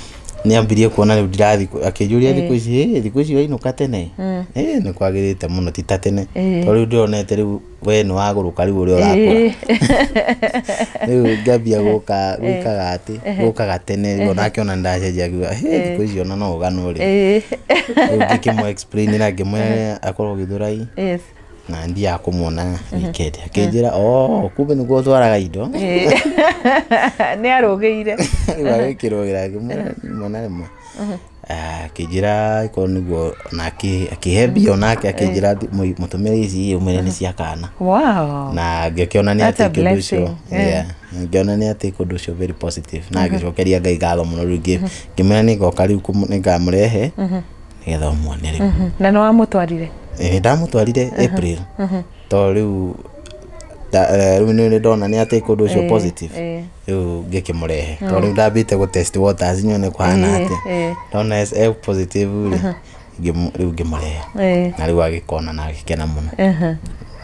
nĩ ambirie kuona rĩu ndirathiĩ akĩnjũria thikũ ici, "Ĩ, thikũ ici wainũka tene, ĩ nĩ kwagĩrĩte mũno, ti ta tene, tondũ rĩu ndĩronete rĩu we nĩ wagũrũka, rĩu ũrĩa ũrakũra." Rĩu ngambia gũka gwĩkaga atĩ gũkaga tene, rĩu onake ona nĩndacenjia, akiuga, "Hĩ, thikũ ici ona no ũganwo rĩu." Rĩu ngĩkĩmũ explainĩra, ngĩmwĩra akorwo Gĩthũrai na ndiaga kũmuona weekend. Akĩnjĩra, "Oh, kumbe nĩguo ũtwaraga indo." Nĩ arũgĩire. Rĩu agĩkĩrũgĩra, ngĩmwĩra muona rĩmwe. Akĩnjĩra ĩkorwo nĩguo, na akĩhe mbia onake, akĩnjĩra mũtũmĩre ici, ũmwĩre nĩ cia kana. Na ngĩkĩona nĩ That's a atĩ ũndũ ũcio blessing. Yeah, ngĩona nĩ atĩ ũndũ ũcio very positive, na ngĩcokeria Ngai ngatho mũno. Rĩu ngĩmwĩra nĩ ngoka rĩu nĩngamũrehe nĩgetha ũmuone rĩu. Na nĩ wamũtwarire? Ĩĩ, ndamũtwarire April, tondũ rĩu rĩu nĩ ndona nĩ atĩ ũndũ ũcio positive. Rĩu ngĩkĩmũrehe, tondũ rĩu ndambĩte gũ test waters nyone kũhana atĩa. Ndona e positive rĩ, rĩu ngĩmũrehe, na rĩu agĩkona na agĩkena mũno.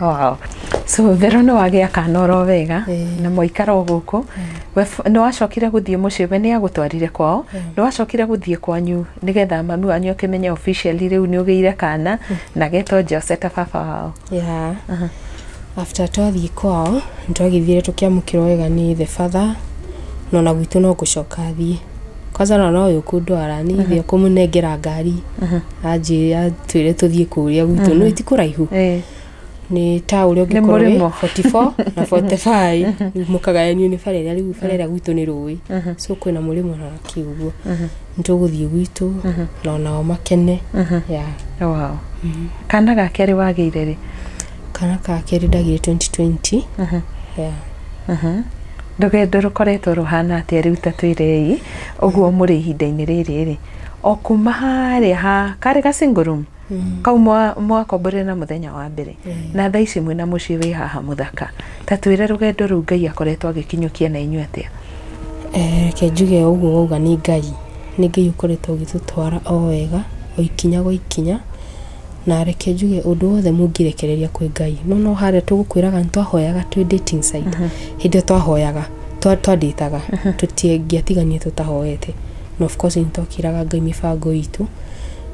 Wow. So Vero, nĩ wagĩa kana oro wega na mwaikara o gũkũ. We nĩ wacokire gũthiĩ mũciĩ, we nĩ agũtwarire kwao, nĩ wacokire gũthiĩ kwanyu nĩgetha mami wanyu akĩmenye officially rĩu nĩ ũgĩire kana na getwo Jose ta baba wao? Yeah. After twathiĩ kwao, nĩtwagĩthiire tũkĩamũkĩrwo wega nĩ the father, na ona gwitũ no gũcoka thiĩ kwanza, na no ũyũ kũndwara nĩ ithe kũmũnengera ngari, anjĩre atwĩre tũthiĩ kũrĩa gwitũ, no ti kũraihu, nĩ ta ũrĩa Nĩ ũngĩkorwo wĩ mũrĩmo. 44 na 45, rĩu mũkagayanio nĩ bara ĩrĩa, rĩu bara ĩrĩa gwitũ nĩ rũĩ, so kwĩna mũrĩmo na kĩ ũguo, nĩ tũgũthiĩ gwitũ na onao makene, yeah. Wow. Kana ga kerĩ wagĩire rĩ? Kana ka kerĩ ndagĩire 2020, yeah. Rũgendo rũkoretwo rũhana atĩa rĩu? Ta twĩrei ũguo mũrĩ ihinda-inĩ rĩrĩ rĩ, o kuma harĩa ha karĩ ga single room kau mwakomborire na mũthenya wa mbere, na thaa ici mwĩna mũciĩ wĩ haha mũthaka. Ta twĩre rũgendo rũu Ngai akoretwo agĩkinyũkia na inyuĩ atĩa. Reke njuge ũguo wauga, nĩ Ngai, nĩ Ngai ũkoretwo ũgĩtũtwara o wega, o ikinya gwa ikinya. Na reke njuge ũndũ wothe mũngĩrekereria kwĩ Ngai, no harĩa tũgũkwĩraga nĩ twahoyaga twĩ dating site, hĩndĩ ĩyo twahoyaga, twandĩtaga, tũtingĩatiganie tũtahoete, na of course nĩ twakĩraga Ngai mĩbango itũ,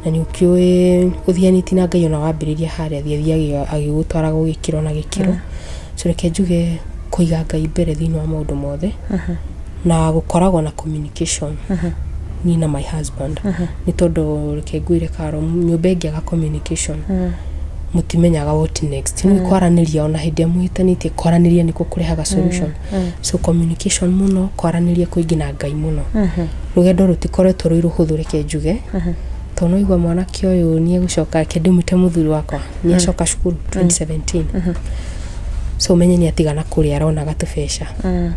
na nĩ ũkĩũĩ ũthianĩtie na Ngai, ona wambĩrĩria harĩa thiĩ athiaga agĩgũtwaraga gĩkĩro na gĩkĩro. So reke njuge kũiga Ngai mbere thĩinĩ wa maũndũ mothe na gũkoragwo na communication niĩ na my husband, nĩ tondũ reke ngwĩre Karo, nyũmba ĩngĩaga communication mũtimenyaga what next. Nĩ kwaranĩria, ona hĩndĩ ĩrĩa mũhĩtanĩtie, kwaranĩria nĩkuo kũrehaga solution. So communication mũno, kwaranĩria kũingĩ na Ngai mũno. Rũgendo rũtikoretwo rwĩ rũhũthũ, reke njuge, tondũ no igua mwanake ũyũ nĩ egũcoka, reke ndĩmwĩte mũthuri wakwa, nĩ acoka cukuru 2017. So ũmenye nĩ atigana kũrĩa aronaga tũbeca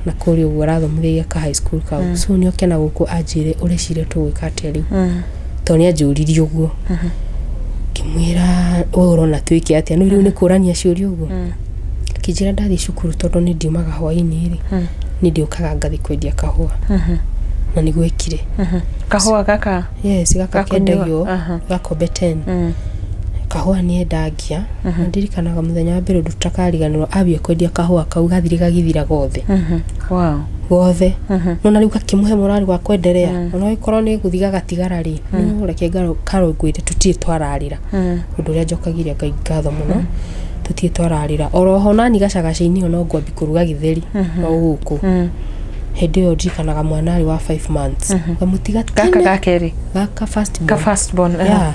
na kũrĩa ũguo arathomithia ka high school kau. So nĩ oke na gũkũ anjĩre, ũreciria tũgwĩka atĩa rĩu? Tondũ nĩ anjũririe ũguo, ngĩmwĩra, we ũrona twĩke atĩa? No rĩu nĩ kũrania ciũria ũguo. Akĩnjĩra ndathiĩ cukuru, tondũ nĩ ndiumaga hwaĩ-inĩ rĩ, nĩ ndĩũkaga ngathiĩ kwendia kahũa, na nĩguo ekire. Kahũa gaka? Yes, gaka. Gakũnyua? Kendagio gakombe 10. Kahũa nĩ endangia, na ndirikanaga mũthenya wa mbere ũndũ tutakariganĩrwo, ambia kwendia kahũa kau gathire gagĩthira gothe. Gothe. Nona rĩu gakĩmũhe morari wa kwenderea, ona ĩkorwo nĩ gũthi gagatigara rĩ. No reke Karo ngwĩre, tũtirĩ twararĩra. Ũndũ ũrĩa njokagiria Ngai ngatho mũno, tũtirĩ twararĩra. Oroho nani gacagaca-inĩ no ngwambi kũruga gĩtheri o gũkũ. Hĩndĩ ĩyo ndirikanaga mwana arĩ wa 5 months, ngamũtiga Gaka? tene. Gakerĩ? Gaka first Ka born. First born. Yeah.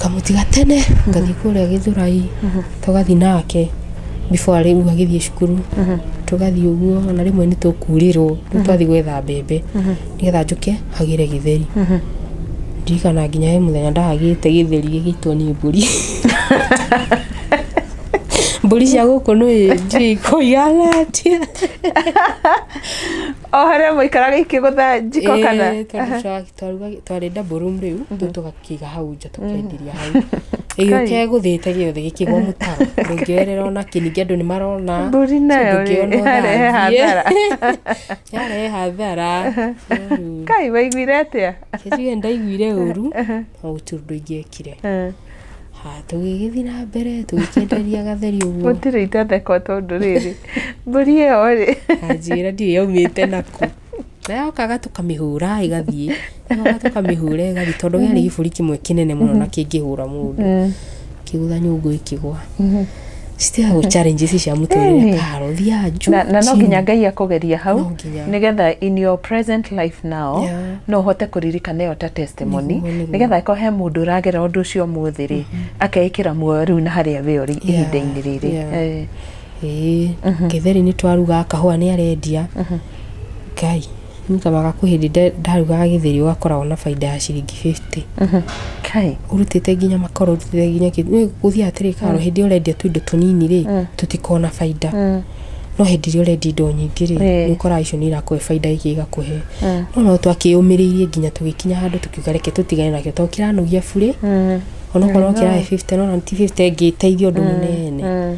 Kamũtiga tene ngathiĩ kũrĩa Gĩthũrai, tũgathiĩ nake before rĩu agĩthiĩ cukuru, tũgathiĩ ũguo, ona rĩmwe nĩ tũkurĩrwo, rĩu twathiĩ gwetha mbembe nĩgetha njũke hagĩre gĩtheri. Ndirikana nginya he mũthenya ndahagĩte gĩtheri gĩgĩitwo nĩ mbũri, mbũri cia gũkũ nĩ ndiũĩ kũigana atĩa. O harĩa mũikaraga ikĩgũtha njiko kana? Ĩĩ, tondũ twarĩ double room rĩu, rĩu tũgakĩiga hau nja, tũkenderia hau, ĩgĩũka ĩgũthĩte gĩothe gĩkĩgwa mũtaro, ndũngĩoerera ona kĩ. Ningĩ andũ nĩ marona. Mbũri nayo So rĩ, ndũngĩona yarehe ũthambiĩ. hathara. Yarehe hathara. No rĩu, Kai, waiguire atĩa? Kĩnjuge ndaiguire ũru, no gũtirĩ ũndũ ingĩekire. Ha, tũgĩgĩthiĩ na mbere tũgĩkĩenderia gatheri ũguo. Gũtirĩ itathekwo, tondũ rĩrĩ, mbũri ĩyo rĩ? Anjĩra ndiũĩ yaumĩte nakũ, na yokaga tũkamĩhũra ĩgathiĩ, yokaga tũkamĩhũra ĩgathiĩ, tondũ kĩarĩ gĩbũri kĩmwe kĩnene mũno na kĩngĩhũra mũndũ kĩgũtha nyũngũ ĩkĩgwa. Citiagwo challenges cia mũtũrĩre. Ĩni. Karo thiaga juu Na no chini. nginya Ngai akũgeria hau No nginya. nĩgetha in your present life now no ũhote kũririkana ĩyo ta testimony. Nĩguo, nĩguo. Nĩgetha angĩkorwo he mũndũ ũragera ũndũ ũcio ũmũthĩ rĩ, akeĩkĩra muoyo rĩu na harĩa we ũrĩ ihinda-inĩ rĩrĩ. Ĩĩ, gĩtheri nĩ twarugaga, kahũa nĩ arendia. Ngai nĩtamaga kwĩ hĩndĩ ndarugaga gĩtheri ũgakoragwo na baida ya ciringi 50. Kai. Ũrutĩte nginya makoro, ũrutĩte nginya nĩ gũthiĩ atĩrĩ Karo, hĩndĩ ĩyo ũrendia tũindo tũnini rĩ, tũtikoragwo na baida, no hĩndĩ ĩrĩa ũrendia indo nyingĩ rĩ, nĩ ũkoraga icio nĩ irakũhe baida ingĩ igakũhe. No twakĩyũmĩrĩirie nginya tũgĩkinya handũ tũkiuga reke tũtigane nakĩo, tondũ kĩranogia burĩ. Onokorwo no kĩrahe 50, no ti 50 ĩngĩteithia ũndũ mũnene.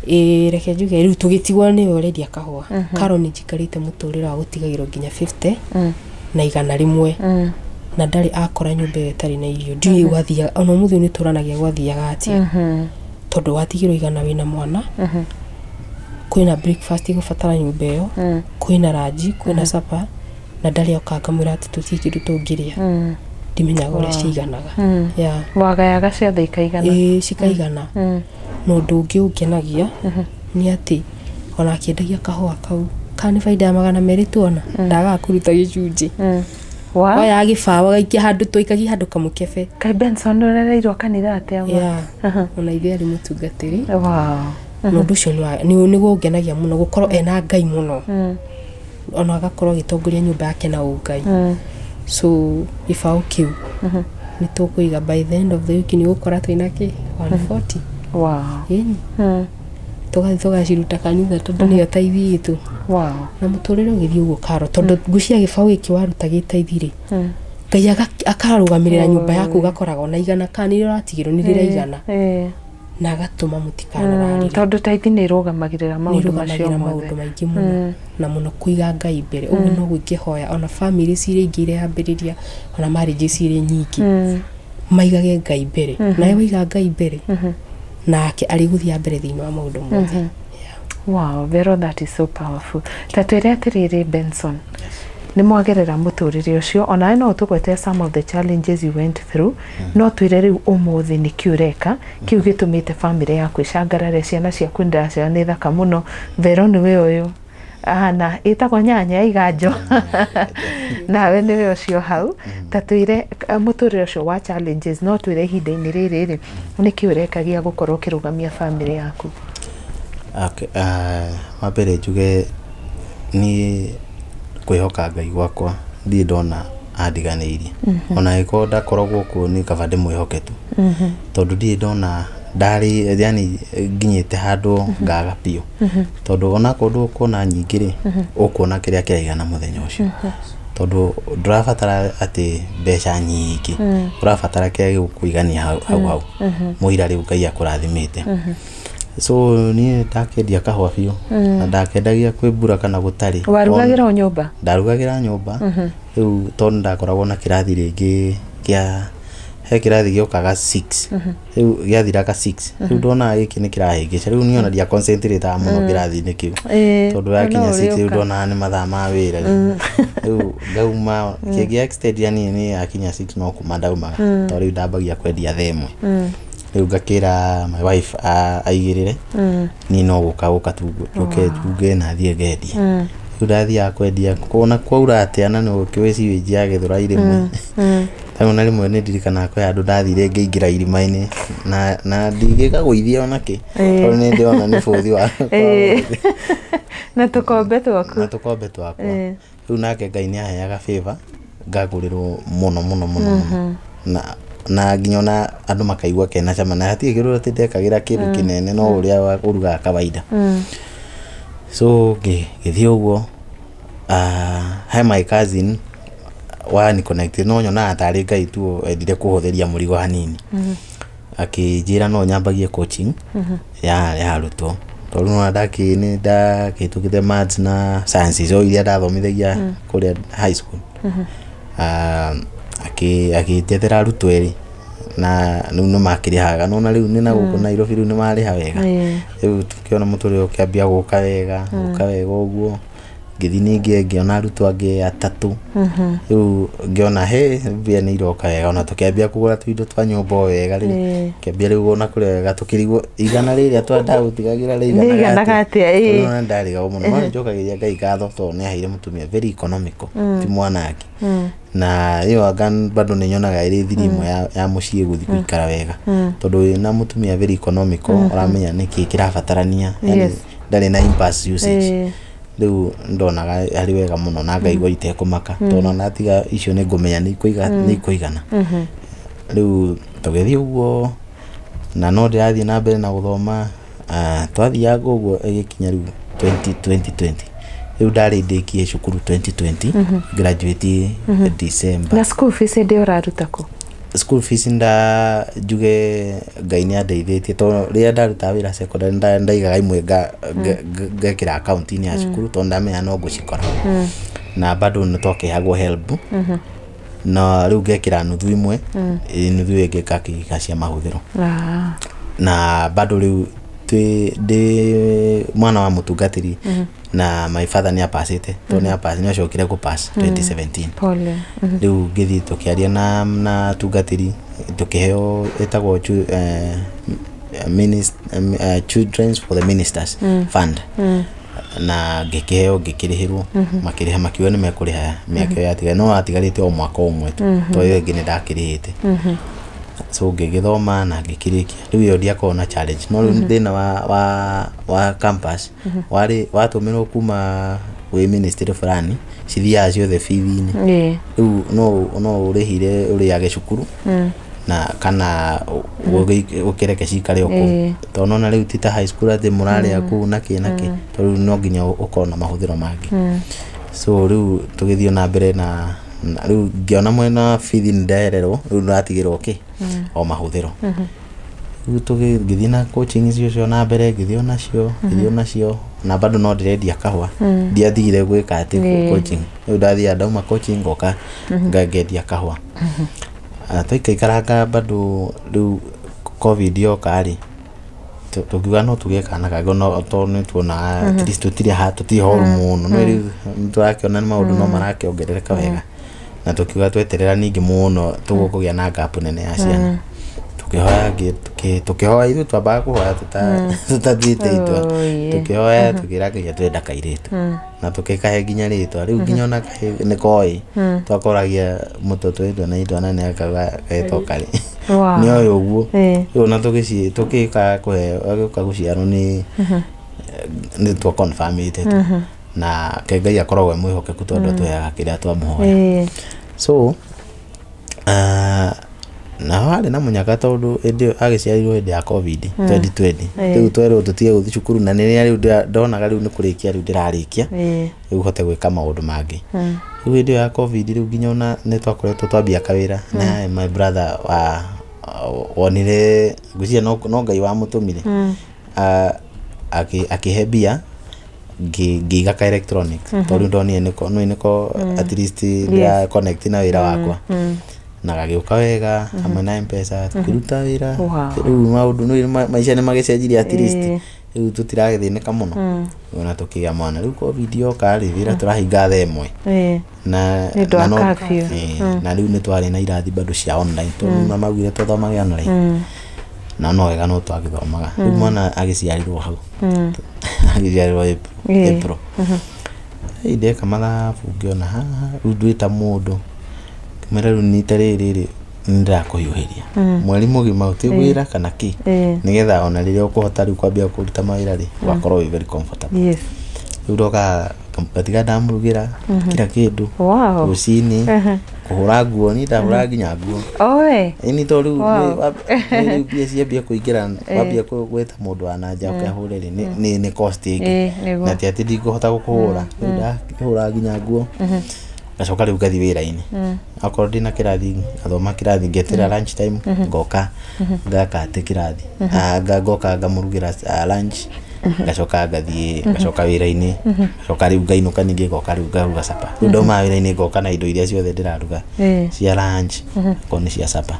Ĩĩ, reke njuge rĩu tũgĩtigwo nĩwe ũrendia kahũa. Karo, nĩ njikarĩte mũtũrĩre wa gũtigagĩrwo nginya 50 na 100, na ndarĩ akora nyũmba ĩyo ĩtarĩ na irio. Ndiũĩ gwathiaga, ona ũmũthĩ ũyũ nĩ tũranagia gwathiaga atĩa, tondũ watigĩrwo 100 wĩna mwana, kwĩna breakfast ĩgũbatara nyũmba ĩyo, kwĩna ranji, kwĩna supper, na ndarĩ oka ngamwĩra atĩ tũtirĩ kĩndũ tũngĩrĩa. Ndimenyaga ũrĩa ciganaga. Yeah. Wagayaga ciothe ikaigana? Ĩĩ, cikaigana. Na ũndũ ũngĩ ũngenagia nĩ atĩ ona akĩendagia kahũa kau, kana nĩ baida ya 200 tuona, ndagaga kũruta gĩcunjĩ. Wa Oyaga gĩbaũ agaikia handũ, twaikagia handũ kamũkebe. Kai, Benson, ũrereirwo kanitha atĩa ma? Yeah. Ona ithuĩ arĩ mũtungatĩri. Na ũndũ ũcio nĩguo ũngenagia mũno, gũkorwo ena Ngai mũno, ona agakorwo agĩtongoria nyũmba yake na ũngai. So gĩbaũ kĩu nĩ tũkũiga, by the end of the week nĩ gũkora twĩna kĩ 140. Ĩni, tũgathiĩ tũgaciruta kanitha, tondũ nĩyo taithi itũ. Na mũtũrĩre ũgĩthiĩ ũguo Karo, tondũ ngwĩciria gĩbaũ gĩkĩ waruta gĩ taithi rĩ, Ngai akarũgamĩrĩra nyũmba yaku, ũgakoragwo na 100 kana nĩrĩo ũratigĩrwo nĩ rĩraigana, na agatũma mũtikanararĩre. Tondũ taithi nĩ ĩrũgamagĩrĩra maũndũ macio Nĩrũgamagĩra mothe. Maũndũ maingĩ mũno, na mũno kũiga Ngai mbere. Ũguo noguo ingĩhoya ona family cirĩ ingĩ ireyambĩrĩria, ona marriages irĩ nyingĩ, maigage Ngai mbere. Nawe waiga Ngai mbere, nake arĩgũthiĩ mbere thĩinĩ wa maũndũ mothe. Wow, Vero, that is so powerful. Ta twĩre atĩrĩrĩ, Benson, Nĩ mwagerera mũtũrĩre ũcio, onawe no ũtũgwete some of the challenges you went through, no twĩre rĩu ũmũthĩ nĩkĩ ũreka kĩu gĩtũmĩte bamĩrĩ yaku ĩcangarare. Ciana ciaku ndĩraciona nĩ thaka mũno. Vero nĩwe ũyũ ahana ĩtagwo nyanya ya iganjo, nawe nĩwe ũcio hau. Ta twĩre mũtũrĩre ũcio wa challenges, no twĩre ihinda-inĩ rĩrĩ rĩ nĩkĩ ũreka gĩa gũkorwo ũkĩrũgamia bamĩrĩ yaku? Okay, wa mbere njuge niĩ kwĩhoka Ngai gwakwa ndirĩ ndona andiganĩirie, ona angĩkorwo ndakoragwo kuo nĩ kaba ndĩmwĩhoke tu, tondũ ndirĩ ndona ndarĩ yani nginyĩte handũ ngaga biũ, tondũ onakorwo ndũkuona nyingĩ rĩ, ũkuona kĩrĩa kĩraigana mũthenya ũcio, tondũ ndũrabatara atĩ mbeca nyingĩ, ũrabatara kĩrĩa gĩgũkũigania hau hau hau mũira rĩu Ngai akũrathimĩte. So niĩ ndakendia kahũa biũ, na ndakendagia kwĩ mbura kana gũtarĩ. Warugagĩra o nyũmba? Ndarugagĩra nyũmba rĩu, tondũ ndakoragwo na kĩrathi rĩngĩ kĩa he kĩrathi gĩokaga 6, rĩu gĩathiraga 6, rĩu ndonaga gĩkĩ nĩ kĩrahĩngĩca. Rĩu niĩ ona ndia concentrate mũno kĩrathi-inĩ kĩu, tondũ yakinya no 6 rĩu ũrĩũka. Ndonaga nĩ mathaa ma wĩra rĩu. Rĩu ngauma kĩngĩ extend, yani nĩ yakinya 6 no kuma ndaumaga, tondũ rĩu ndambagia kwendia thaa 1. Rĩu ngakĩra my wife aigĩrĩre, niĩ no gũka gũka tu tũke tuge na thiĩ ngendie. Rĩu ndathiaga kwendia kuona kwaura atĩa, na nĩ ũkĩũĩ sewage ya Gĩthũrai rĩmwe rĩu, na rĩmwe nĩ ndirikanaga kwĩ handũ ndathire ngĩingĩra irima-inĩ na ndingĩkagũithia onakĩ, tondũ nĩ ndĩrona nĩ bũthi wa Na tũkombe twaku. Na tũkombe twakwa. Rĩu nake Ngai nĩ aheaga favor, ngagũrĩrwo mũno mũno mũno mũno, na nginya ona andũ makaigua kena cama, na hatirĩ kĩndũ atĩ ndekagĩra kĩndũ kĩnene, no ũrĩa ũrugaga kawaida. So ngĩthiĩ ũguo, he my cousin wa connect, no nyonaga tarĩ Ngai tu endire kũhũthĩria mũrigo hanini, akĩnjĩra no nyambagie coaching ya arutwo, tondũ nona ndakĩ nĩ ndakĩhĩtũkĩte maths na sciences o iria ndathomithagia kũrĩa high school. Akĩnjethera arutwo erĩ, na rĩu nĩ makĩrĩhaga, nona rĩu nĩ na gũkũ Nairobi rĩu nĩ marĩha wega. Rĩu tũkĩona mũtũrĩre ũkĩambia gũka wega, gũka wega ũguo, ngĩthiĩ ningĩ ngĩona arutwo angĩ atatũ. Rĩu ngĩona he mbia nĩ iroka wega, ona tũkĩambia kũgũra tũindo twa nyũmba o wega. Rĩu kĩambia rĩu ona kũrĩa wega, tũkĩrigwo igana rĩrĩa twandagũtigagĩra Rĩiganaga atĩa, ĩĩ. Tondũ ona ndarĩgagwo mũno, no nĩnjokagĩria Ngai ngatho tondũ nĩ aheire mũtumia very economical, ti mwanangi, na ĩyo anga bado nĩ nyonaga ĩrĩ thiri ĩmwe ya mũciĩ gũthiĩ gũikara wega, tondũ wĩna mũtumia very economical, ũramenya nĩkĩ kĩrabatarania, yani ndarĩ na impulse usage. Rĩu ndonaga harĩ wega mũno na ngaigua itekũmaka, tondũ ona tiga icio nĩ ngũmenya nĩ ikũigana. Rĩu tũgĩthiĩ ũguo, na no ndĩrathiĩ na mbere na gũthoma. Twathiaga ũguo ĩgĩkinya rĩu 2020. Rĩu ndarĩ ndĩkie cukuru 2020, graduate December. Na school fees hĩndĩ ĩyo ũraruta kũ? School fees, nda njuge Ngai nĩ andeithĩtie, tondũ rĩrĩa ndarutaga wĩra secondary ndaigaga imwe ngekĩra akaunti-inĩ ya cukuru, tondũ ndamenya no ngũcikora, na bado nĩ twakĩheagwo help, na rĩu ngekĩra nuthu imwe, nuthu ĩyo ĩngĩ ngakĩiga cia mahũthĩro. Na bado rĩu twĩ ndĩ mwana wa mũtungatĩri, na my father nĩ apacĩte, tondũ nĩ apass, nĩ acokire kũpass 2017. Pole. Rĩu ngĩthiĩ tũkĩaria na tungatĩri, tũkĩheo ĩtagwo Children's for the Ministers Fund, na ngĩkĩheo, ngĩkĩrĩhĩrwo, makĩrĩha, makiuga nĩ mekũrĩha mĩaka ĩyo yatigarĩte, no yatigarĩte o mwaka ũmwe tu, tondũ ĩyo ĩngĩ nĩ ndakĩrĩhĩte. So ngĩgĩthoma na ngĩkĩrĩkia. Rĩu ĩyo ndiakorwo na challenge, no rĩu thĩna wa campus warĩ watũmĩrwo kuma gwĩ ministry fulani, cithiaga ciothe bithi-inĩ. Rĩu no ũrĩhire ũrĩage cukuru na kana ũkĩreke cikare o kũu, tondũ nona rĩu ti ta high school atĩ mũrarĩa kũu na kĩ na kĩ, tondũ rĩu no nginya ũkorwo na mahũthĩro mangĩ. So rĩu tũgĩthiĩ na mbere na rĩu ngĩona mwena wa bithi nĩ ndererwo, rĩu ndĩratigĩrwo kĩ o mahũthĩro. Rĩu ngĩthiĩ na coaching icio cio na mbere, ngĩthiĩ onacio, ngĩthiĩ onacio, na bado no ndĩrendia kahũa, ndiatigire gwĩka atĩ coaching. Rĩu ndathiaga, ndauma coaching ngoka ngendia kahũa. Twaikaikaranga, bado rĩu COVID yoka rĩ, Tũkiuga no tũgĩe kana kangĩ no tondũ nĩ tuona at least tũtirĩ ha tũtirĩ horu mũno, no rĩu nĩtũrakĩona nĩ maũndũ no marakĩongerereka wega, na tũkiuga tweterera ningĩ mũno tũgũkũgĩa na gap nene ya ciana. Tũkĩhoya tũkĩhoya, ithuĩ twambaga kũhoya tũtathiĩte itua. Tũkĩhoya, tũkĩra Ngai twenda kairĩtu, na tũkĩkahe nginya rĩtwa rĩu, nginya ona kahĩ nĩ koĩ twakoragia mũtoto witũ na itwana nĩ akauga getwo karĩ nĩ oĩ ũguo. Rĩu ona tũgĩka kũheo, agĩũka gũciarwo nĩ twa confirmĩte tu, na ke Ngai akoragwo e mwĩhokeku tondũ atũheaga kĩrĩa twamũhoya. So naho harĩ na mũnyaka tondũ hĩndĩ ĩyo agĩciarirwo hĩndĩ ya COVID 2020. Rĩu twerwo tũtige gũthiĩ cukuru, na nĩrĩa rĩu ndonaga rĩu nĩ kũrĩkia rĩu ndĩrarĩkia, rĩu hote gwĩka maũndũ mangĩ. Rĩu hĩndĩ ĩyo ya COVID, rĩu nginya ona nĩ twakoretwo twambia kawĩra na my brother wa wonire, ngwĩciria no Ngai wamũtũmire, akĩhe mbia ngĩiga ka electronics, tondũ ndonire nĩko nĩ nĩko at least ndĩra connect na wĩra wakwa, na gagĩũka wega hamwe na Mpesa tũkĩruta wĩra. Rĩu maũndũ nĩ maica nĩ magĩcenjirie, at least rĩu tũtiragĩthĩnĩka mũno ona tũkĩgĩa mwana. Rĩu COVID yoka rĩ, wĩra tũrahinga thaa 1 na Nĩ ũndũ wa na curfew. Na rĩu nĩ twarĩ na irathi bado cia online tondũ mm. maugire tũthomage online, na no wega no twagĩthomaga. Rĩu mwana agĩciarirwo hau, agĩciarirwo April. April. Ĩ, ndeka mathabu ngĩona haha rĩu ndwĩta mũndũ, ngĩmwĩra rĩu nita rĩrĩ rĩ nĩndĩrakũhiũhĩria mweri mũgima ũtĩ wĩra kana kĩ, nĩgetha ona rĩrĩa ũkũhota rĩu kwambia kũruta mawĩra rĩ, ũgakorwo wĩ very comfortable. Rĩu ndoka ngatiga ndamũrugĩra kila kĩndũ rũcinĩ, kũhũra nguo, niĩ ndahũra nginya nguo. Ĩni to rĩu rĩu mbia ciambia kũingĩra, wambia gwĩta mũndũ wa na nja oke ahũre rĩ, nĩ cost ĩngĩ. Nĩguo. Na ti atĩ ndingũhota gũkũhũra. Rĩu ndahũra nginya nguo, ngacoka rĩu ngathiĩ wĩra-inĩ. Akorwo ndĩna kĩrathi, ngathoma kĩrathi, ngeterera lunch time, ngoka ngakate kĩrathi. Ngoka ngamũrugĩra lunch, ngacoka ngathiĩ, ngacoka wĩra-inĩ, ngacoka rĩu ngainũka, ningĩ ngoka rĩu ngaruga supper. Rĩu ndauma wĩra-inĩ ngoka na indo iria ciothe ndĩraruga cia lunch, akorwo nĩ cia supper.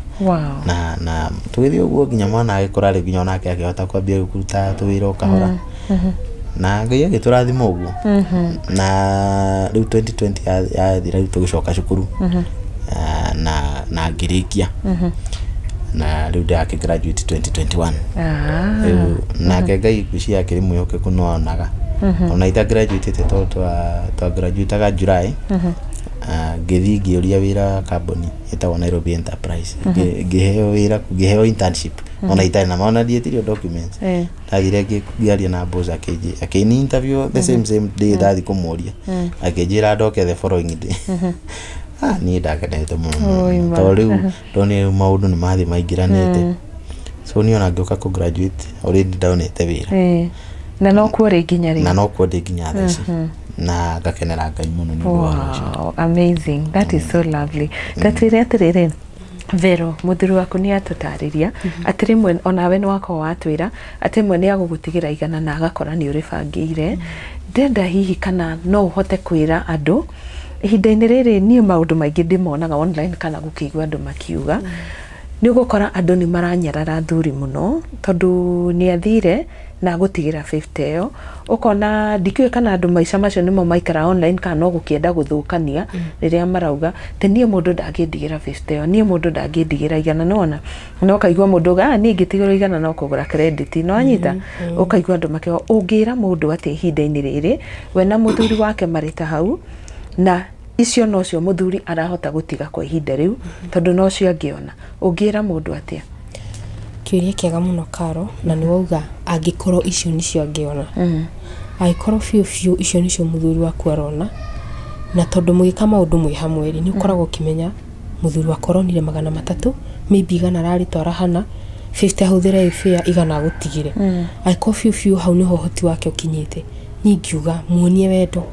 Na tũgĩthiĩ ũguo nginya mwana agĩkũra, rĩu nginya onake akĩhota kwambia rĩu kũruta tũwĩra o kahora, na Ngai agĩtũrathima ũguo. Na rĩu 2020 yathira, rĩu tũgĩcoka cukuru. Na ngĩrĩkia, na rĩu ndĩrakĩ graduate 2021. Rĩu nake Ngai ngwĩciria akĩrĩ mwĩhokeku, no onaga ona ita graduate, tondũ twa graduateaga July. Ngĩthiĩ ngĩũria wĩra kambuni ĩtagwo Nairobi Enterprise. Ngĩheo wĩra, ngĩheo internship ona itarĩ na ona ndietirio documents. Ndathire ngĩaria na boss, akĩni interview the same same day. Ndathi kũmũria, akĩnjĩra ndoke the following day. Niĩ ndakenete mũno mũno Oi, mũno. ma. Tondũ rĩu ndonire rĩu maũndũ nĩ mathiĩ maingĩranĩte, so niĩ ona ngĩũka kũ graduate already ndonete wĩra. Na no kuo rĩ nginya rĩu. Na no kuo ndĩ nginya thaa ici, na ngakenera Ngai mũno nĩ ũndũ wa ũhoro ũcio. Wow, amazing. That is so lovely. Tatwĩre atĩrĩrĩ, Vero, mũthuri waku nĩ atũtarĩria atĩ rĩmwe onawe nĩ wakorwo watwĩra atĩ rĩmwe nĩ agũgũtigĩra 100 na agakora nĩ ũrĩbangĩire. Ndenda hihi kana no ũhote kwĩra andũ ihinda-inĩ rĩrĩ, niĩ maũndũ maingĩ ndĩmonaga online kana gũkĩigua andũ makiuga, nĩ ũgũkora andũ nĩ maranyarara athuri mũno tondũ nĩ athire na agũtigĩra 50 ĩyo, ũkona ndikĩũĩ kana andũ maica macio nĩmo maikara online kana no gũkĩenda gũthũkania rĩrĩa marauga te niĩ mũndũ ndangĩndigĩra 50 ĩyo, niĩ mũndũ ndangĩndigĩra 100. Nĩwona na ũkaigua mũndũ uga, "Ah, niĩ ingĩtigĩrwo 100 no kũgũra credit." No anyita ũkaigua andũ makiuga, ũngĩra mũndũ atĩ ihinda-inĩ rĩrĩ we na mũthuri wake marĩ ta hau, na icio nocio mũthuri arahota gũtiga kwa ihinda rĩu tondũ nocio angĩona, ũngĩra mũndũ atĩa? Kĩũria kĩega mũno, Karo, na nĩ wauga angĩkorwo icio nĩcio angĩona, angĩkorwo biũ biũ icio nĩcio mũthuri waku arona, na tondũ mũgĩka maũndũ mwĩ hamwe rĩ, nĩ ũkoragwo ũkĩmenya mũthuri wakwa aronire 300, maybe 100 ararĩtwara hana, 50 ahũthĩre ĩ fare, 100 agũtigĩre. Angĩkorwo biũ biũ hau nĩho ũhoti wake ũkinyĩte, niĩ ingiuga muonie wendo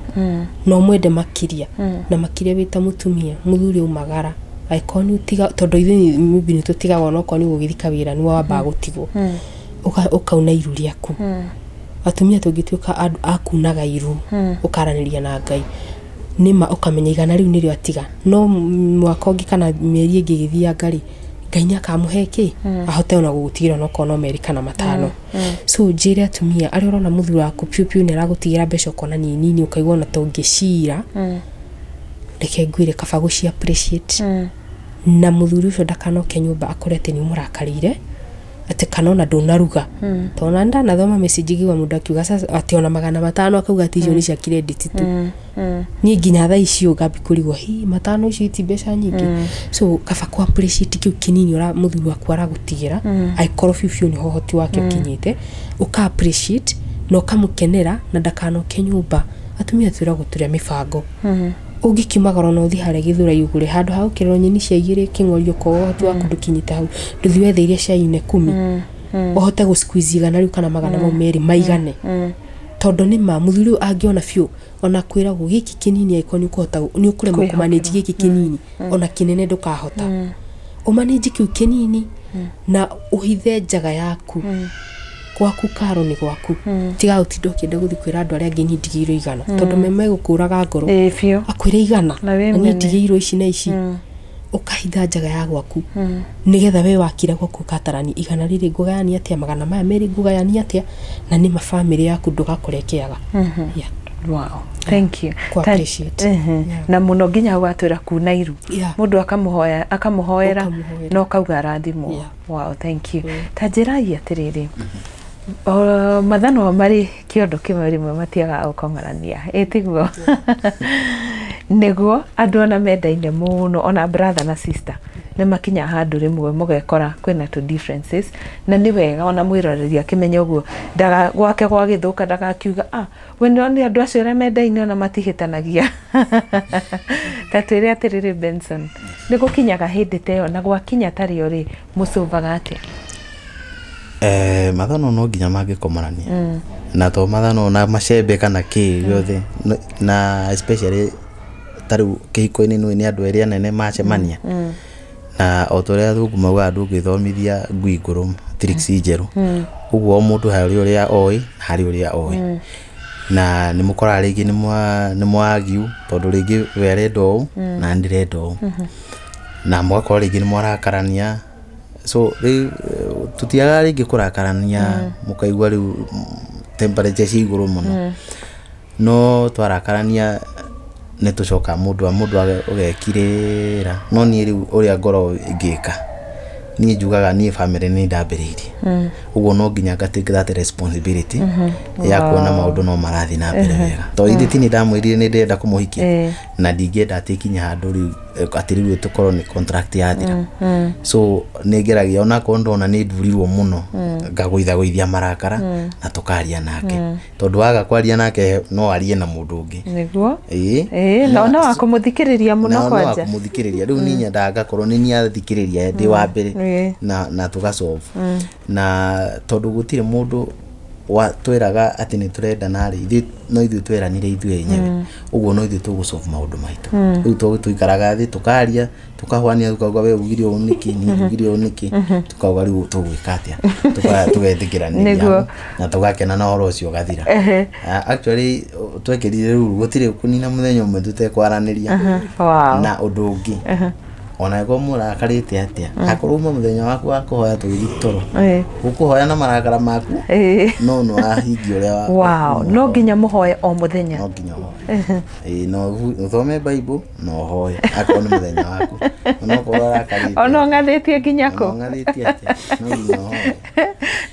na ũmwende makĩria na makĩria wĩ ta mũtumia. Mũthuri aumagara angĩkorwo nĩ ũtiga, tondũ ithuĩ maybe nĩ tũtigagwo, onokorwo nĩ gũgĩthika wĩra nĩ wambaga gũtigwo. Ũkauna iru rĩaku. Atumia tũngĩtuĩka andũ a kunaga iru, ũkaranĩria na Ngai nĩma, ũkamenya 100 rĩu nĩrĩo atiga, no mwaka ũngĩ kana mĩeri ĩngĩ ĩgĩthianga rĩ, Ngai nĩ akamũhe kĩ ahote ona gũgũtigĩra onokorwo no merĩ kana matano. So njĩre atumia arĩa ũrona mũthuri waku piũ piũ nĩ aragũtigĩra mbeca ũkona nĩ nini ũkaigua ona ta ũngĩcira, reke ngwĩre kaba gũci appreciate. Na mũthuri ũcio ndakanoke nyũmba akore atĩ nĩ ũmũrakarĩire, atĩ kana ona ndũnaruga, tondũ ona ndanathoma message ngĩigua mũndũ akiuga sasa atĩ ona 500 akauga atĩ icio nĩ cia credit tu. Niĩ nginya thaa icio ngambi kũrigwo hi 500 icio iti mbeca nyingĩ. So kaba kũ appreciate kĩu kĩnini mũthuri waku aragũtigĩra, angĩkorwo biũ biũ nĩho ũhoti wake ũkinyĩte, ũka appreciate na ũkamũkenera na ndakanoke nyũmba. Atumia twĩragwo tũrĩa mĩbango. Ũngĩkiumagara ona ũthiĩ harĩa Gĩthũrai ũgũre handũ ha gũkĩrĩrwo nyeni cia 2 kĩng'ori, okorwo ũhoti waku ndũkinyĩte hau, ndũthiĩ wethe iria cia 4 10, ũhote gũ squeeze 100 rĩu kana 200 maigane. Tondũ nĩ ma mũthuri ũyũ angĩona biũ ona kwĩragwo gĩkĩ kĩnini angĩkorwo nĩ ũkũhota nĩ ũkũremwo kũmanage gĩkĩ kĩnini, ona kĩnene ndũkahota. Ũmanage kĩu kĩnini na ũhithe njaga yaku. Gwaku karo nĩ gwaku. Tiga gũtinda ũkĩenda gũthiĩ kwĩra andũ arĩa angĩ niĩ ndigĩirwo 100, tondũ me megũkũraga ngoro. Akwĩre 100 na niĩ ndigĩirwo ici na ici. Ũkahitha njaga ya gwaku nĩgetha we wakira gwaku ũgatarania 100 rĩrĩ ngũgayania atĩa, 200 ngũgayania atĩa, na nĩ ma family yaku ndũgakore kĩaga. Yeah. Wow. Thank you. Ku appreciate. Na mũno nginya watwĩra kuna iru. Mũndũ akamuhoya akamuhoera no kauga arathimwo. Wow, thank you. Ta njĩrai atĩrĩrĩ, mathanwa marĩ kĩondo kĩmwe rĩmwe matiagaga gũkong'orania, ĩ tiguo? Nĩguo andũ ona mendaine mũno, ona brother na sister nĩ makinya handũ rĩmwe mũgekora kwĩna tũ differences, na nĩ wega ona mwĩroreri akĩmenya ũguo, ndaga gwake gwagĩthũka ndagakiuga ah we nĩ andũ acio arĩa mendaine ona matihĩtanagia. Ta twĩre atĩrĩrĩ Benson, nĩ gũkinyaga hĩndĩ ta ĩyo, na gwakinya tarĩo rĩ, mũcũvaga atĩa? Mathano no nginya mangĩkomorania, na to mathano na macembe kana kĩ gĩothe, na especially ta rĩu kĩhiko-inĩ nĩ andũ erĩ anene macemania, na o ta ũrĩa athũngũ maugaga ndũngĩthomithia ngui ngũrũ tricks njerũ, ũguo o mũndũ harĩ ũrĩa oĩ na harĩ ũrĩa oĩ, na nĩ mũkoraga rĩngĩ nĩ mwagiu tondũ rĩngĩ we arenda ũũ na ndĩrenda ũũ, na mũgakorwo rĩngĩ nĩ mwarakarania. So rĩu tũtiagaga rĩngĩ kũrakarania, mũkaigua rĩu temperature ci igũrũ mũno, no twarakarania nĩ tũcokaga mũndũ ũgekirĩra. No niĩ rĩu ũrĩa ngoragwo ngĩka, niĩ njugaga niĩ family nĩ ndambĩrĩirie, ũguo no nginya nga take that responsibility ya kuona maũndũ no marathiĩ na mbere wega, tondũ ithe ti nĩ ndamwĩrire nĩ ndĩrenda kũmũhikia, na ndingĩenda atĩ ikinye handũ rĩu atĩ rĩu tũkorwo nĩ contract yathira. So nĩ ngeragia onakorwo ndona nĩ ndurirwo mũno, ngagũithagũithia marakara na tũkaria nake, tondũ waga kwaria nake no arie na mũndũ ũngĩ. Nĩguo. Ĩĩ, na ona wa kũmũthikĩrĩria mũno kwanja. Na wa kũmũthikĩrĩria rĩu niĩ nyendaga ngakorwo nĩ niĩ athikĩrĩria ndĩ wa mbere, na tũgasolve. Na tondũ gũtirĩ mũndũ twĩraga atĩ nĩ tũrendana rĩ, ithuĩ no ithuĩ tweranire ithuĩ enyewe, ũguo no ithuĩ tũgũsolve maũndũ maitũ. Rĩu tũikaraga thĩ tũkaria tũkahwania, tukauga we ugire ũũ nĩkĩ, niĩ njugire ũũ nĩkĩ, tukauga rĩu tũgwĩka atĩa, tũgetĩkĩranĩria na tũgakena na ũhoro ũcio ũgathira. Actually twekĩrire rĩu gũtirĩ kũnina mũthenya ũmwe tũtekwaranĩria. Na ũndũ ũngĩ, ona angĩkorwo mũrakarĩte atĩa, akorwo uma mũthenya waku wa kũhoya tũgĩthiĩ toro, ũkũhoya na marakara maku, no nĩ wahingia ũrĩa. Wow, no nginya mũhoe o mũthenya. No nginya ũhoe. Ĩĩ, no ũthome Bible na ũhoe akorwo nĩ mũthenya waku, onokorwo ũrakarĩte, ona ũng'athĩtie nginya kũ, ona ũng'athĩtie atĩa, no nginya ũhoe.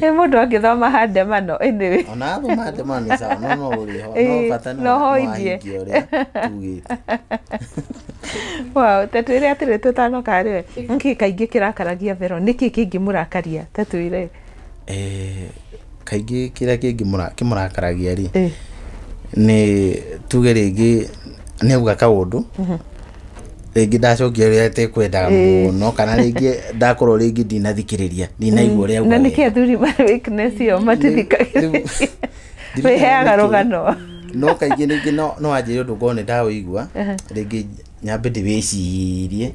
Ĩ mũndũ angĩthoma handemano, anyway, ona athoma handemano nĩ sawa, no no ũrĩho, no bata no wahingia ũrĩa tugĩte. Wow, ta twĩre atĩrĩ tũtanoka rĩ, nĩkĩ kaingĩ kĩrakaragia Vero, nĩkĩ kĩngĩmũrakaria? Ta twĩre. Kaingĩ kĩrĩa kĩmũrakaragia rĩ, nĩ tuge rĩngĩ nĩ auga kaũndũ, rĩngĩ ndacokia ũrĩa atekwendaga mũno, kana rĩngĩ ndakorwo rĩngĩ ndinathikĩrĩria, ndinaigua ũrĩa auga. Na nĩkĩ athuri marĩ weakness ĩyo matithikagĩrĩria? Wĩheaga rũgano. No kaingĩ rĩngĩ no anjĩre ũndũ ngorwo nĩ ndawĩigua, rĩngĩ nyambe ndĩwĩcirie,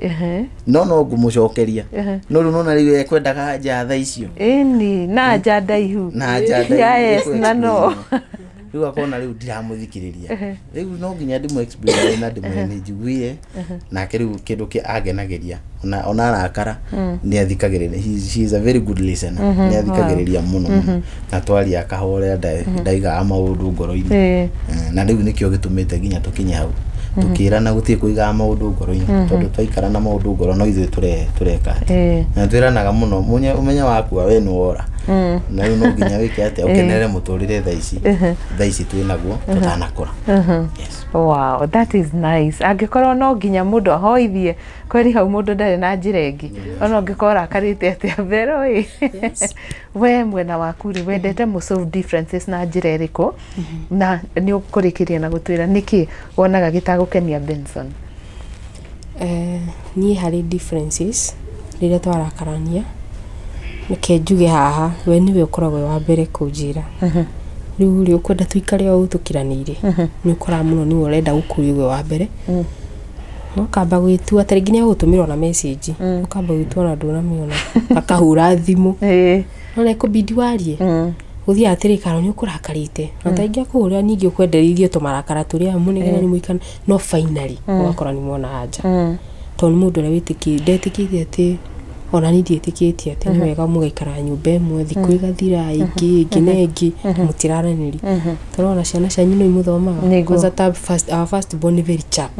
no ngũmũcokeria, no rĩu nona rĩu ekwendaga nja thaa icio. Ĩni, na nja ndaihu. Na nja ndaihu. Ya yes na no. Rĩu akona rĩu ndiramũthikĩrĩria, rĩu no nginya ndĩmũ explain na ndĩmwĩre nĩ njiguire nake. Rĩu kĩndũ kĩ angenagĩria ona arakara nĩ athikagĩrĩria. She is a very good listener, nĩ athikagĩrĩria mũno mũno, na twaria akahorera, ndaigaga maũndũ ngoro-inĩ. Na rĩu nĩkĩo gĩtũmĩte nginya tũkinye hau tũkĩrana gũtirĩ kũigaga maũndũ ngoro-inĩ, tondũ twaikara na maũndũ ngoro no ithuĩ tũreka atĩ. Na twĩranaga mũno ũmenye wakua we nĩ wora, na rĩu no nginya wĩke atĩa, ũkenerere mũtũrĩre thaa ici twĩnaguo tũtanakũra. Yes. Wow, that is nice. Angĩkorwo no nginya mũndũ ahoithie kweri hau, mũndũ ndarĩ na njĩra ĩngĩ, ona ũngĩkorwo ũrakarĩte atĩa. Vero ĩ, we mwena waku rĩ, wendete mũ solve differences na njĩra ĩrĩkũ? Na nĩ ũkũrĩkĩria na gũtwĩra nĩkĩ wonaga gĩtagũkenia Benson? Niĩ harĩ differences rĩrĩa twarakarania, reke njuge haha, we nĩwe ũkoragwo wĩ wa mbere kũnjĩra rĩu rĩ, ũkwenda tũikare o ũũ tũkiranĩire. Nĩ ũkoraga mũno nĩwe ũrenda gũkũria we wa mbere, no kamba gwĩtua ta rĩngĩ nĩ agũtũmĩra ona message, ũkamba gwĩtua ona ndũnamĩona, akahũra thimũ, no nĩ kũbidi warie. Gũthiaga atĩrĩ, Karo, nĩ ũkũrakarĩte, na ta ingĩ akũhũrĩra, ningĩ ũkwendereirie tũmarakara tũrĩa mũnegena nĩ mũikana, no finally ũgakora nĩ mwona anja, tondũ nĩ mũndũ ũrĩa wĩtĩkĩ ndetĩkĩtie atĩ ona niĩ ndiĩtĩkĩtie atĩ nĩ wega mũgaikara nyũmba ĩmwe thikũ igathira ĩngĩ ĩngĩ na ĩngĩ mũtiraranĩria, tondũ ona ciana cianyu no imũthomaga. Kwanza ta first, our first born nĩ very sharp,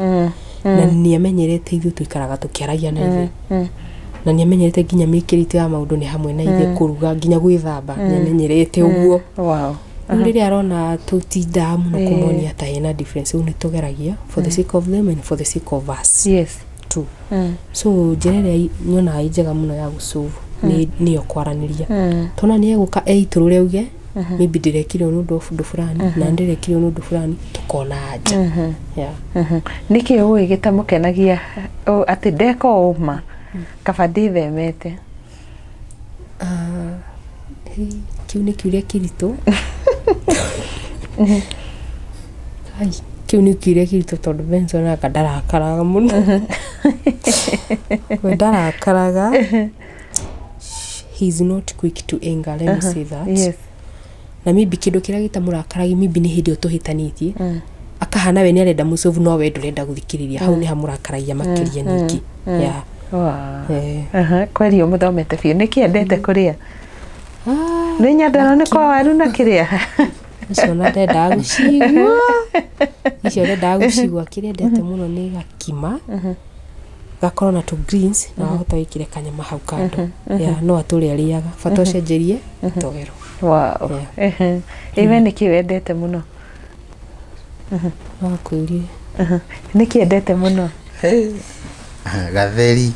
na nĩ amenyerete ithuĩ tũikaraga tũkĩaragia na ithe, na nĩ amenyerete nginya mĩkĩre itũ ya maũndũ nĩ hamwe na ithe, kũruga nginya gwĩthamba nĩ amenyerete ũguo. Rĩu rĩrĩa arona tũtindaga mũno kũmonia ta hena difference, rĩu nĩ tũgeragia for the sake of them and for the sake of us too. So njĩra ĩrĩa nyonaga ĩ njega mũno ya gũsolve nĩ nĩyo kwaranĩria. Tona nĩ egũka eitũrũre auge maybe ndĩrekire ũũ nĩ ũndũ wa ũndũ fulani na ndĩrekire ũũ nĩ ũndũ fulani, tũkona anja. Yeah. Nĩkĩ ũĩ gĩtamũkenagia atĩ ndeka ũma kaba ndĩthemete? Ah, kĩu nĩ kĩũria kĩritũ. Ai, kĩu nĩ kĩũria kĩritũ tondũ Benson anga ndarakaraga mũno, we ndarakaraga. He is not quick to anger, let me say that. Na maybe kĩndũ kĩrĩa gĩtamũrakaragia maybe nĩ hĩndĩ ĩyo tũhĩtanĩtie, akahana we nĩ arenda mũcovu no we ndũrenda gũthikĩrĩria, hau nĩ hamũrakaragia makĩria ningĩ. Yeah. Kweri ũmũthomete biũ. Nĩkĩ endete kũrĩa? Ah, Nĩ nyandaro nĩ kwa waru na kĩrĩa? Icio ona ndendaga gũcigua, icio ndendaga gũcigua. Kĩrĩa endete mũno nĩ gakima gakorwo na tũ greens, na wahota wĩkĩre kanyama hau kando. Yeah, no atũrĩa arĩaga, bata ũcenjerie gĩtoero. Wow. Iwe nĩkĩ wendete mũno? No akwĩrie. Nĩkĩ endete mũno? Hey. Gatheri.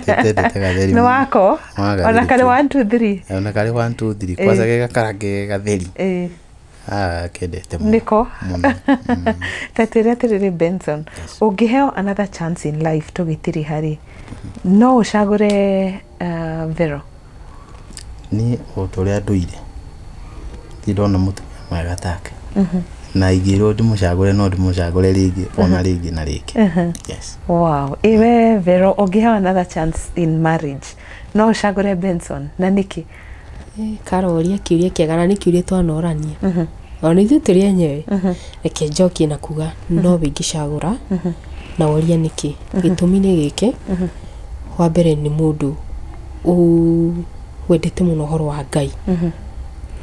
Ndendete gatheri Nĩ mũno. wako Wa gatheri ona karĩ tu. 1 2 3. Ona karĩ 1 2 3, kwanza ge gakarange gatheri. Ah, kendete mũno. Nĩko Mũno. Ta twĩre atĩrĩrĩ Benson, ũngĩheo another chance in life tũgĩtirĩ harĩ, no ũcagũre Vero? Niĩ o ta ũrĩa ndũire ndirĩ ndona mũtumia mwega take, na ingĩrwo ndĩmũcagũre no ndĩmũcagũre rĩngĩ ona rĩngĩ na rĩngĩ. Yes. Wow. Iwe Vero, ũngĩheo another chance in marriage, no ũcagũre Benson, na nĩkĩ? Karoria kĩũria kĩega, na nĩ kĩũria twanorania ona ithuĩ tũrĩ enyewe. Reke njokie na kuga no ingĩcagũra, na woria nĩkĩ. Gĩtũmi nĩ gĩkĩ: wa mbere nĩ mũndũ wendete mũno ũhoro wa Ngai,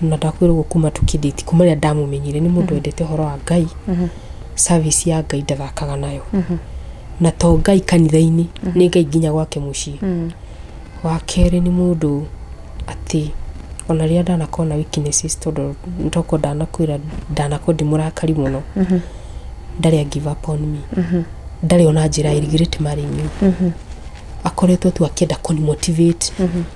na ndakwĩrwo ũguo kuma tũkĩndĩti, kuma rĩrĩa ndamũmenyire nĩ mũndũ wendete ũhoro wa Ngai. Service ya Ngai ndathakaga nayo, na to Ngai kanitha-inĩ, nĩ Ngai nginya gwake mũciĩ. Wa kerĩ nĩ mũndũ atĩ ona rĩrĩa ndanakorwo na weaknesses, tondũ ntoko ndanakwĩra ndanakorwo ndĩ mũrakari mũno, ndarĩ a give up on me, ndarĩ ona njĩra I regret marrying you. Akoretwo tu akĩenda kũni motivate,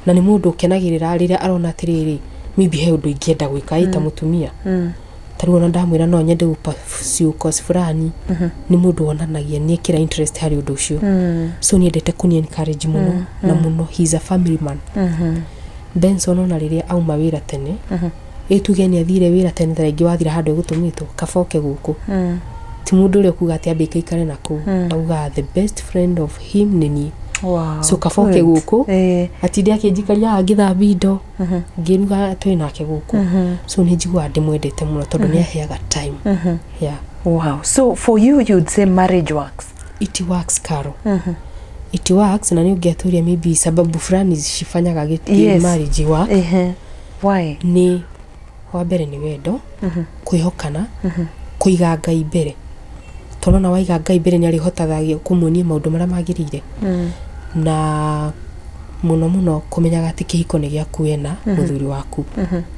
na nĩ mũndũ ũkenagĩrĩra rĩrĩa arona atĩrĩrĩ, maybe he ũndũ ingĩenda gwĩka ĩ ta mũtumia. Ta rĩu ona ndamwĩra no nyende gũ pursue course fulani, nĩ mũndũ wonanagia nĩ ekĩra interest harĩ ũndũ ũcio. So nĩ endete kũni encourage mũno na mũno. He is a family man, Benson. Ona rĩrĩa auma wĩra tene, ĩ tuge nĩ athire wĩra tene, ta rĩngĩ wathira handũ egũtũmĩtwo kaboke gũkũ, ti mũndũ ũrĩa ũkuga atĩ ambe ikaikare na kũu. Augaga the best friend of him nĩ niĩ. Wow. So kaboke Good. gũkũ atinde akĩnjikaria ngĩthambia indo, ngĩruga, twĩ nake gũkũ, so nĩ njiguaga ndĩmwendete mũno tondũ nĩ aheaga time, yeah. Wow. So for you, you'd say marriage works. It works, Caro. It works, na nĩ ũngĩatũria maybe sababu fulani cifanyaga marriage work. Why? Nĩ wa mbere nĩ wendo, kwĩhokana, kũiga Ngai mbere, tondũ ona waiga Ngai mbere nĩ arĩhotithagia kũmuonia maũndũ marĩa magĩrĩire, na mũno mũno kũmenyaga atĩ kĩhiko nĩ gĩaku we na mũthuri waku.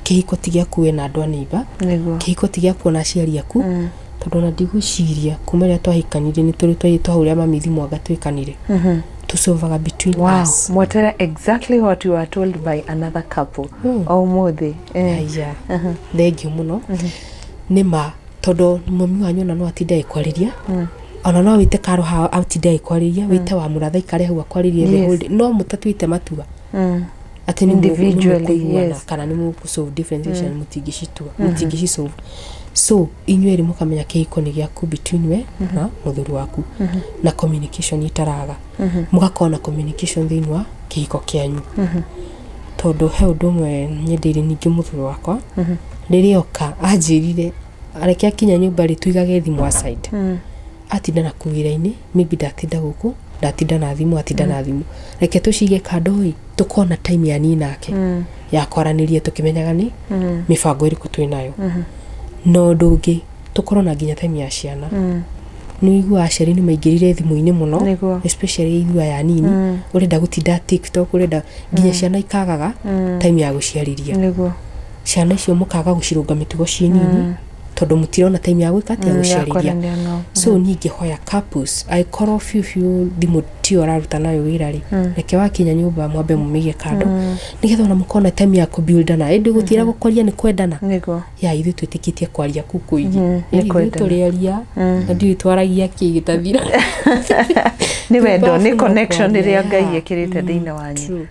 Kĩhiko ti gĩaku we na andũ a neighbor. Kĩhiko ti gĩaku ona aciari aku, tondũ ona ndigwĩciria kuma rĩrĩa twahikanirie nĩ tũrĩ twahũrĩra mami thimũ anga twĩkanire. Tũcovaga between us. Mwatera, exactly what you were told by another couple. O mũthĩ. Aya, thengiũ mũno. Nĩ ma, tondũ mami wanyu ona no atinde agĩkwarĩria, ona no wĩte Karo haha atinde agĩkwarĩria, wĩte wa mũratha ikare hau akwarĩrie the whole day, no mũtatuĩte matua atĩ nĩ Individually, mũkũiguana kana nĩ mũkũ differentiation, mũtingĩcitua, mũtingĩcisolve. So inyuĩ erĩ mũkamenya kĩhiko nĩ gĩaku between we na mũthuri waku, na communication itaraga, mũgakorwo na communication thĩinĩ wa kĩhiko kĩanyu, tondũ he ũndũ ũmwe nyendeire ningĩ mũthuri wakwa rĩrĩa oka anjĩrire areke akinya nyũmba rĩ, tũigage thimũ aside. Atinda na kuu wĩra-inĩ, maybe ndatinda gũkũ, ndatinda na thimũ, atinda na thimũ, reke tũcige kando ĩ, tũkorwo na time ya niĩ nake ya kwaranĩria, tũkĩmenyaga nĩ mĩbango ĩrĩkũ twĩ nayo. Na ũndũ ũngĩ, tũkorwo na nginya time ya ciana. Nĩ ũiguaga aciari nĩ maingĩrire thimũ-inĩ mũno, especially ithuĩ aya nini, ũrenda gũtinda TikTok, ũrenda nginya ciana ikagaga time ya gũciarĩria. Ciana icio mũkaga gũcirũnga mĩtugo ciĩ nini tondũ mũtirona time ya gwĩka atĩa, Ya gũciarĩria. kwaranĩria nao. So niĩ ingĩhoya couples, angĩkorwo biũ biũ thimũ tiyo ũraruta nayo wĩra rĩ, reke wakinya nyũmba mwambe mũmĩige kando, nĩgetha ona mũkona time ya kũbuildana, ĩndĩ gũtira gũkwaria nĩ kwendana. Ya ithuĩ twĩtĩkĩtie kwaria kũu kũingĩ. Nĩ Ithuĩ kwendana. tũrĩaria na ndiũĩ twaragia kĩ gĩtathira. Nĩ wendo, Babu nĩ no connection kwaria, ĩrĩa Ngai ĩkĩrĩte thĩinĩ wanyu. True.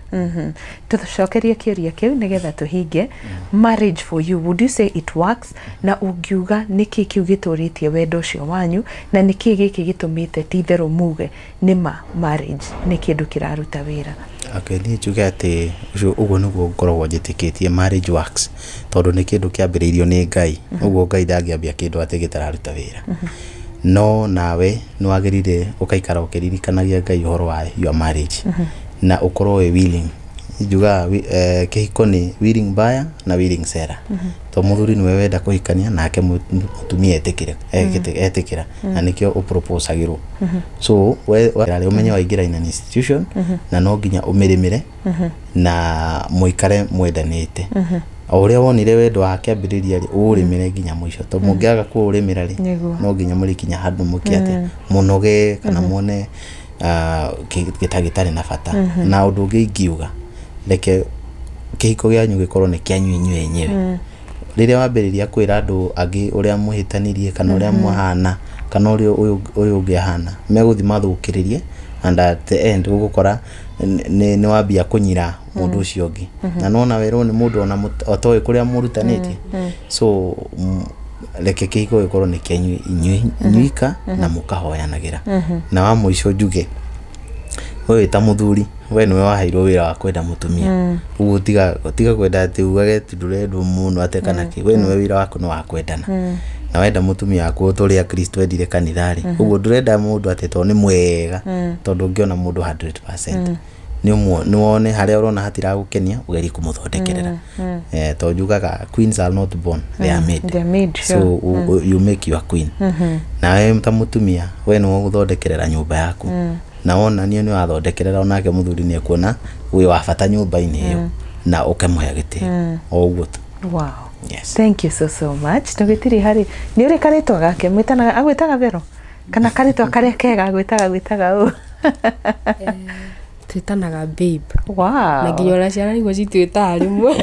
Tũcokerie kĩũria kĩu nĩgetha tũhinge. Marriage for you, would you say it works? Na ũngiuga nĩkĩ kĩu gĩtũrĩtie wendo ũcio wanyu, na nĩkĩ gĩkĩ gĩtũmĩte ti itherũ muge nĩma marriage nĩ kĩndũ kĩraruta wĩra? Okay, niĩ njuge atĩ ũcio ũguo nĩguo ngoragwo njĩtĩkĩtie marriage works, tondũ nĩ kĩndũ kĩambĩrĩirio nĩ Ngai. Ũguo Ngai ndangĩambia kĩndũ atĩ gĩtararuta wĩra. No nawe nĩ wagĩrĩire ũgaikara ũkĩririkanagia Ngai ũhoro wa your marriage na ũkorwo wĩ willing. Njugaga kĩhiko nĩ willing buyer na willing seller, to mũthuri nĩwe wenda kũhikania nake mũtumia etĩkĩre, etĩkĩra, na nĩkĩo ũproposagĩrwo. So we ũmenye waingĩra in an institution na no nginya ũmĩrĩmĩre na mũikare mwendanĩte o ũrĩa wonire wendo wa kĩambĩrĩria rĩ, ũũrĩmĩre nginya mũico, to mũngĩaga kũũrĩmĩra rĩ, no nginya mũrĩkinya handũ mũke atĩa, mũnoge kana muone gĩta gĩtarĩ na bata. Na ũndũ ũngĩ ingiuga, reke kĩhiko gĩanyu gĩkorwo nĩ kĩanyu inyuĩ enyewe. Rĩrĩa wambĩrĩria kwĩra andũ angĩ ũrĩa mũhĩtanirie kana ũrĩa mũhana kana ũrĩa ũyũ ũngĩ ahana, megũthiĩ mathũkĩrĩrie, and at the end ũgũkora nĩ wambia kũnyira mũndũ ũcio ũngĩ, na nona werwo nĩ mũndũ ona ũtoĩ kũrĩa mũrutanĩtie. So reke kĩhiko gĩkorwo nĩ kĩanyu inyuĩ inyuika na mũkahoyanagĩra. Na wa mũico njuge, we wĩ ta mũthuri, we nĩwe waheirwo wĩra wa kwenda mũtumia. Ũguo tiga kwenda atĩ ugage atĩ ndũrendwo mũno atĩ kana kĩ. We nĩwe wĩra waku nĩ wa kwendana, na wenda mũtumia waku o ta ũrĩa Kristo endire kanitha rĩ. Ũguo ndũrenda mũndũ atĩ tondũ nĩ mwega, tondũ ũngĩona mũndũ 100% nĩ wone harĩa ũrona hatiragũkenia, ũgerie kũmũthondekerera. Tondũ njugaga queens are not born, they are made. They are made, So you make your queen. Nawe ta mũtumia, we nĩwe ũgũthondekerera nyũmba yaku, na wona niĩ nĩ wathondekerera, onake mũthuri nĩ ekuona wĩ wa bata nyũmba-inĩ ĩyo na ũkamũhe gĩtĩo o ũguo tu. Wow. Yes. Thank you so so much. Tũgĩtirĩ harĩ nĩ ũrĩ karĩtwa gake mwĩtanaga, agwĩtaga Vero kana karĩtwa karĩa kega agwĩtaga ũ? Twĩtanaga babe. Wow. Na nginya ona ciana nĩguo citwĩtaga rĩmwe.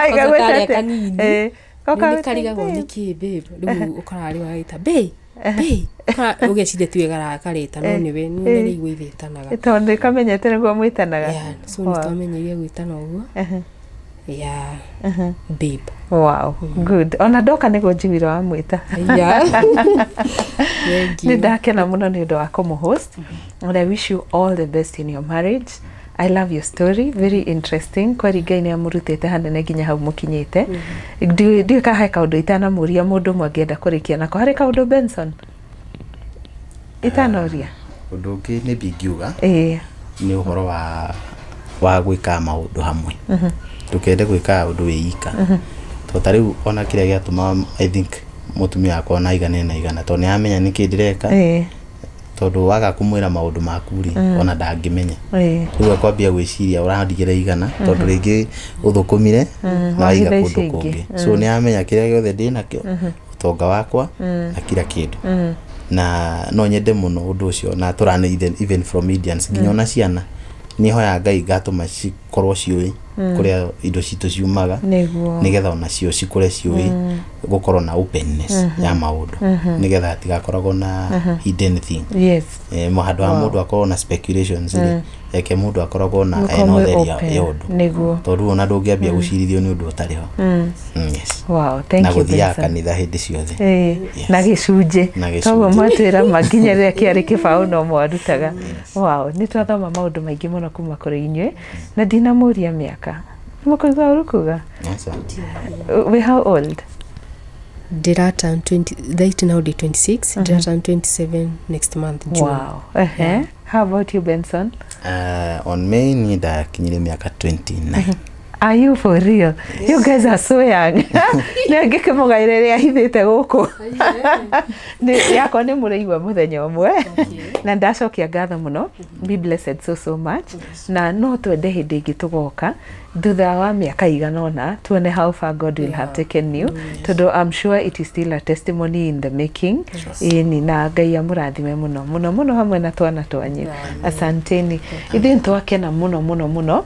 Ikagwĩta karĩa atĩa? kanini. Goka nĩ gwĩta karigagwo babe. nĩ kĩ babe, rĩu ũkoraga rĩu agĩta babe babe. Ũgeciria tiwe kareta, no nĩwe nĩ rĩu ithĩtanaga. Tondũ kamenyete nĩguo mwĩtanaga. Yeah, so nĩ twamenyeire gwĩtana ũguo. Yeah. Babe. Wow, good. Ona ndoka nĩguo njiguire wamwĩta. Yeah. Nĩ ndakena mũno nĩ ũndũ wa kũmũhost. And I wish you all the best in your marriage. I love your story, very interesting. Kweri Ngai nĩ amũrutĩte hanene nginya hau mũkinyĩte. Ndiũĩ kana he kaũndũ itanamũria mũndũ ũmwe angĩenda kũrĩkia nako. Harĩ kaũndũ Benson? Itanoria. Ũndũ ũngĩ nĩ ndingiuga Ĩĩ. nĩ ũhoro wa gwĩkaga maũndũ hamwe. Ndũkende gwĩkaga ũndũ wĩ ika. Tondũ ta rĩu ona kĩrĩa gĩatũma I think mũtumia wakwa ona aigane na igana tondũ nĩ aramenya nĩkĩ ndĩreka. Ĩĩ. Tondũ waga kũmwĩra maũndũ maku rĩ, ona ndangĩmenya. Ĩĩ. Rĩu akwambia gwĩciria ũrandigĩra igana tondũ rĩngĩ ũthũkũmire na waiga Wahitha kũndũ icio ingĩ. kũngĩ. So nĩ aramenya kĩrĩa gĩothe ndĩnakĩo, ũtonga wakwa na kila kĩndũ. Na no nyende mũno ũndũ ũcio na tũrane even from Indians nginya ona ciana nĩ hoyaga Ngai ngatũma cikorwo ciũĩ kũrĩa indo citũ ciumaga Nĩguo. nĩgetha ona cio cikũre ciũĩ gũkorwo na openness ya maũndũ nĩgetha hatigakoragwo na hidden thing. Yes. Handũ ha mũndũ akorwo na speculations rĩ, reke mũndũ akoragwo na Mũkorwo ena mwĩ ũtheri open. ya ũndũ. Nĩguo. Tondũ ona ndũngĩambia gũcirithio nĩ ũndũ ũtarĩ ho. Yes. Wow, thank Na you, gũthiaga Benson. kanitha hĩndĩ ciothe. Ĩĩ, Yes. na gĩcunjĩ. Na gĩcunjĩ. Toguo mwatwĩra ma nginya rĩrĩa kĩarĩ kĩbaũ no mwarutaga. Wow, nĩ twathoma maũndũ maingĩ mũno kuma kũrĩ inyuĩ na ndinamũria mĩaka. Nĩmũkũigua ũru kuga? Yes, sir. We how old? Ndĩra turn 20, right now ndĩ 26, ndĩra turn 27 next month, June. Wow. Ehe. How about you, Benson? On May niĩ ndakinyire mĩaka 29. Are you for real? You guys are so young. Nĩ ngĩkĩmũgaĩra ĩrĩa ahithĩte gũkũ. Nĩ yakwa nĩ mũraigua mũthenya ũmwe. Na ndacokia ngatho mũno. Be blessed so so much. Na no twende hĩndĩ ĩngĩ tũgoka thutha wa mĩaka igana ũna tuone how far God will have taken you. Tondũ I'm sure it is still a testimony in the making. Ĩni na Ngai amũrathime mũno mũno mũno hamwe na twana twanyu. Asanteni. Ithuĩ nĩtwakena mũno mũno mũno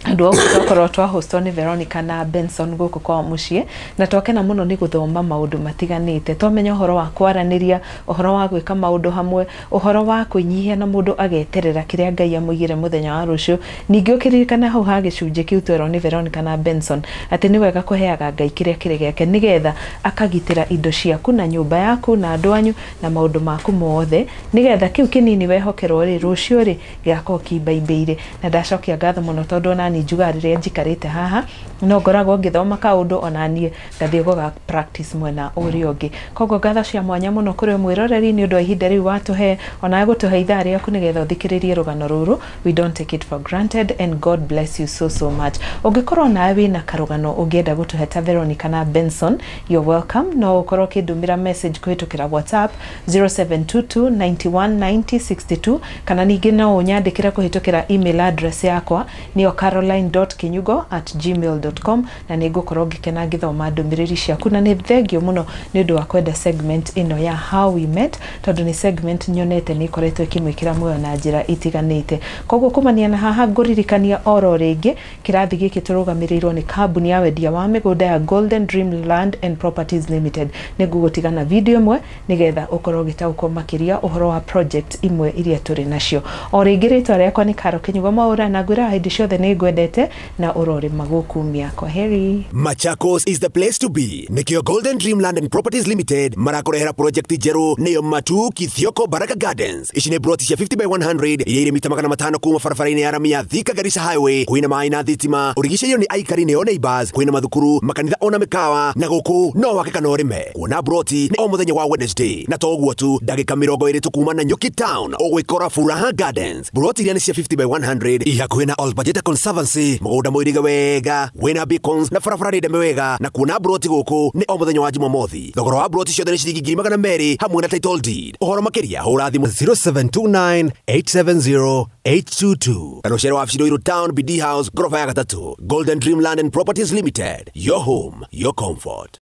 andũ a twakorwo twahostwo nĩ Veronica na Benson gũkũ kwa mũciĩ na twakena mũno nĩ gũthoma maũndũ matiganĩte. Twamenya ũhoro wa kwaranĩria, ũhoro wa gwĩka maũndũ hamwe, ũhoro wa kwĩnyihia na mũndũ ageterera kĩrĩa Ngai amũigĩre mũthenya wa rũciũ. Ningĩ ũkĩririkana hau ha gĩcunjĩ kĩu twerwo nĩ Veronica na Benson atĩ nĩ wega kũheaga Ngai kĩrĩa kĩrĩ gĩake nĩgetha akagitĩra indo ciaku na nyũmba yaku na andũ anyu na maũndũ maku mothe nĩgetha kĩu kĩnini wehokerwo rĩ rũciũ rĩ gĩgakorwo kĩimbaimbĩire. Na ndacokia ngatho mũno tondũ ona niĩ njugaga rĩrĩa njikarĩte haha no ngoragwo ngĩthoma kaũndũ ona niĩ ngathiĩ gũga practice mwena ũrĩa ũngĩ. Koguo ngatho cia mwanya mũno kũrĩ mwĩroreri nĩ ũndũ wa ihinda rĩu watũhe ona gũtũhe ithaa rĩaku nĩgetha ũthikĩrĩrie rũgano rũrũ. We don't take it for granted and God bless you so so much. Ũngĩkorwo nawe wĩna karũgano ũngĩenda gũtũhe ta Veronica na Benson, you're welcome. No ũkorwo ũkĩndũmĩra message kũhĩtũkĩra WhatsApp 0722 91 90 62 kana ningĩ no ũnyandĩkĩre kũhĩtũkĩra email address yakwa nĩyo caroline.kinyugo@gmail.com na nĩ ngũkorwo ngĩkena ngĩthoma ndũmĩrĩri ciaku. Na nĩ thengio mũno nĩ ũndũ wa kwenda segment ĩno ya How We Met tondũ nĩ segment nyonete nĩ ĩkoretwo ĩkĩmwĩkĩra muoyo na njĩra itiganĩte. Koguo kumania na haha ngũririkania oro rĩngĩ kĩrathi gĩkĩ tũrũgamĩrĩirwo nĩ kambuni ya wendia wa mĩgũnda ya Golden Dream Land and Properties Limited. Nĩ ngũgũtigana video ĩmwe nĩgetha ũkorwo ũgĩtaũkwo makĩria ũhoro wa project imwe iria tũrĩ nacio. O rĩngĩ rĩtwa rĩakwa nĩ Caro Kinyugo Mwaũra na ngwĩraga hĩndĩ ciothe nĩ ngwendete na ũrorĩma gũkumia. Kwaheri. Machakos is the place to be. Nikio Golden Dream Land and Properties Limited marakorehera project njerũ nĩyo Matu Kithioko Baraka Gardens. Ici nĩ broti cia 50 by 100 iria irĩ mita 500 kuma barabara-inĩ ya rami ya Thika Garissa Highway. Kwĩna maĩ na thitima, ũrigicĩirio nĩ aikari nĩo neighbors, kwĩna mathukuru, makanitha ona mĩkawa, na gũkũ no wake kana ũrĩme. Kuona broti nĩ o mũthenya wa Wednesday na to ũguo tu, ndagĩka 20 kuma na Nyuki Town ũgwĩkora Furaha Gardens. Broti iria nĩ cia 50 by 100 i hakuhĩ na Old Bajeta Conservancy, mũgũnda mũirige wega wĩna beacons na barabara ndeme wega. Na kuona broti gũkũ nĩ o mũthenya wa Jumamothi. Thogora wa broti ciothe nĩ ciringi 200,000 hamwe na title deed. Ũhoro makĩria hũra thimũ 0729 870 822 kana ũcere wabici Ruiru Town, BD House, ngoroba ya gatatũ. Golden Dream Land and Properties Limited, your home, your comfort.